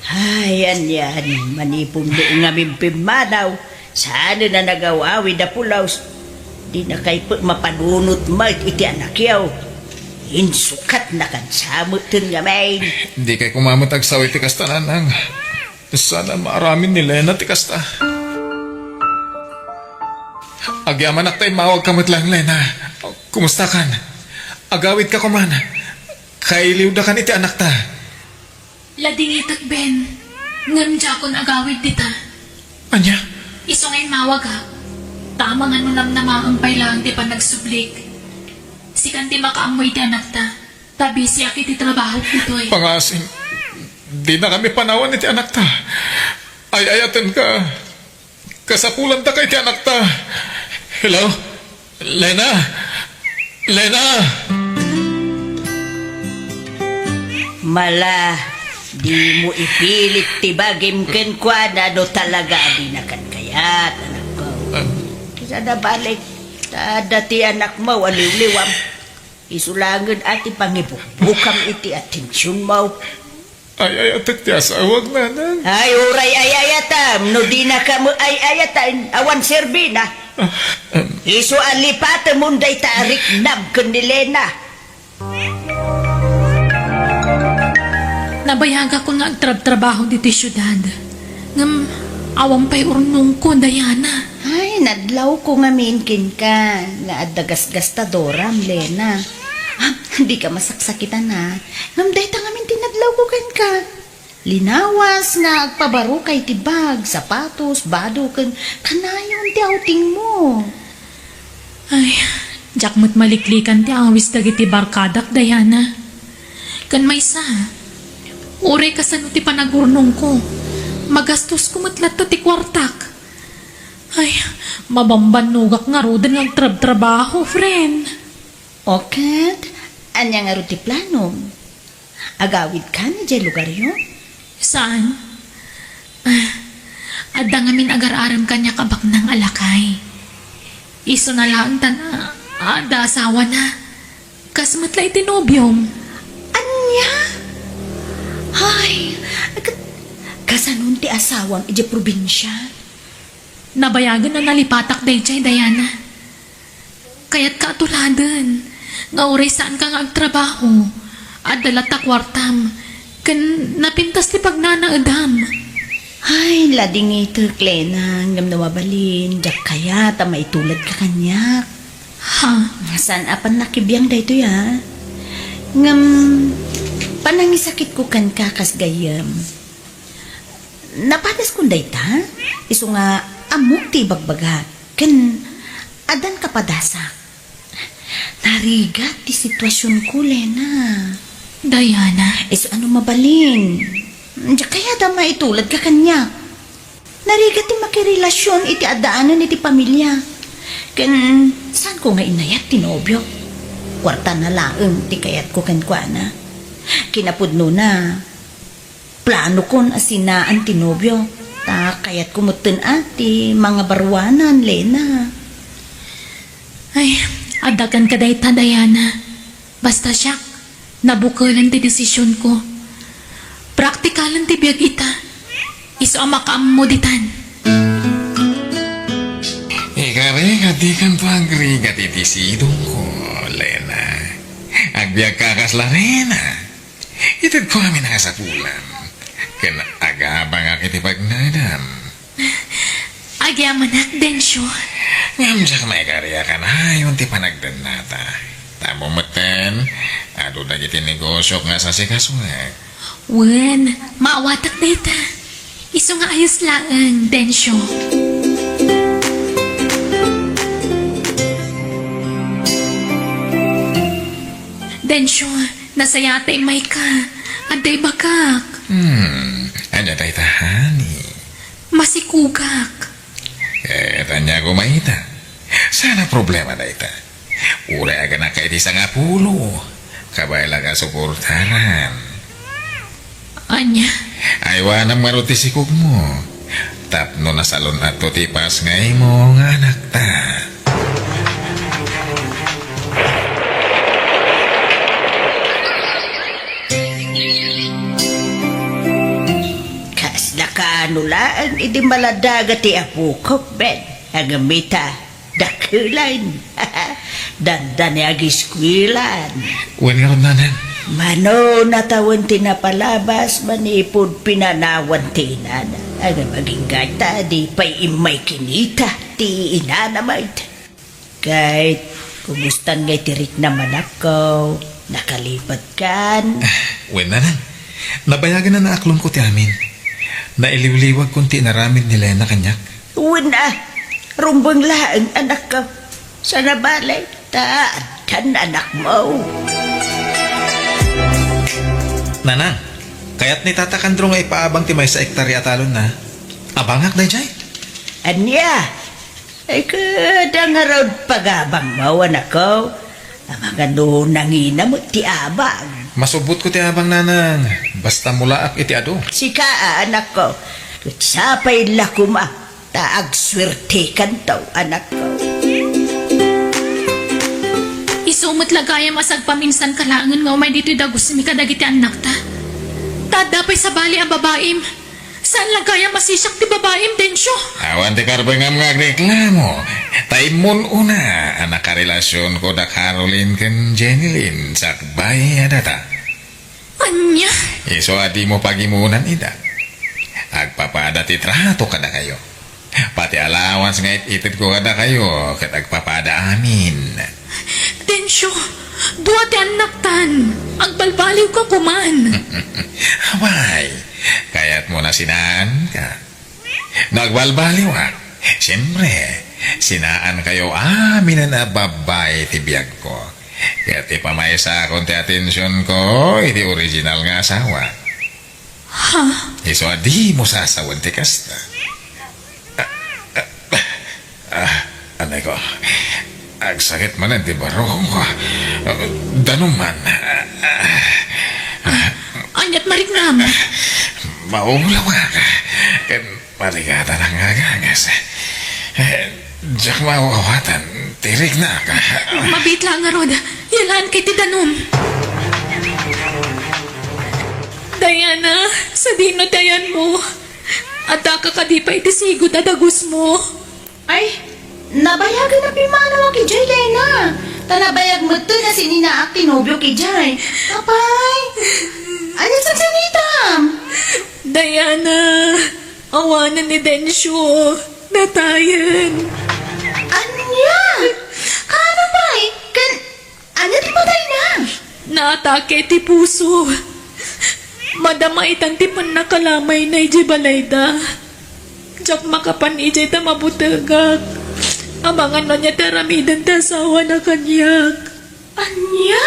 Ay, anian, manipun met ngamin pimmanaw, saanen a nagaw-awid a pulos. Dinakay pay mapanunot met iti anakyo. Insukatnakan sa metten ngamin. Dikay koma met agsao iti kasta, nanang. Saan a maaramid ni Lena ti kasta. Agyamanak ta immawagka met laeng, Lena. Kumustakan? Agawidka koman. Kailiwdakan iti anakta. Ladingitek, Ben. Ngem diakon agawid dita. Ania? Isu nga immawagak. Ta amangan no namnamaem pay laeng ti panagsublik. Sikan ti makaammo iti anakta. Ta bisiak iti trabahok ditoy. Pangaasim, dinakami panawan iti anakta. Ay-ayatenka. Kasapulantaka iti anakta. Hello? Lena? Lena? Mala, dimo ipilit ti bagim kenkuana no talaga a dinakan kayat, anakko. Ah. Saan a bale, ta adda ti anakmo a liwliwam. Isu laengen a ti pangibukbukam iti atensionmo. Ay-ayatek ti asawak, nanang. Ay, uray ay-ayatam, no dina kamo ay-ayatan, awan serbina. Ah, em. Isu a lipatemon dayta a riknam ken ni Lena. Nabayagakon nga agtrabtrabaho ditoy siudad. Ngem awan pay urnongko, Diana. Ay, nadlawko ngamin kenka nga adda gasgastadoram, Lena. Ah, dika masaksakitan, a. Ngem dayta ngamin ti nadlawko kenka. Linawas nga agpabarukay ti bag, sapatos, bado, ken kanayon ti outingmo. Ay, diak met maliklikan ti awis dagiti barkadak, Diana. Ken maysa, uray kasano ti panagurnongko, magastosko met latta ti kuartak. Ay, mabambannogak ngaruden nga agtrabtrabaho, friend. O ket, ania ngarud ti planom? Agawidkan idiay lugaryo? Saan? Ah, adda ngamin agar-arem kaniak a baknang a lakay. Isuna laeng ta adda asawana. Kas met la iti nobiom. Ania? Ay, ket kasanon ti asawam idiay probinsia? Nabayagen a nalipatak daydiay, Diana. Kayatka a tuladen nga uray saanka nga agtrabaho, adda latta kuartam, ken napintas ti pagnanaedam. Ay, ladingitek, Lena, ngem no mabalin, diak kayat a maituladka kaniak. Ha? Saan a pannakibiang daytoy, a. Ngem, panangisakitko kenka kas gayyem. Napadaskon dayta, isu nga ammok ti ibagbagak, ken addan kapadasak. Narigat ti situasionko, Lena. Diana. Isu a no mabalin, diak kayat a maituladka kaniak. Narigat ti makirelasion iti addaanan iti pamilia. Ken saanko nga inayat ti nobiok. Kuartana laeng ti kayatko kenkuana. Kinapudnona, planokon a sinaan ti nobio, ta kayatko metten a ti mangabaruanan, Lena. Ay, adda kenka dayta, Diana. Basta siak, nabukelen ti desisionko. Praktikalen ti biag ita. Isu a makaammo ditan. Ikarigat, dikanto agrigat iti sidongko, Lena. Agbiagka kas la reyna. Itedko amin a kasapulam, ken agabangak iti pagnaedam. Agyamanak, Dencio. Ngem diak maikari a kanayon ti panagdennata. Tammo metten, adu dagiti negosiok nga sasikasoek. Wen, maawatak dayta. Isu nga ayos laeng, Dencio. Dencio, nasayaat ta immayka. Adda ibagak. Hmm, ania dayta, honey? Masikogak. Eh, ania koma ita? Saan a problema dayta? Uray aganakka iti sangapulo, kabay la nga suportaran. Ania? Aywanam ngarud ti sikogmo, tapno nasalun-atto ti pasngaymo nga anakta. Kasla kano laeng idi maladaga ti apok, Ben. Ngem ita, dakelan. Dandani agiskuelan. Wen ngarud, nanang. Mano natawen ti napalabas manipud pinanawan ti inana. Ngem agingga ita, di pay immay kinita ti inana met. Ket, kumustan ngay ti riknam, anakko? Nakalipatkan? Ah, wen, nanang. Nabayagen a naaklonko ti amin. Nailiwliwagkon ti inaramid ni Lena kaniak. Wen a, rumbeng laeng, anakko. Saan a bale, ta addan anakmo. Nanang, kayat ni Tata Kandro nga ipaabang ti maysa a ektarya a talonna. Abangak daydiay. Ania? Ay, kada ngarud pagabangmo, anakko. Amangan no nangina met ti abang. Masubbotko ti abang, nanang. Basta mulaak iti adu. Sika a, anakko. Ket sapay la koma ta agsuertekanto, anakko. Isu met la gayam a sagpaminsanka laengen nga umay ditoy dagusmi kadagiti annakta. Ta adda pay sabali a babaim. Saan lang gayam a sisiak ti babaim, Dencio? Awan ti karbengam nga agreklamo. Ta immun-una a nakarelasionko da Caroline ken Jenny Lynn sakbay a data. Ania? Isu a dimo pagimunan ida. Agpapada ti trato kadakayo. Pati allowance nga it-itedko kadakayo ket agpapada amin. Dencio, dua ti annaktan. Agbalbaliwka koman. Apay, kayatmo a sinaanka? No agbalbaliwak, siempre, sinaankayo aminen a babbai ti biagko. Ket ipamaysakon ti atensionko iti original nga asawa. Ha? Isu a dimo sasawen ti kasta. Ah, ah, ah, anay ko. Agsakit manen ti barukongko. Danum man. Aniat mariknam? Maulaw nga. Ken marigatan nga agangas. Diak maawatan. Tiriknak. Mabiit lang ngarud. Yalaan kay ti danum. Diana, sadino ti ayanmo? Addaka kadi pay iti sigud a dagusmo? Ay, nabayagen a pimmanawak idiay, Lena. Ta nabayag metten a sininaak ti nobiok idiay. Apay, ania sangsanitam? Diana, awanen ni Dencio. Natayen. Ania? Kaano pay? Ken Ania ti patayna? Naatake ti puso. Madama itan ti pannakalamayna idiay balayda. Diak makapan idiay ta mabutegak. Amangan no ania ti aramiden ti asawana kaniak. Ania?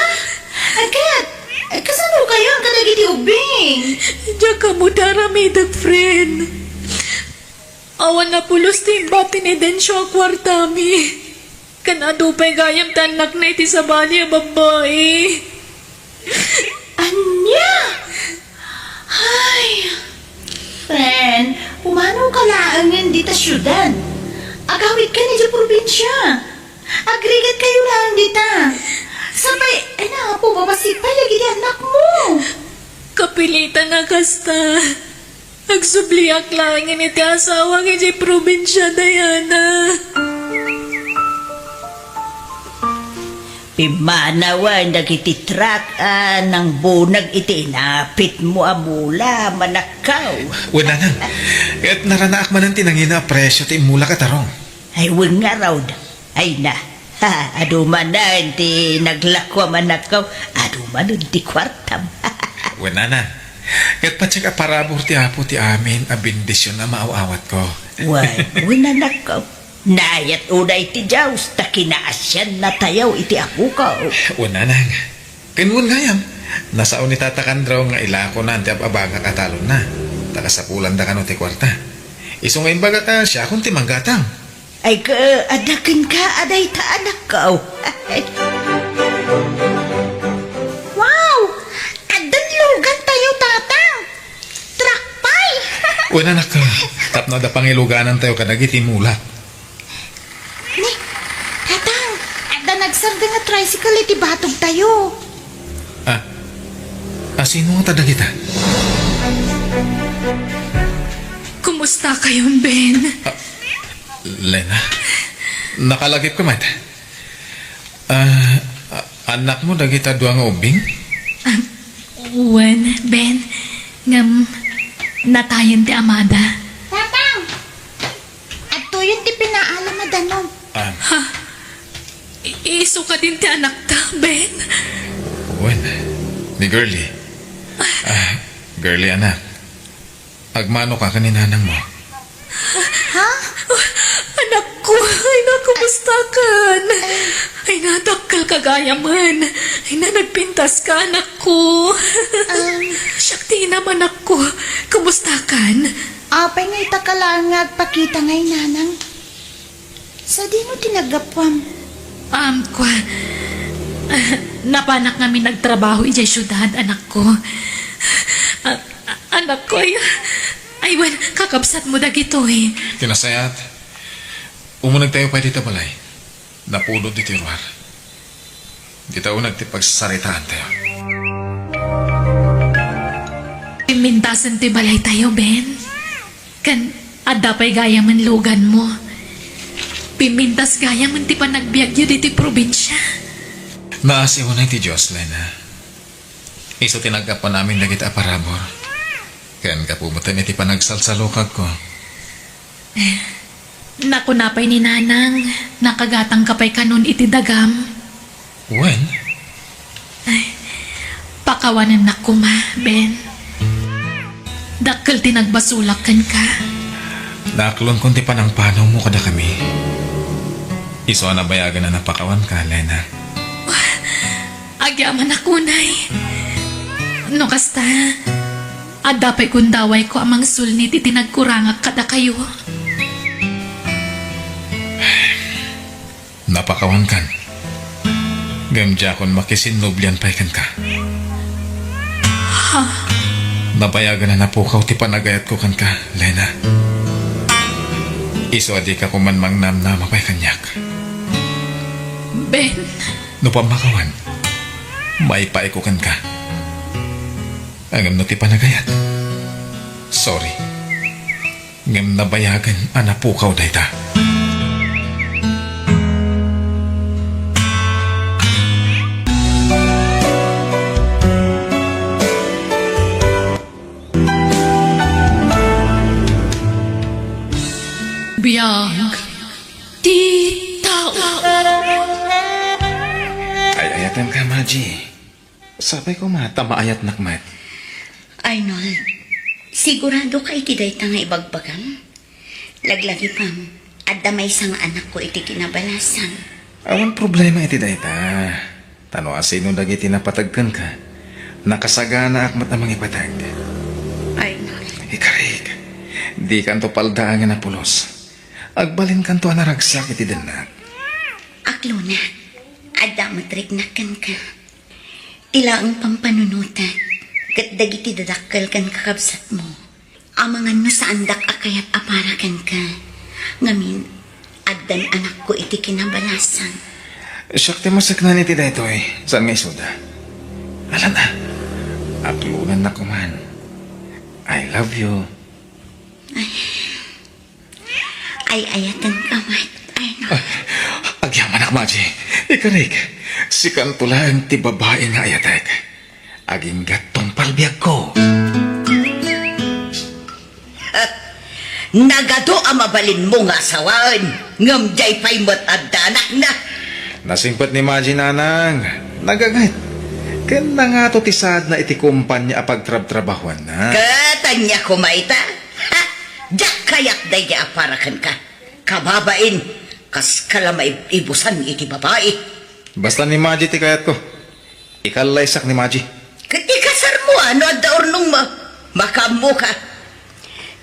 Ket, kasanokayon kadagiti ubbing? Diak ammo ti aramidek, friend. Awan a pulos ti imbati ni Dencio a kuartami. Ken adu pay gayam ti annakna iti sabali a babbai. Ania? Ay, friend, pumanawka laengen dita siudad. Agawidkan idiay probinsia. Agrigatkayo laeng dita. Sapay, ay, napo, mabassit pay dagiti annakmo. Kapilitan a kasta. Agsubliak laengen iti asawak idiay probinsia, Diana. Pimmanawen dagiti truck a nangbunag iti inapitmo a mula, manakkaw. Wen, nanang, ket naranaak manen ti nangina a presio ti immulak a tarong. Ay, wen ngarud. Ay na, ha, adu manen ti naglako a manakkaw, adu manen ti kuartam. Wen, nanang, ket patiek a parabur ti Apo ti amin a bendision a maaw-awatko. Wen, wen, anakko, nayat unay ti Dios ta kinaasiannatayo iti apoko. Wen, nanang, ken wen gayam, nasao ni Tata Kandraw nga ilakonan ti ab-abagak a talonna, ta kasapulan da kano ti kuarta. Isu nga imbagak a siakon ti manggatang. Ay, ka, adda kenka a dayta, anakko. Wow! Addan lugantayo, Tatang! Truck pay! Wen, anakko, tapno adda pangiluganantayo kadagiti mulak. Ni, Tatang, adda nagsardeng a tricycle iti batogtayo. Ah, asino nga ta dagita? Kumusta kayon, Ben? Ah, Lena, nakalagipka met? Ah, a-, annakmo dagita dua nga ubbing? Ah, wen, Ben, ngem natayen ti amada. Tatang! Adtoyen ti pinaalam a danum. Ah. Ha? I-, isu kadin ti anakta, Ben? Wen, ni Girlie. Ah, Girlie, anak. Agmanoka ken ni nanangmo. Ha? Anakko, ay na, kumustakan? Ay na, dakkelka gayamen. Ay na, nagpintaska, anakko. Um, Siak ti inam, anakko. Kumustakan? Apay nga ita ka laeng nga agpakita nga inanang? Sadino ti naggapuam? Um, kua, ah, napanak ngamin nagtrabaho idiay siudad, anakko. Ah, ah, anakko, ay, ay, wen, kakabsatmo dagitoy. Ti nasayaat, umunegtayo pay dita balay. Napudot ditoy ruar. Dita uneg ti pagsasaritaantayo. Pimmintasen ti balaytayo, Ben. Ken adda pay gayamen luganmo. Pimmintas gayamen ti panagbiagyo ditoy probinsia. Naasiw unay ti Dios, Lena. Isu ti naggapuan amin dagiti a parabur. Ken gapu metten iti panagsalsalukagko. Nakuna pay ni Nanang, nakagatangka pay kanon iti dagam. Wen? Ay, pakawanennak koma, Ben. Dakkel ti nagbasolak kenka. Naaklonkon ti panangpanawmo kadakami. Isu a nabayagen a napakawanka, Lena. Agyamanak unay. No kasta, adda pay gundawayko a mangsulnit iti nagkurangak kadakayo. Napakawankan. Ngem diakon makisinnublian pay kenka. Ha? Nabayagen a napukaw ti panagayatko kenka, Lena. Isu a dika koma mangnamnama pay kaniak. Ben. No pammakawan, maipaayko kenka. Ngem no ti panagayat, sorry. Ngem nabayagen a napukaw dayta. Biag ti tao. Ay-ayatenka, Maji. Sapay koma ta maayatnak met. Arnold, sigurado ka iti dayta nga ibagbagam? Laglagi pay, adda maysa nga anakko iti kinabalasan. Awan problema iti dayta. Ta no asino dagiti napateg kenka, nakasaganaak met a mangipateg. Arnold. Ikarik, dikanto paldaangen a pulos. Agbalinkanto a naragsak iti dennak. Aklona, adda met riknak kenka. Ti laeng pampanunotek ket dagiti dadakkel ken kakabsatmo. Amangan no saandak a kayat a para kenka, ngamin, addan anakko iti kinabalasan. Siak ti maseknan iti daytoy, saan nga isuda. Alan a, aklonannak koman. I love you. Ay. Ay-ayatenka met, Arnold. Ay, agyamanak, Maji. Ikarik, sikanto laeng ti babai nga ayatek. Agingga tungpal biagko. Nagadu a mabalinmo nga asawaen, ngem diay pay met adda anakna. Nasingpet ni Maji, Nanang. Nagaget. Ken nangato ti saadna iti kompania a pagtrabtrabahuanna. Ket ania koma ita? Ha? Diak kayat daydi a para kenka. Kababain, kaska la maib-ibusan iti babai. Basta ni Maji ti kayatko. Ikallaysak ni Maji. Ket ikasarmo a no adda urnongmo. Makaammoka.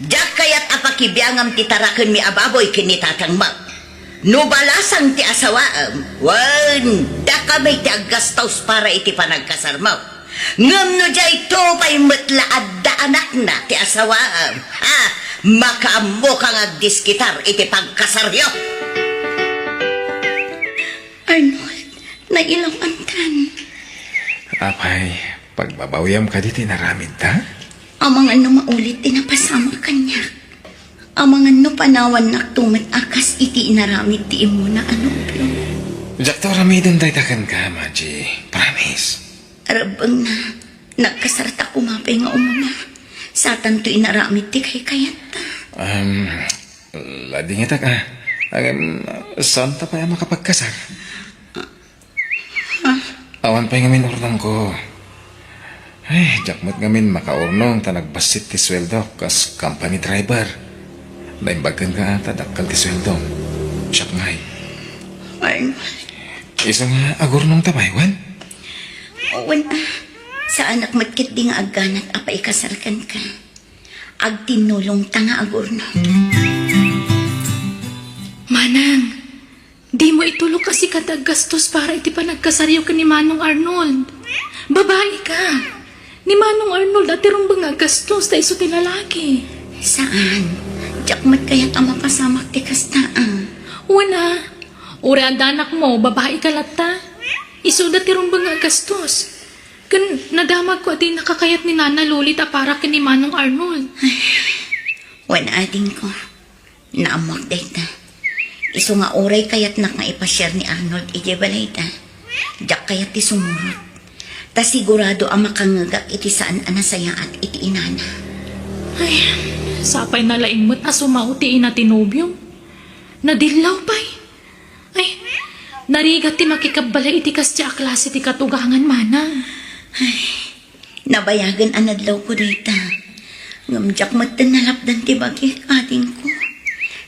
Diak kayat a pakibiangam ti tarakenmi a baboy ken ni tatangmo. No balasang ti asawaem, wen, dakami ti aggastos para iti panagkasarmo. Ngem no diayto pay met la adda anakna ti asawaem, ha, makaammoka nga agdiskitar iti pagkasaryo. Arnold, nailaw-antan. Apay, pagbabawiam kadi ti inaramidta? Amangan no maulit ti napasamak kaniak. Amangan no panawannakto met a kas iti inaramid ti immuna a nobio. Diakto aramiden dayta kenka, Maji. Promise. Rebbengna, nagkasarta koma pay nga umuna. Satanto inaramid ti kaykayatta. Um, ladingitak a. Ngem, saanta pay a makapagkasar? Ah. Awan pay ngamin urnongko. Ay, diak met ngamin makaurnong ta nagbassit ti sueldok kas company driver. Naimbag kenka ta dakkel ti sueldom. Siak ngay. Ay. Isu nga agurnongta pay, wen? Wen, ah. Saanak met ketdi nga agganat a paikasar kenka. Agtinnulongta nga agurnong. Manang, dimo itulok a sika ti aggastos para iti panagkasaryo ken ni Manong Arnold. Babaika. Ni Manong Arnold a ti rumbeng nga aggastos ta isu ti lalaki. Saan. Diak met kayat a mapasamak ti kasta, ah. Wen a. Uray adda anakmo, babaika latta. Isuda ti rumbeng nga aggastos. Ken nadamagko a di nakakayat ni Nana Lolit a para ken ni Manong Arnold. Wen, adingko, naammoak dayta. Isu nga uray kayatnak nga ipasiar ni Arnold idiay balayda, diak kayat ti sumurot. Ta sigurado a makangngegak iti saan a nasayaat iti inana. Ay, sapay na laeng met a sumao ti ina ti nobiom. Nadillaw pay. Ay, narigat ti makikabbalay iti kasdi a klase ti katugangan, manang. Ay, nabayagen a nadlawko dayta. Ngem diak metten nalapdan ti bagik, adingko.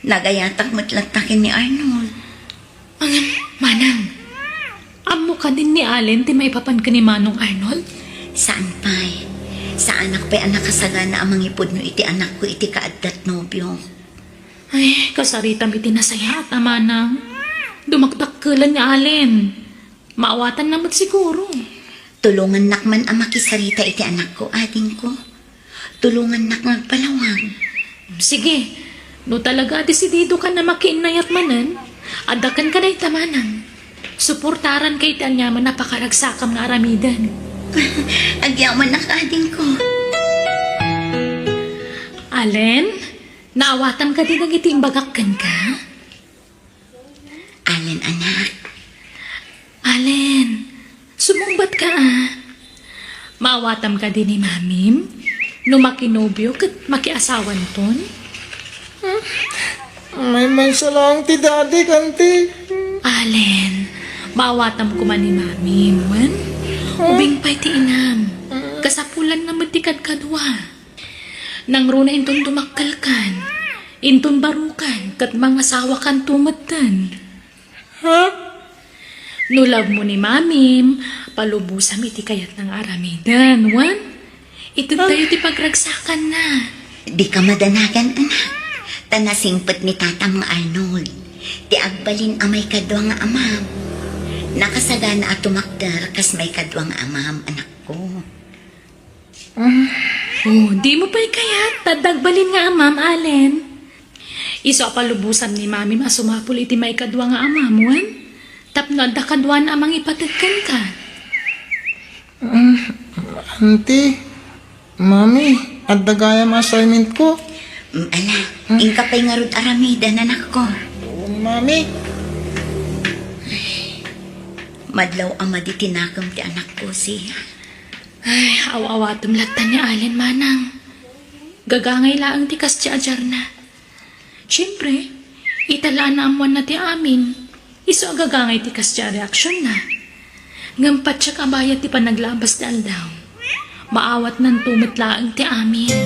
Nagayatak met latta ken ni Arnold. Ngem, manang, ammo kadin ni Allen ti maipapan ken ni Manong Arnold? Saan pay. Saanak pay a nakasagana a mangipudno iti anakko iti kaaddat nobio. Ay, kasaritam iti nasayaat a manang. Dumakdakkelan ni Allen. Maawatanna met siguro. Tulongannak man a makisarita iti anakko, adingko. Tulongannak nga agpalawag. Sige, no talaga a desididokan a makiinnayat manen, adda kenka dayta, manang. Suportaranka iti aniaman a pakaragsakam nga aramiden. Agyamanak, adingko. Allen, naawatan kadi dagiti imbagak kenka? Allen, anak. Allen, sumungbat ka, a. Maawatam kadi ni Mamim? No makinobio ket makiasawanton? Hmm? Maymaysa laeng ti Daddy, kanti. Allen, maawatam koma ni Mamim, wen? Hmm? Ubing pay ti inam. Hmm. Kasapulanna met ti kadkadua. Nangruna inton dumakkelkan, inton barokan, ket mangasawakanto metten. Ha? No love mo ni Mamim, palubosam iti kayatna nga aramiden, wen? Itedtayo ti pagragsakanna. Dika madanagan, anak. Ta nasingpet ni tatam nga Arnold ti agbalin a maikadua nga amam. Nakasagana a tumakder kas maikadua nga amam, anakko. Ah. Oh, dimo pay kayat, ta adda agbalin nga amam, Allen. Isu a palubosam ni Mamim a sumapul iti maikadua nga amam, wen? Tapno adda kaduana a mangipated kenka. Ah, Auntie, Mami, adda gayam assignment ko. Mm, ala, hmm? Inka pay ngarud aramiden, anakko. Mami. Madlaw a madi ti nakem ti anakko, siya. Ay, aw-awatem latta ni Allen, manang. Gagangay laeng ti kasdi a diarna. Siempre, ita la a naammoanna ti amin. Isu a gagangay ti kasdi a reaksionna. Ngem patiek a bayat ti panaglabas ti aldaw. Maawatnanto met laeng ti amin.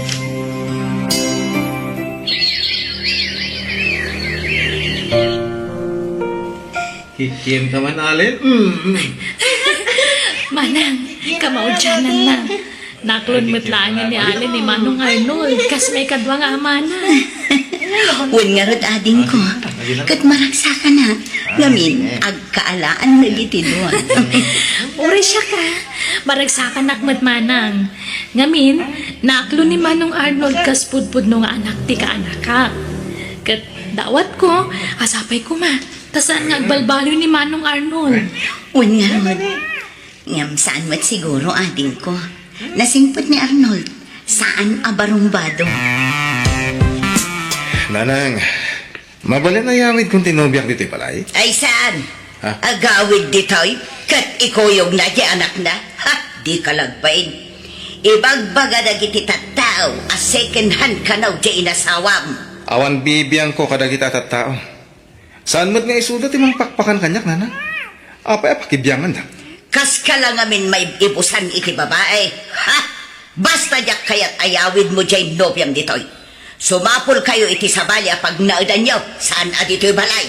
Kikienka man, Allen? Mm. Manang, kamaudiananna. Naklon met laengen ni Allen ni Manong Arnold, kas maikadua nga amana. Wen ngarud, adingko, ket maragsakana, ngamin, agkaalaan dagiti dua. Uray siak, a, maragsakanak met, manang. Ngamin, naklon ni Manong Arnold kas pudpudno nga anak ti kaanakak. Ket dawatko a sapay koma, ta saan nga agbalbaliw ni Manong Arnold. Wen ngarud. Ngem saan met siguro, adingko. Nasingpet ni Arnold. Saan a barumbado. Nanang, mabalin a yawidkon ti nobiak ditoy balay? Ay, saan? Ha? Agawid ditoy, ket ikuyogna ti anakna? Ha? Dika lagbain. Ibagbaga dagiti tattao a second hand kano ti inasawam. Awan bibiangko kadagiti a tattao. Saan met nga isuda ti mangpakpakan kaniak, nanang? Apay a pakibianganda? Kaska la ngamin maib-ibusan iti babai. Ha? Basta diak kayat a yawidmo diay nobiam ditoy. Sumapulkayo iti sabali a pagnaedanyo, saan a ditoy balay.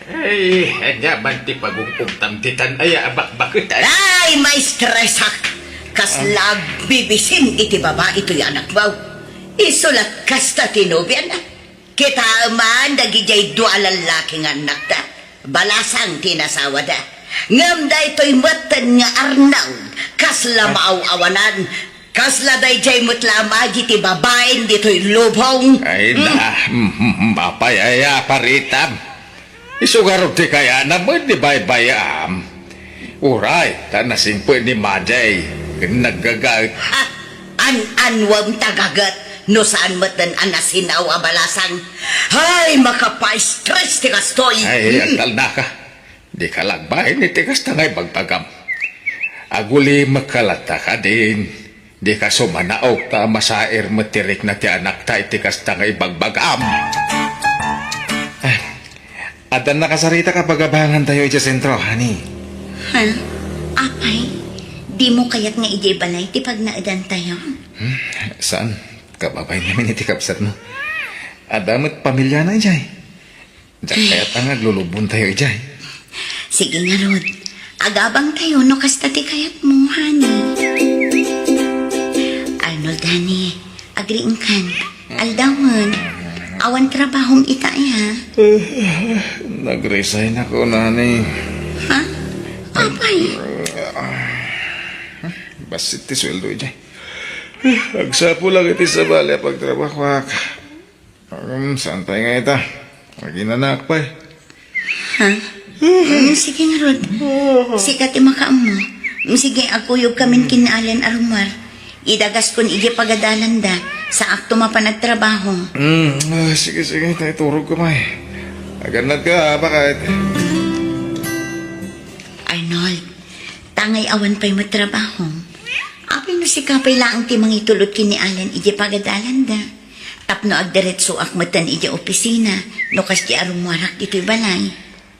Ay, ania man ti pagungpugtam ditan aya a bakbaketan? Ay, maestresak! Kasla agbibisin iti babai toy anakmo. Isu la kasta ti nobiana. Kitaem man dagidiay dua a lallaki nga annakda. Balasang ti nasawada. Ngem daytoy metten nga Arnold, kasla maaw-awanan, kasla daydiay met la a madi ti babain ditoy lubong. Ay, hmm, na, mm, mm, mm, apay aya a paritam? Isu ngarud ti kayatna met ni baybay-am. Uray, ta nasingpet ni Madi. Naggaga. Ha? An-anwam ta gaget no saan metten a nasinaw a balasang. Hay, makapa-stress ti kastoy. Ay, hmm, agtalnaka. Dika lagbay iti kasta nga ibagbagam. Agulimek ka latta kadin. Dika sumanaok ta masair met ti rikna ti anakta iti kasta nga ibagbagam. Ah, addan nakasarita ka pagabangantayo iti sentro, honey. Ha? Apay, dimo kayat nga idiay balay ti pagnaedantayo? Hmm, saan? Kababain ngamin iti kabsatmo. Adda met pamiliana idiay. Diak kayat nga aglulubontayo idiay. Sige ngarud, agabangtayo no kasta ti kayatmo, honey. Arnold, honey, agriingkan. Aldawen, awan trabahom ita, ha? Nag-resign ako, honey. Ha? Apay? Bassit ti sueldo idiay. Agsapul lang iti sabali a pagtrabahoak. Um, saan pay nga ita? Aginanak pay. Ha? Mm, sige ngarud. Sika ti makaammo. Mm, sige, agkuyogkamin ken ni Allen a rummuar. Idagaskon idiay pagadalanda. Saakto mapan agtrabaho. Mm, ah, sige, sige. Tay turog ka, may. Agannad ka, ha, bakit? Arnold, tangay awan pay met trabahom. Apay no sika pay laeng ti mangitulod ken ni Allen idiay pagadalanda? Tapno agdiretsoak metten idiay opisina no kasdi a rummuarak ditoy balay.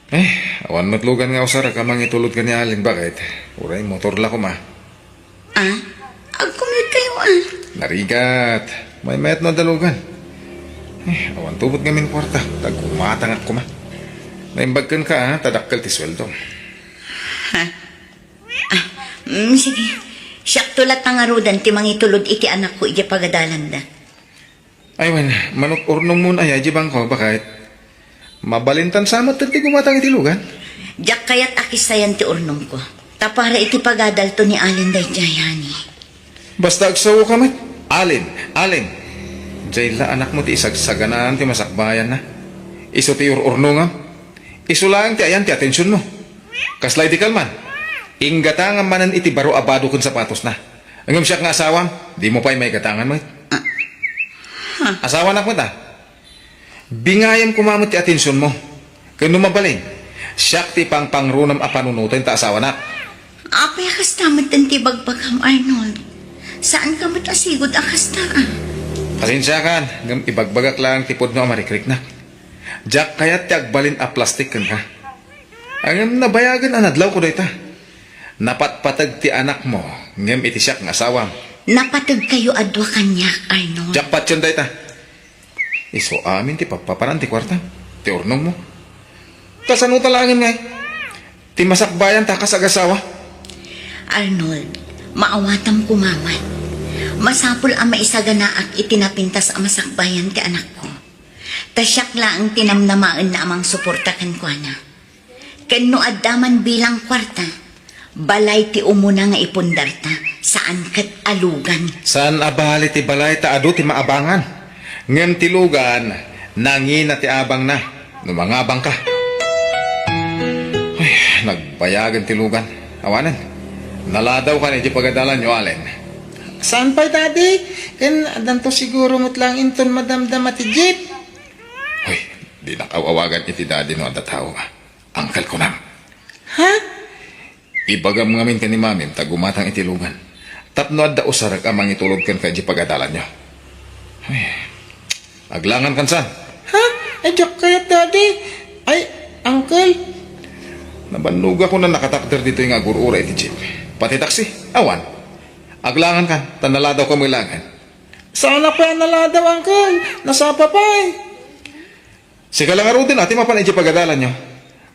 Eh, awan met lugan nga usarek a mangitulod ken ni Allen, bakit? Uray motor la koma. Ah? Agcommute kayo, ah? Narigat. Maymayat no adda lugan. Eh, awan tubot ngamin kuarta. Tagkumatangak koma. Naimbag kenka, ah, ta dakkel ti sueldo. Ha? Ah, mm, sige. Siakto latta ngaruden ti mangitulod iti anakko idiay pagadalanda. Ay, wen, manut-urnongmon aya idiay bangko, bakit? Mabalintan sa met ti gumatang iti lugan. Diak kayat a kissayan ti urnongko. Ta para iti pagadalto ni Allen daydiay, honey. Basta agsaoka met. Allen, Allen. Diay la anakmo ti isagsaganaan ti masakbayanna. Isu ti ur-urnongam. Isu laeng ti ayan ti atensionmo. Kasla idi kalman, inggatangam manen iti baro a bado ken sapatosna. Ngem siak nga asawam, dimo pay maigatangan met. Ah. Huh. Asawanak met, a. Bingayam koma met ti atensionmo. Ken no mabalin, siak ti pangpangrunam a panunoten ta asawanak. Apay a kasta met ti ibagbagam, Arnold? Saanka met a sigud a kasta, a. Pasensiakan, ngem ibagbagak laeng ti pudno a marikriknak. Diak kayat ti agbalin a plastik kenka. Ngem nabayagen a nadlawko dayta. Napatpateg ti anakmo, ngem iti siak nga asawam. Napategkayo a dua kaniak, Arnold. Diak patien dayta. Isu amin ti pappapanan ti kuarta, ti urnongmo. Kasano ta laengen ngay? Ti masakbayan ta kas agasawa? Arnold, maawatam koma met. Masapul a maisaganaak iti napintas a masakbayan ti anakko. Ta siak laeng ti namnamaenna a mangsuporta kenkuana. Ken no adda man bilang kuarta, balay ti umuna nga ipundarta, saan ket a lugan. Saan a bali ti balay ta adu ti maabangan. Ngem ti lugan, nangina ti abangna no mangabangka. Ay, nagbayagen ti lugan. Awanen. Naladawkan iti pagadalanyo, Allen. Saan pay, Daddy? Ken addanto siguro met laeng inton madamdama ti jeep. Hoy, dinak aw-awagan iti daddy no adda tao. Uncle, kunam. Ha? Ibagam ngamin ken ni Mamim ta gumatang iti lugan. Tapno adda usarek a mangitulod kenka iti pagadalanyo. Ay, aglangan kan sa. Ha? Ay, diak kayat, Daddy. Ay, Uncle. Nabannogak no nakatakder ditoy nga agur-uray iti jeep. Pati taksi, awan. Aglangan kan, ta naladawka met laeng. Saanak pay a naladaw, Uncle. Nasapa pay. Sika la ngaruden a ti mapan iti pagadalanyo.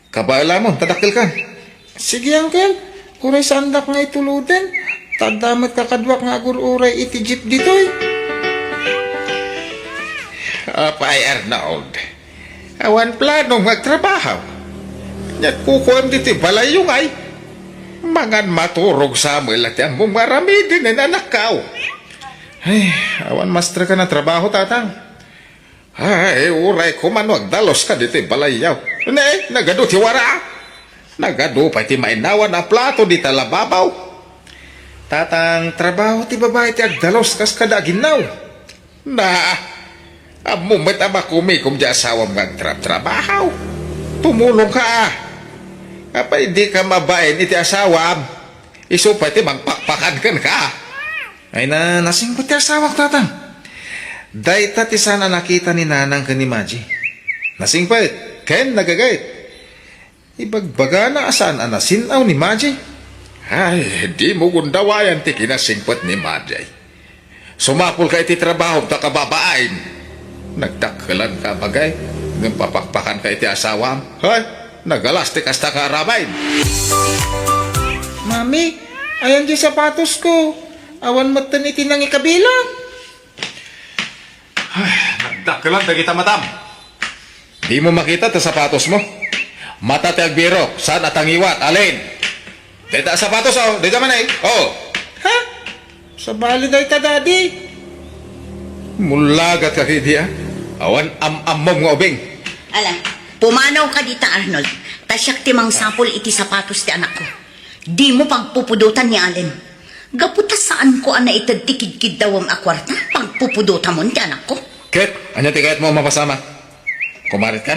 Kabaelamon, ta dakkelkan. Sige, Uncle. Uray saandak nga ituloden. Ta adda met kakaduak nga agur-uray iti jeep ditoy. Apay, Arnold. Awan plano nga agtrabaho. Nagkukuem ditoy balayyo ngay. Mangan maturog sa met la ti ammom nga aramiden ken anakko. Ay, awan masterka nga trabaho, Tatang. Ay, uray koma no agdaluska ditoy balayyo. Ne, nagadu ti wara. Nagadu pay ti mainawan a plato dita lababaw. Tatang, trabaho ti babai ti agdalus kas kada aginnaw. Na, ammo met a makumikom ti asawam nga agtrabtrabaho. Tumulongka, a. Apay dika mabain iti asawam? Isu pay ti mangpakpakan kenka. Ay na, nasingpet ti asawak, Tatang. Dayta ti saan a nakita ni Nanang ken ni Maji. Nasingpet ken nagagayt. Ibagbagana a saan a nasin-aw ni Maji. Ay, dimo gundawayan ti kinasingpet ni Maji. Sumapulka iti trabahom ta kababain. Nagdakkelanka a bagay, ngem papakpakanka iti asawam. Hay, nagalas ti kasta nga aramid. Mami, ayan ti sapatosko. Awan metten iti nangikabilang. Ay, nagdakkelan dagita matam. Dimo makita ti sapatosmo? Mata ti agbirok, saan a tangiwat, alin? Dayta a sapatos, o, dayta man, e. O. Ha? Sabali dayta, Daddy. Mulagatka ketdi, a. Awan am-ammom nga ubing. Ala, pumanawka dita, Arnold. Ta siak ti mangsapul iti sapatos ti anakko. Dimo pagpupudotan ni Allen. Gapu ta saanko a naited ti kidkiddawem a kuarta, pagpupudotamon ti anakko. Ket, ania ti kayatmo a mapasamak? Kumaretka?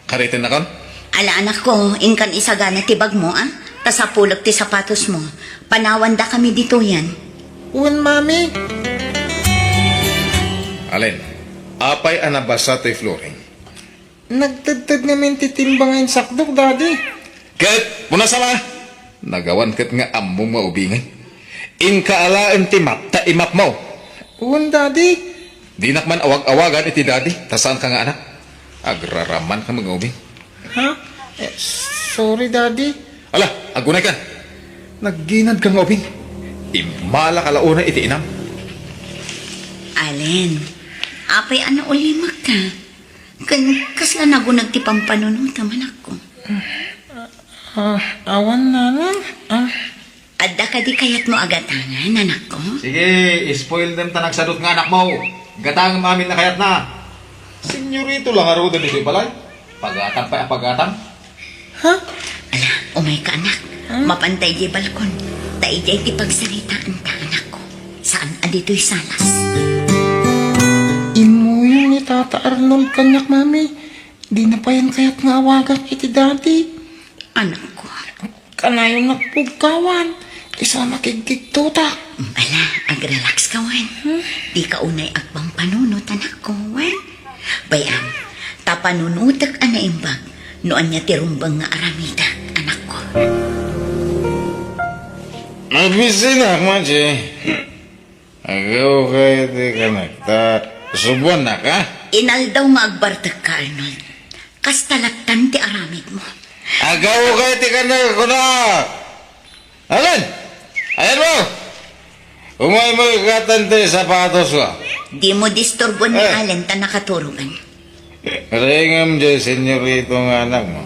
Karitennakon? Ala, anakko, inkan isagana ti bagmo, a? Ta sapulek ti sapatosmo. Panawandakami ditoyen. Wen, Mami. Alin, apay a nabasa toy florin? Nagtedted ngamin ti timbang a insakdok, Daddy. Ket, punas a la! Nagawan ket nga ammom nga ubingen. Inka alaen ti mapta imapmo. Wen, Daddy. Dinak man awag-awagan iti Daddy, ta saanka nga anak. Agraramanka nga ubing. Ha? E, sorry, Daddy. Ala, agunayka. Nagginadka nga ubing. Immalaka la unay iti inam. Alin, apay a naulimakka? Ken kasla nagunag ti pampanunotam, anakko? A, awan, Nanang. A. Adda kadi kayatmo a gatangen, anakko? Sige, ispoildem ta nagsadut nga anakmo. Gatangem amin a kayatna. Senyorito la ngaruden ditoy balay. Pagatang pay a pagatang. Ha? Ala, umayka, anak. Hmm? Mapanta idiay balkon. Ta idiay ti pagsaritaanta, anakko. Saan a ditoy salas. Immuyong ni Tata Arnold kaniak, Mami. Dina payen kayat nga awagak iti Daddy. Anakko. Kanayon nga pugkawan. Isu a makigkigtotak. Ala, agrelax ka, wen. Hmm? Dika unay agpampanunot, anakko, wen. Bay-am, ta panunotek a naimbag no ania ti rumbeng nga aramidak, anakko. Magbisinak, Maji. Agaw kay ti kanak, ta subuannak, a? Inaldaw nga agbartekka, Arnold. Kasta lattan ti aramidmo. Agaw kay ti kanak, kunak. Alin? Ayan mo! Umaymo ikatan ti sapatosko. Dimo disturbon ni Eh. Allen ta nakaturogan. Ringem diay senyorito nga anakmo.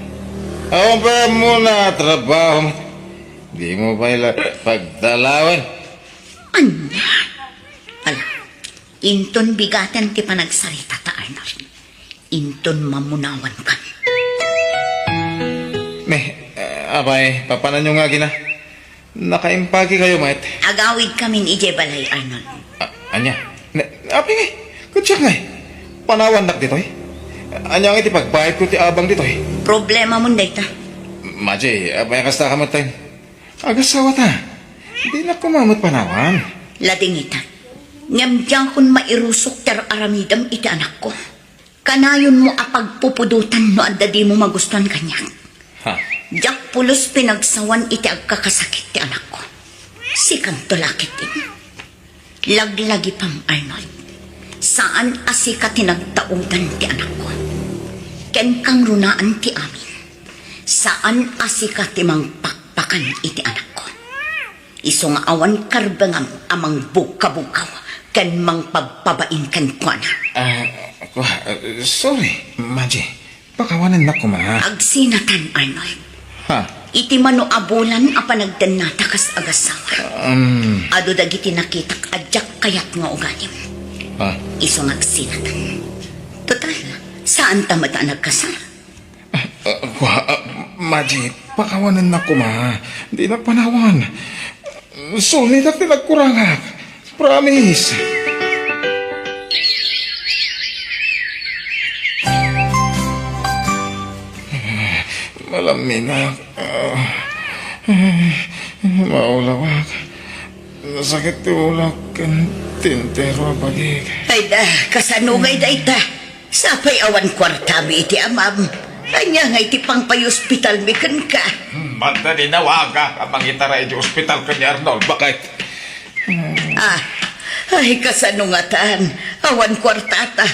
Awan pay ammona a trabaho. Dimo pay la pagtalawen. Ania? Ala, inton bigaten ti panagsarita ta, Arnold. Inton mamunawankan. Ne, eh, apay, papananyo nga agina? Nakaimpagikayo met. Agawidkamin idiay balay, Arnold. A-, ania? Ne, apay ngay? Ket siak ngay? Panawannak ditoy? Ania ngay ti pagbayadko ti abang ditoy? Problemamon dayta. Maji, apay a kasta ka met, tay? Agasawata. Dinak koma met panawan. Ladingitan. Ngem diakon mairusok ti ar-aramidem iti anakko. Kanayonmo a pagpupudotan no adda dimo magustuan kaniak. Ha? Diak pulos pinagsawan iti agkakasakit ti anakko. Sikanto la ketdin. Laglagipam, Arnold. Saan a sika ti nagtaudan ti anakko. Ken kangrunaan ti amin. Saan a sika ti mangpakpakan iti anakko. Isu nga awan karbengam a mangbugkabugaw ken mangpabpabain kenkuana. Ah, kua-, sorry, Maji. Pakawanennak koma. Agsinatan, Arnold. Ha? Iti mano a bulan a panagdennata kas agasawa. Um. Adu dagiti nakitak a diak kayat nga ugalim. Ha? Isu nga agsinatan. Total, saanta met a nagkasar. Ah, kua-, ah, Maji, pakawanennak koma. Dinak panawan. Sunitak ti nagkurangak. Promise. Malaminak. Ah, maulawak. Sakit ti ulok ken ti entero a bagik. Ay da, kasano ngay dayta? Sapay awan kuartami iti amam. Ania ngay ti pangpayospitalmi kenka? Hmm, adda dinawagak a mangitara iti ospital ken ni Arnold. Bakit? Ah, ay, kasano ngatan? Awan kuartata.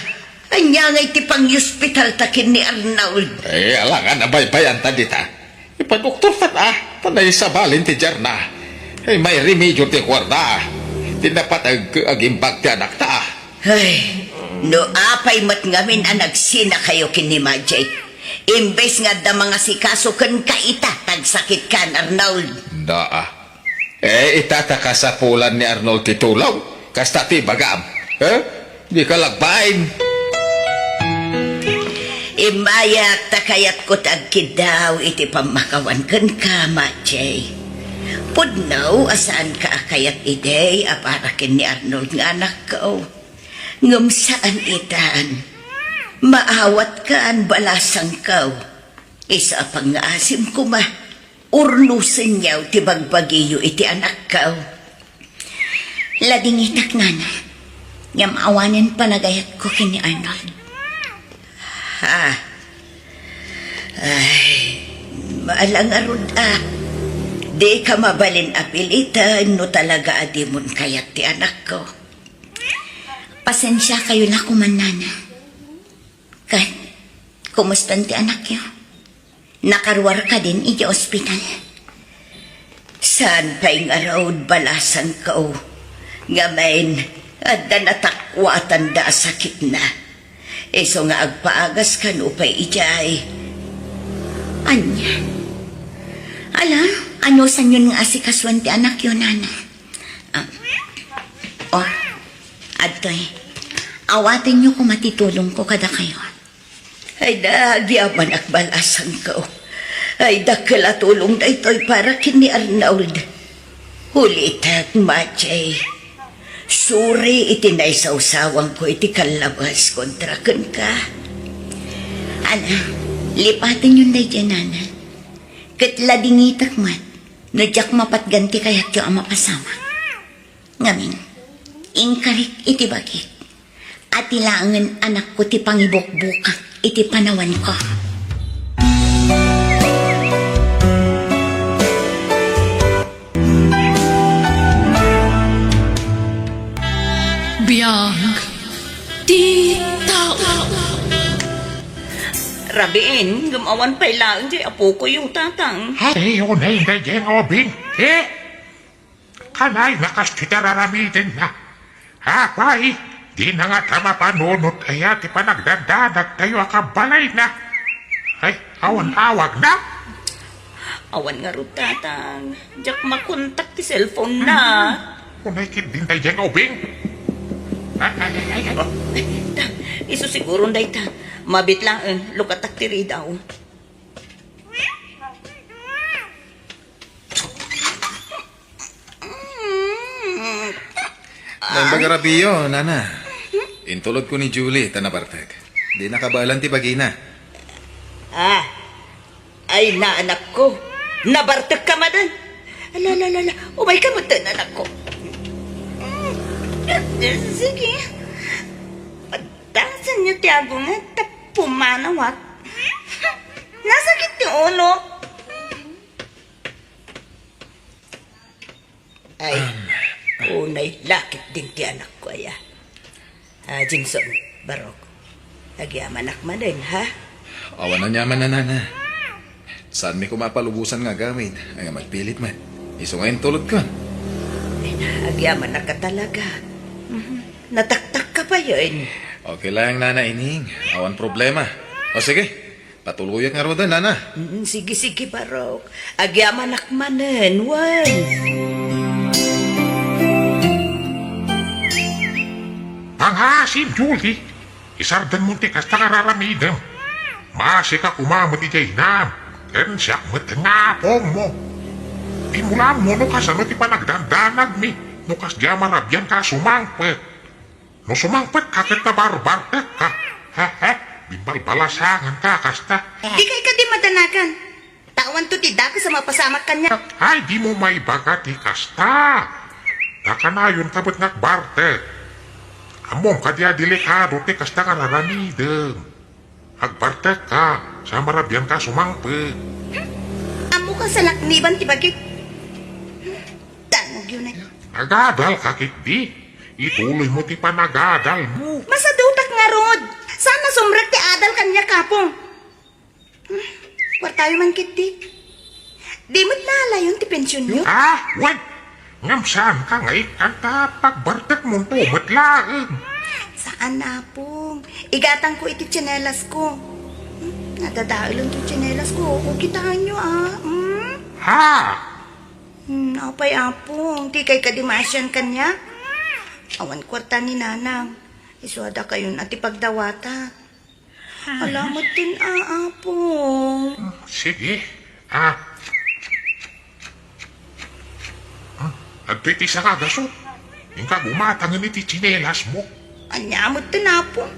Ania ngay ti pangyospitalta ken ni Arnold? Eh, alangan a baybayanta dita. Ipadoktorta, ta naisabalin ti diarna. Eh, may remedio ti kuarta. Ti napateg agimbag ti anakta. Ay, no apay met ngamin a nagsinakayo ken ni Majay. Imbes nga adda mangasikaso kenka ita, tagsakitka, Arnold. Daa. Eh, ita ta kasapulan ni Arnold ti tulong. Kasta ti ibagam. Eh? Dika lagbain. Immayak ta kayatko ti agkiddaw iti pammakawan kenka, Majay. Pudno a saanka a kayat idi a para ken ni Arnold nga anakko. Ngem saan itan. Maawatkan, balasangko. Isu a pangngaasim koma, urnosenyo ti bagbagiyo iti anakko. Ladingitak, nana. Ngem awanen panagayatko ken ni Arnold. Ha? Ay, maala ngarud a. Dika mabalin a piliten no talaga a dimon kayat ti anakko. Pasensiakayo la koman, nana. Ket, kumustan ti anakyo? Nakaruar kadin iti ospital? Saan pay ngarud, balasangko. Ngamin, adda natakuatanda a sakitna. Isu nga agpaagas kano pay idiay. Ania? Ala, anusanyon nga asikasuen ti anakyo, nana? Ah. Oh, adtoy. Awatenyo koma ti tulongko kadakayo. Ay, da, agyamanak, balasangko. Ay, dakkel a tulong daytoy para ken ni Arnold. Ulitek, Majay. Sorry iti naisawsawangko iti kallabas kontra kenka. Ala, lipatenyon daydiay, nana. Ket ladingitek met no diak mapatgan ti kayatyo a mapasamak. Ngamin, inkarik iti bagik a ti laengen anakko ti pangibukbukak iti panawanko. Biag ti tao. Rabiin, ngem awan pay laeng diay apokoyo, Tatang. Ay, unay daydiay nga ubing. Eh? Kanay nga kastoy ti ar-aramidenna. Apay, dina ngata mapanunot aya ti panagdandanagtayo a kabalayna? Ay, awan awagna? Awan ngarud, Tatang. Diak makontak ti cellphone-na. Unay ketdin daydiay nga ubing. Ay, ay, ay, ay, ay. Ay, Tang, isu siguron dayta. Mabit laeng, lukatak ti ridaw. Naimbag a rabiyo, nana. Intulodko ni Julie ta nabartek. Dina kabaelan ti bagina. Ah, ay, naanakko. Nabartekka manen. Ala, ala, ala, ala. Umayka metten, anakko. Sige. Padasenyo ti agunget ta pumanawak. Nasakit ti ulo. Ay, unay lakit din ti anakko aya. Ah, Jingson, Barok. Agyamanak manen, ha? Awan aniaman, nana. Saanmi koma a palubosan nga agamid, ay nga magpilit man. Isu nga intulodkon. Ay, agyamanak ka talaga. Mhm. Nataktak ka pa yun. Okay lang, Nana Ining. Awan problema. O sige, patuloyak ngaruden, nana. Mm, sige, sige, Barok. Agyamanak manen, wen. Pangasim, Julie. Isardengmo ti kasta nga ar-aramidem. Maasika koma met idiay inam, ken siak met nga apongmo. Di mo la ammo no kasano ti panagdandanagmi, no kasdiay a marabianka a sumangpet. No sumangpetka ket nabarbartekka. Hehe, bimbalbalasangenka kasta. Dikay kadi madanagan. Ta awanto ti dakes a mapasamak kaniak. Ay, di mo maibaga ti kasta. Ta kanayonka met nga agbartek. Ammom kadi a delikado ti kasta nga ar-aramidem. Agbartekka, sa marabianka a sumangpet. Ammok a salakniban ti bagik. Dangogyo na. Agadalka ketdi. Ituloymo ti panagadalmo. Masadutak ngarud. Saan a sumrek ti adal kaniak, Apong. Hmm, kuartayo man ketdi. Di met naalayon ti pensionyo? Ah, wen. Ngem saanka nga ikkan ta pagbartekmonto met laeng. Saan, Apong. Igatangko iti tsinelasko. Hmm, nadadaelon ti tsinelasko. O, kitaenyo, ah. Hmm? Ha? Hmm, apay, Apong. Dikay kadi maasian kaniak? Awan kuarta ni Nanang. Isu a dakayon a ti pagdawatak. Ala met ten, a, Apong. Sige. Ah. Ah, adtoy ti sangagaso. Inka gumatangen iti tsinelasmo. Ania met ten, Apong?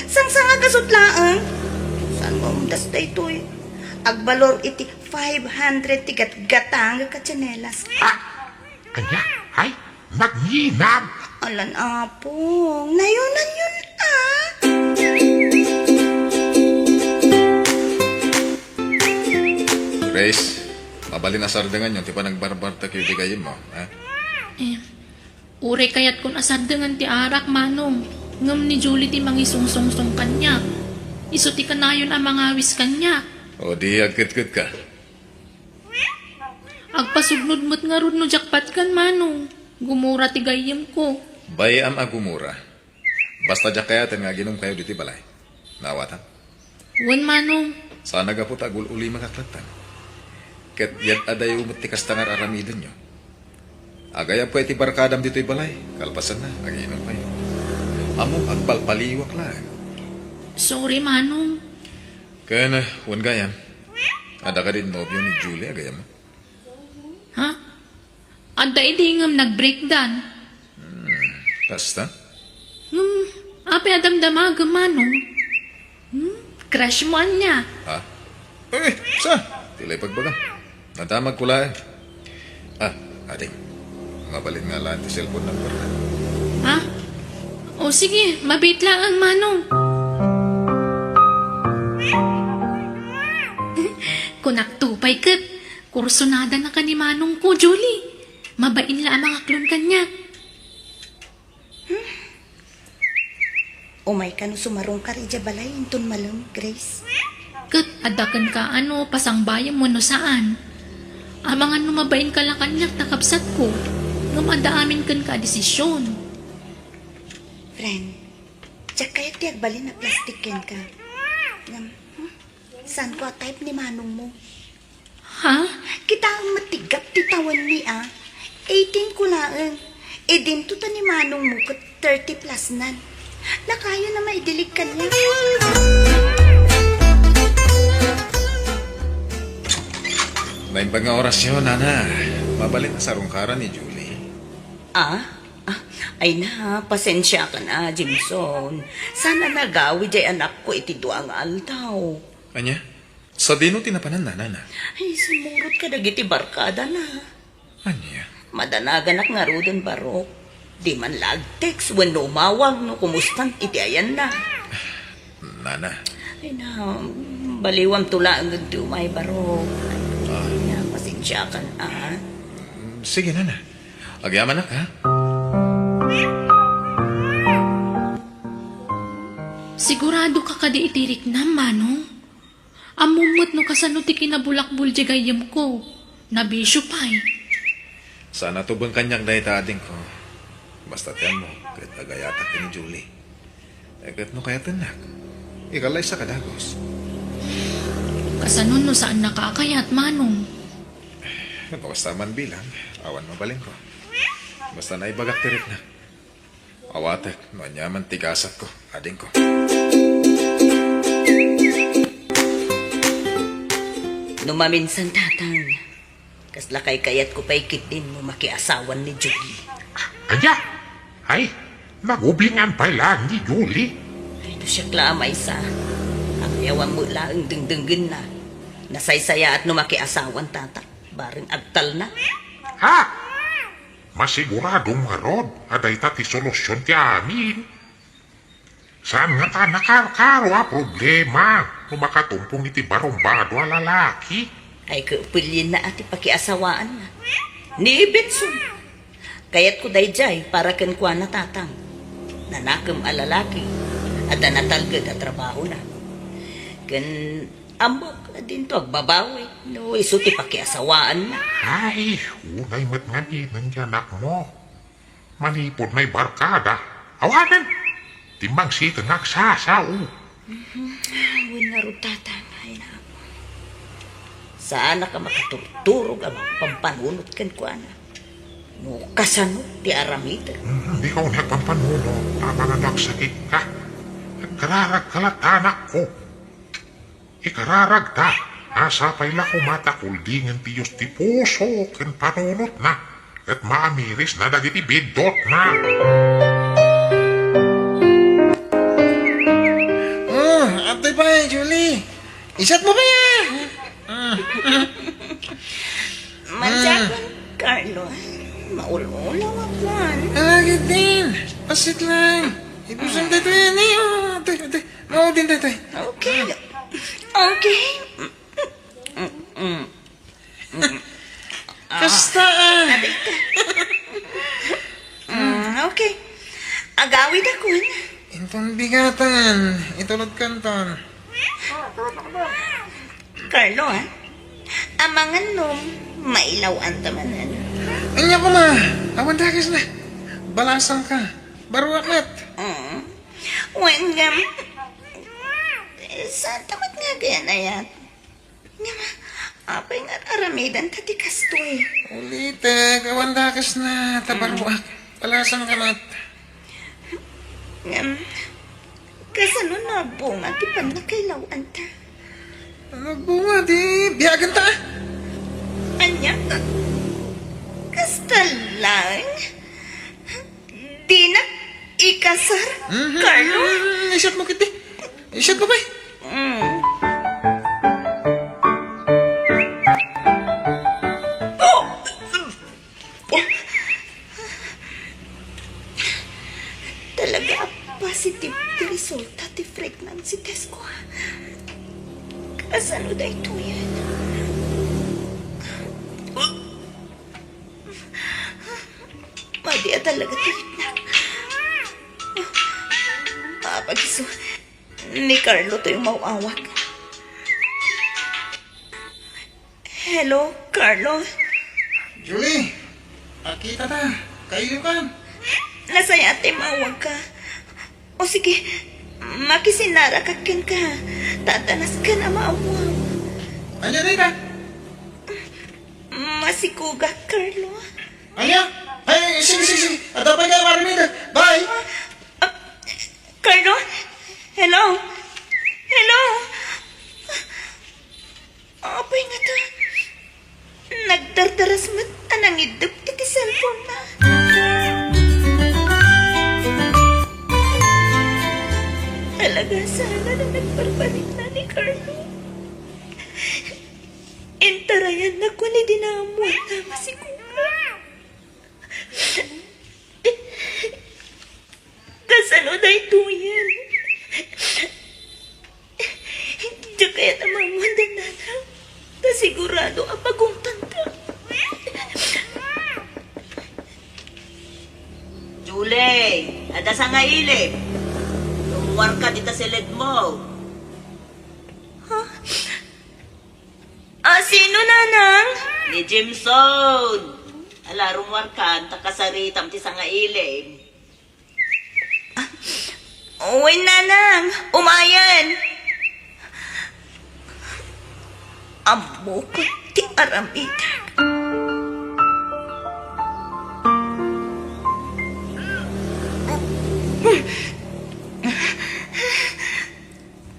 Sangsangagasot laeng. Saan mo umdas daytoy? Agbalor iti five hundred ti gatgatangek a tsinelas. Ah! Ania? Ay, nagnginam! Alan, Apong, nayonanyon, a. Grace, mabalin a sardenganyon ti panagbarbartekyo iti gayyemmo, ha? Eh, uray kayatkon a sardengan ti arak, Manong. Ngem ni Julie ti mangisungsongsong kaniak. Isu ti kanayon a mangawis kaniak. O di agketketka. Agpasubnod met ngarud no diak patgan, Manong. Gumura ti gayyemko. Bay-am a gumura. Basta diak kayaten nga aginumkayo ditoy balay. Naawatam? Wen, Manong. Sana gapu ta agul-ulimek latta. Ket yad-adayo met ti kasta nga ar-aramidenyo. Agayabko iti barkadam ditoy balay. Kalpasanna, agiinumkayo. Ammom, agpalpaliwak laeng. Sorry, Manong. Ken, wen gayam, adda kadi nobio ni Julie a gayyemmo? Ha? Adda idi ngem nag-breakdan. Hmm, kasta? Ngem, apay a damdamagem, Manong? Hmm? Crush mo ania? Ha? Eh, sa? Ti la ipagbagam. Nadamagko laeng. Ah, ading. Mabalin nga alaen ti cellphone number na. Ha? O sige, mabiit laeng, Manong. Kunakto pay ket, kursunada na ka ni Manongko, Julie. Mabain la a mangaklon kaniak. Hmm? Umayka no sumarungkar idiay balay inton malem, Grace? Ket adda kenka a no pasangbayem wenno saan. Amangan no mabainka la kaniak ta kabsatko, ngem adda amin kenka a desisyon. Friend, diak kayat ti agbalin a plastik kenka. Ngem, hmm? Saanko a type ni manongmo. Ha? Kitaem met ti gap ti tawenmi a. Eighteen ko laeng. Idinto ta ni manongmo ket thirty plus nan. Nakayon a maidilig kaniak. Naimbag nga orasyo, Nana. Mabalin a sarungkaran ni Julie. Ah? Ah, ay na, pasensiakan a, Jimson. Saan a nagawid diay anakko iti dua nga aldaw. Ania? Sadino ti napanan, Nana? Ay, simurot kadagiti barkadana. Ania? Madanaganak ngaruden, Barok. Di man la ag-text wenno umawag no kumustan iti ayanna. Nana. Ay na, baliwamto laeng ti umay, Barok. Ah. Ay na, pasensiakan a. Sige, Nana. Agyamanak, ha? Sigurado ka kadi iti riknam, Manong? Ammom met no kasano ti kinabulakbol diay gayyemko. Nabisio pay. Saan a tubeng kaniak dayta, adingko. Basta ti ammo, ket agayatak ken ni Julie. Eh, ket no kayatennak, ikallaysaka dagus. Kasano no saannaka a kayat, Manong? No kasta man bilang, awan mabalinko. Basta naibagak ti rikna. Awatek no aniaman ti gasatko, adingko. No maminsan, Tatang, Kasla kaykayatko pay ketdin no makiasawan ni Julie. Ania? Ay, nagublingan pay laeng ni Julie. Ay, no siak la a maysa, agayawan met laeng dengdenggenna. Nasaysayaat no makiasawan, Tata, bareng agtalna. Ha? Masiguradom ngarud a dayta ti solusion ti amin. Saan ngata a nakarkaro a problema no makatumpong iti barumbado a lalaki? Ay, kaupilienna a ti pakiasawaanna. Ni Benson. Kayatko daydiay para kenkuana, Tatang. Nanakem a lalaki. Adda natalged a trabahona. Ken ammok a dinto agbabawi no isu ti pakiasawaanna. Ay, unay met ngamin ti anakmo. Manipud may barkada, awanen! Timmangsiten nga agsasao. Mhm. Wen ngarud, Tatang, ay, Apo. Saanak a makaturturog a mangpampanunot kenkuana. No kasano ti aramiden? Mhm, dika unay agpampanunot, amangan no agsakit ka. Agrarag ka latta, anakko. Ikararagta a sapay la koma ta kuldingen ti Dios ti puso ken panunotna, ket maamirisna dagiti biddutna. Oh, apay pay, Julie. Isat mo ba ya? Manjakon, Carlo. Maul-ulaw ako, ano? Alagad din. Pasit lang. Ibusan tayo yan eh. Oh, ate, ate. Maudin daytoy. Okay. Okay. Mm, mm, mm. Kasta, ah. Adik ka. Mm, okay. Agawid ako, eh. Inton bigatan, itulod kanton. Carlo, ah. Amangan no mailaw-an ta manen. Ania koma, awan dakes na. Balasang ka. Baruak met. Mm. Wen ngem, saan ta met nga aganayat? Ngem, apay nga ar-aramidenta ti kastoy? Ulitek, awan dakes na, ta baruak. Palasam ka met. Ngem, kasano no agbunga ti pannakailaw-anta? Agbunga ti biagenta. Ania? Kasta laeng? Dinak ikasar, Carlo? Mhm. Isyat mo kiti. Isyat mo, bay. Mm. Oh! Talaga a positive ti resulta ti pregnancy test ko, ha? Kasano daytoyen? Madi a talaga ti ritnak. Apagiso, ni Carlo toy maw-awag. Hello, Carlo. Julie, akita ta. Kailikan. Nasayaat ti maawag ka. O sige, makisinara ka kenka. Tatanas ka na maawag. Anya dayta? Masikugak, Carlo. Ania? Ay, sige, sige, sige. Adda pay nga aramid. Bye. Ah, Carlo? Hello? Hello? Apay ngata? Nagdardaras met a nangiddep iti cellphone-na. Talaga, sana na nagbarbarina ni Carlo. Intarayan na ko ni dinamuan na masikula. Kasano daytoyen? Diak kayat a maammoan da nanang. Ta sigurado a pagungtanta. Julie, adda sangailib. Rummuarka dita siledmo. Ha? Ah, sino, nanang? Ni Jimson. Ala, rummuarkan, ta kasaritam ti sangailib. Ah, wen, nanang, umayen. Ammok ti aramid.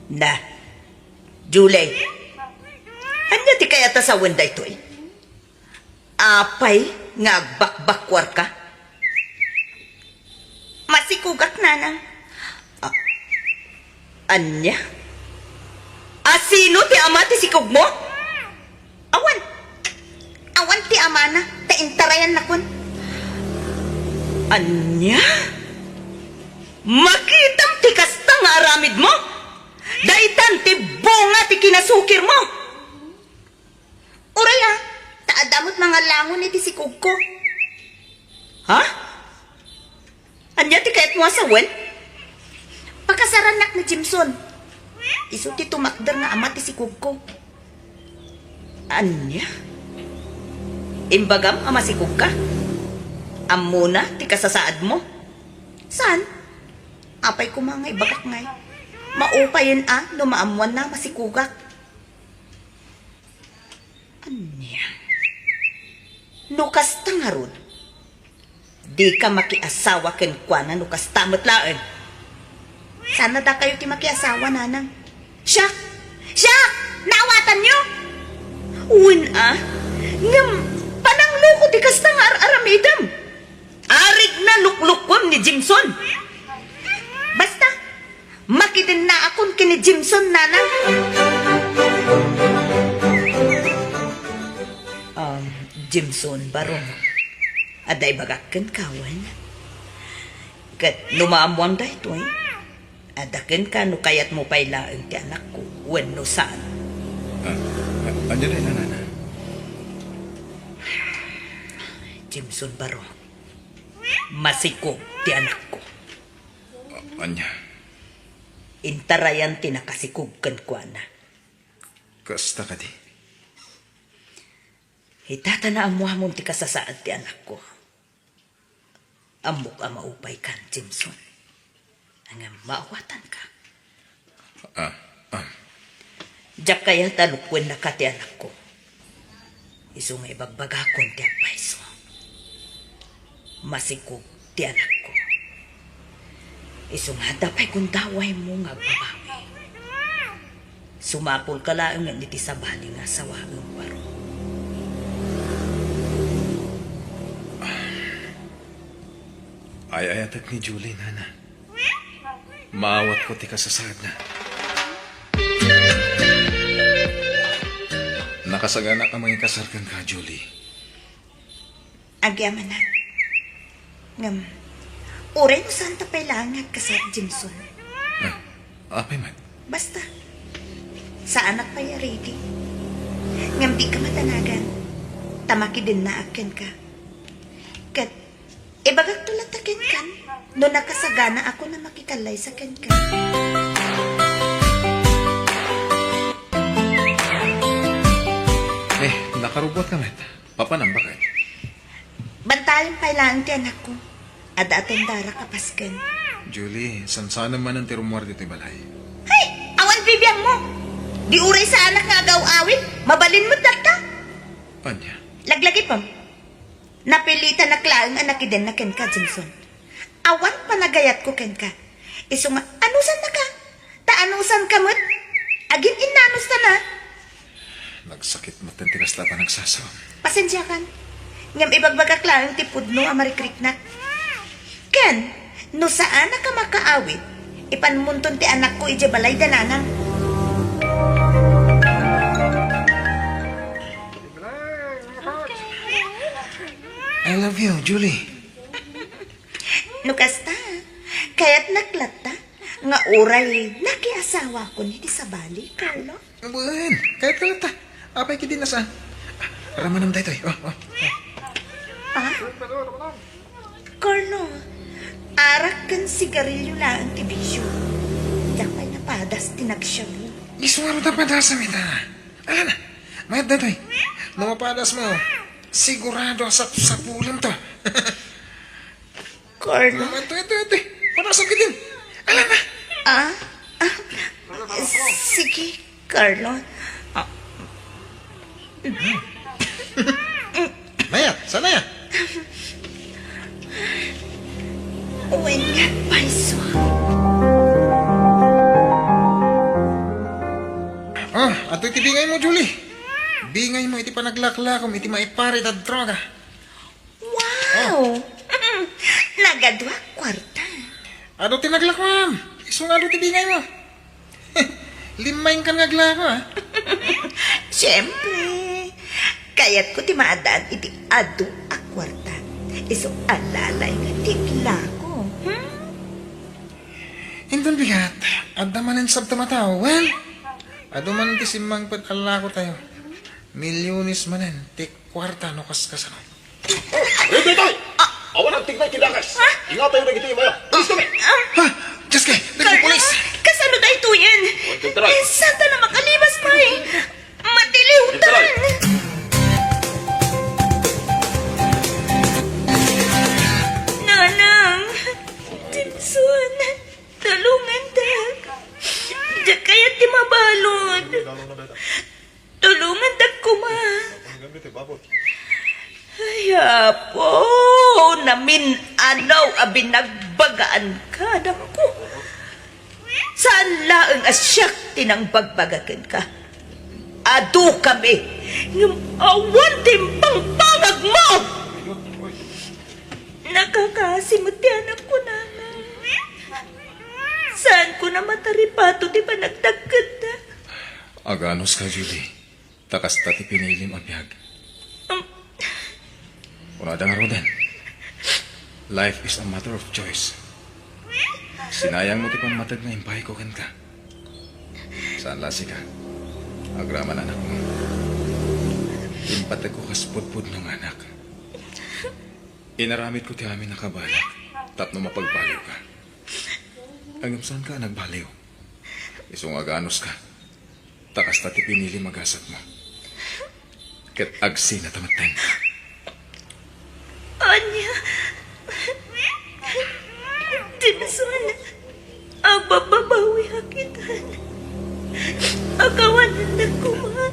Na, Julie, ania ti kayat a sawen daytoy? Apay nga agbakbakkuarka? Masikugak, nanang. A-, ania? A, sino ti ama ti sikugmo? Awan. Awan ti amana, ta intarayannakon. Ania? Makitam ti kasta nga aramidmo? Daytan ti bunga ti kinasukirmo. Uray a, ta adda met mangalangon iti sikugko. Ha? Ania ti kayatmo a sawen? Pakasarannak ni Jimson. Isu ti tumakder nga ama ti sikugko. Ania? Imbagam a masikugka? Ammona ti kasasaadmo? Saan? Apay koma nga ibagak ngay, maupayen a no maammoanna a masikugak. Ania? No kasta ngarud, dika makiasawa kenkuana no kasta met laeng. Saan a dakayo ti makiasawa, nanang? Siak! Siak! Naawatanyo? Wen a, ngem panangloko ti kasta nga ar-aramidem. Arig na luklukuem ni Jimson. Basta, makidennaakon ken ni Jimson, nanang. Um, Jimson, Barong, adda ibagak kenka wen? Ket no maammoam daytoy, adda kenka no kayatmo pay laeng ti anakko wenno saan. Ah, ah, ania dayta, nana? Jimson, Barong, masikog ti anakko. Ah, ania? Intarayan ti nakasikog kenkuana. Kasta kadi? Ita ta naammoamon ti kasasaad ti anakko. Ammok a maupaykan, Jimson. Ngem maawatanka. Ah, ah. Diak kayat a lukuennaka ti anakko. Isu nga ibagbagakon ti agpayso. Masikog ti anakko. Isu nga adda pay gundawaymo nga agbabawi. Sumapulka laeng iti sabali nga asawaem, Barong. Ay-ayatek ni Julie, nana. Maawatko ti kasasaadna. Nakasaganak a mangikasar kenka, Julie. Agyamanak. Ngem, uray no saanta pay laeng nga agkasar, Jimson. Ah, apay met? Basta, saanak pay a ready. Ngem dika madanagan, ta makidennaak kenka. Ket, ibagakto latta kenkan, no nakasaganaakon a makikallaysa kenka. Eh, nakarubbuatka met. Papanam, baket? Bantayan pay laeng ti anakko. Adda atendarak a pasken. Julie, sansanem manen ti rummuar ditoy balay. Hay! Awan bibiangmo! Di uray saanak nga agaw-awid, mabalin met latta. Ania? Laglagipem. Napilitanak laeng a nakidenna kenka, Jimson. Awan panagayatko kenka. Isu nga, anusannaka? Ta anusanka met? Agin-innanustana? Nagsakit met ti kasta a panagsasao. Pasensiakan. Ngem ibagbagak laeng ti pudno a marikriknak. Ken, no saanak a makaawid, ipanmonton ti anakko idiay balay da nanang. I love you, Julie. No kasta, kayatnak latta nga uray nakiasawakon iti sabali, Carlo? Wen, kayatka latta. Apay ketdi no saan? Ah, ramanam daytoy. Oh, oh, oh. Ah? Carlo, arak ken sigarilyo laeng ti bisio. Diak pay napadas ti nagshabu. Isu ngarud a padasem ita. Ala na, mayat daytoy. No mapadasmo, sigurado a sapsapulemto. Carlo. Ito, ito, ito. Panasok itin. Ala na. Ah? Ah? Sige, Carlo. Ah. Naya, saan naya? Wen nga, payso. Ah, adtoy ti bingaymo, Julie. Bingaymo iti panaglaklakom iti maiparit a droga. Wow! Nagaduak kuarta. Adu ti naglakom. Isu nga adu ti bingaymo. Limmaingkan nga aglako, a. Siempre, kayatko ti maaddaan iti adu a kuarta. Isu a lalayna ti aglako. Hmm? Inton bigat, adda manen sabta mataw. Well, adu man ti simmangpet a lakotayo. Milyones manen ti kuarta no kaskasano. Oh, Retoy! Awan agtignay ti dakes. Ingatayo dagiti imaya. Pulis kami. Ha? Diyos ko, nagpupulis. Kasano daytoyen? One, two, three. Eh, saan ta na makalibas, pay? Matiliwtan. One, two, three. Nanang, Jimson, tulongantak. Diak kayat ti mabalud. Tulongantak koma. Ay, Apo, namin-anaw a binagbagaan ka, anakko. Saan laeng a siak ti nangbagbaga kenka. Adu kami, ngem awan ti impangpangagmo. Nakakaasi met ti anakko, Nanang. Saanko a mataripato ti panagdagketda. Aganuska, Julie. Ta kasta ti pinilim a biag. Kunada ngaruden, "Life is a matter of choice." Sinayangmo ti pammateg nga impayko kenka. Saan la sika. Agraman anakmo. Impategko kas pudpudno nga anak. Inaramidko ti amin a kabalak tapno mapagbaliwka. Ngem saanka a nagbaliw. Isu nga aganuska. Ta kasta ti pinilim a gasatmo. Ket agsinata metten. Ania? Jimson, agbababawiak itan. Akawanannak koma.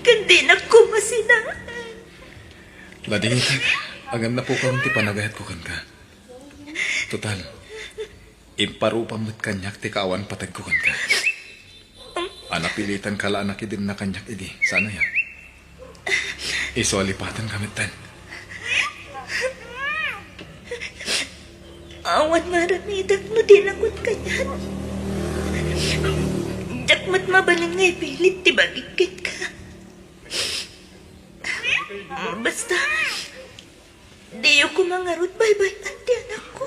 Ken dinak koma sinaan. Ladingit, ngem napukawon ti panagayatko kenka. Total, imparupam met kaniak ti kaawan pategko kenka. A napilitanka la a nakidenna kaniak idi, saan aya? Isu a lipatanka metten. Awan maaramidak no dinakon kaniak. Diak met mabalin nga ipilit ti bagik kenka. Basta, diyo koma ngarud baybay-an ti anakko.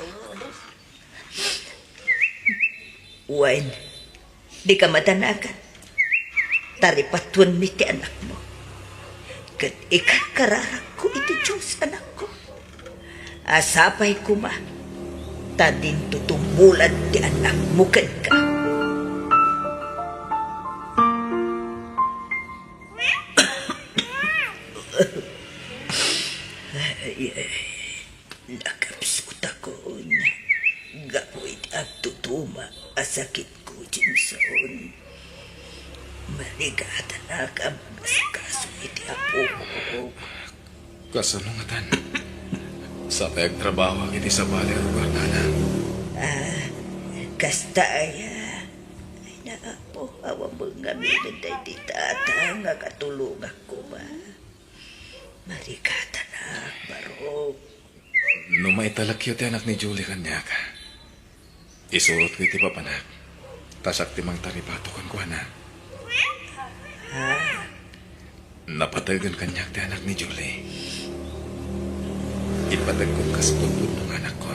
Wen, dika madanagan. Taripatuenmi ti anakmo. Ket ikarkararakko iti Dios, anakko. A sapay koma, ta dinto tumulad ti anakmo kenka. Ay, ay. Nakapsutakon gapu iti agtutuma a sakitko, Jimson. Marigatanak a magasikaso iti apok. Kasano ngatan? Sapay agtrabahoak iti sabali a lugar, nanang. Ah, kasta aya? Ay, Apo, awan met ngamin daydi tata nga katulongak koma. Marigatanak, barok. No maitalekyo ti anak ni Julie kaniak, isurotko iti papanak, ta siak ti mangtaripato kenkuana. Ha? Napategen kaniak ti anak ni Julie. Ipategko kas pudpudno nga anakko.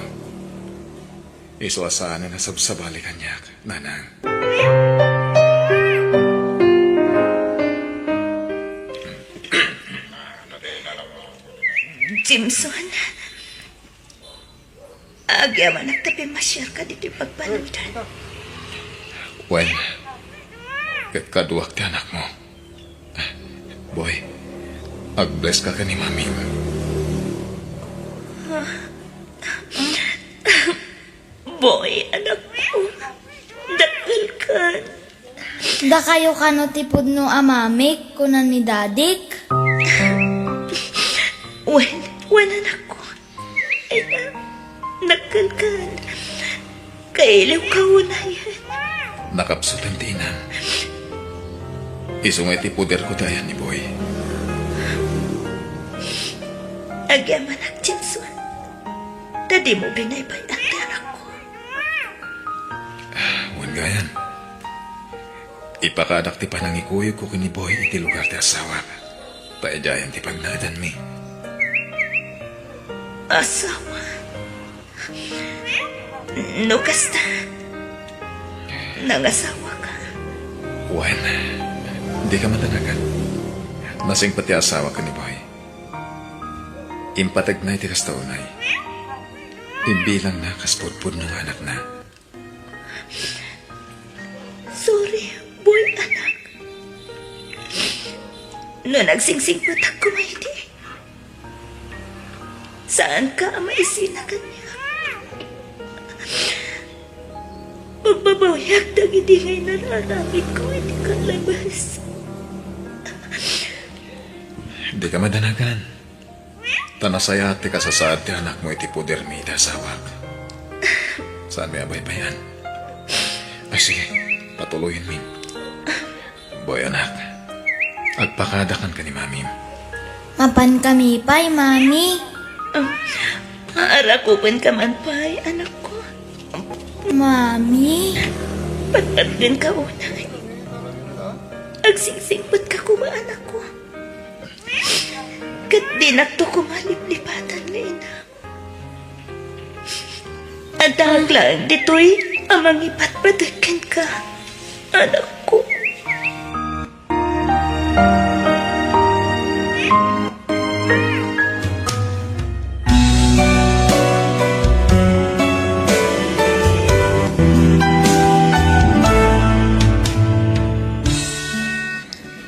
Isu a saanen a sabsabali kaniak, nanang. Jimson, agyamanak ta pimmasiarka ditoy pagbaludan. Wen, ket kaduak ti anakmo. Boy, ag-bless ka ken ni Mami. Boy, anakko, dakkelkan. Dakayo kano ti pudno a mamik, kuna ni dadik. Wen, wen, anakko. Ay, dakkelkan. Kailiwka unayen. Nakapsutan ti inam. Isu nga iti poderko ti ayan ni Boy. Agyamanak, Jameson, ta dimo binaybay-an ti anakko. Wen gayam, ipakaadak ti panangikuyogko ken ni Boy iti lugar ti asawak, ta idiayen ti pagnaedanmi. Asawa? No kasta, nangasawaka? Wen, dika madanagan. Nasingpet ti asawak ken ni Boy. Impategna iti kasta unay. Imbilangna kas pudpudno nga anakna. Sorry, Boy, anak. No nagsingsingpetak koma idi, saanka a maisina kaniak. Pagbabawiak dagidi nga inararamidko iti kallabes. Dika madanagan. Ta nasayaat ti kasasaad ti anakmo iti podermi iti asawak. Saanmi a baybay-an. Ay, sige, patuloyenmi. Boy, anak, agpakadakan ken ni Mamim. Mapankami pay, Mami. Ah, arakupenka man pay, anakko. Mami. Patpatgenka unay. Agsingsingpetka koma, anakko. Ket dinakto koma liplipatan nga ina. Addaak laeng ditoy a mangipatpateg kenka, anakko.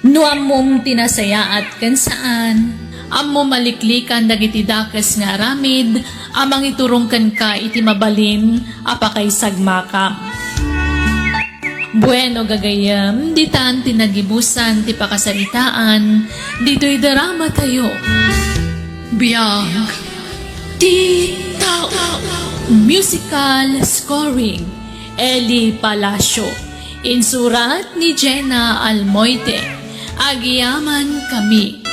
No ammom ti nasayaat ken saan, ammom a liklikan dagiti dakes nga aramid a mangiturong kenka iti mabalin a pakaisagmakam. Bueno, gagayyem, ditan ti nagibusan ti pakasaritaan ditoy dramatayo. Biag ti tao. Musical scoring, Eli Palacio. Insurat ni Jenna Almoite. Agyamankami.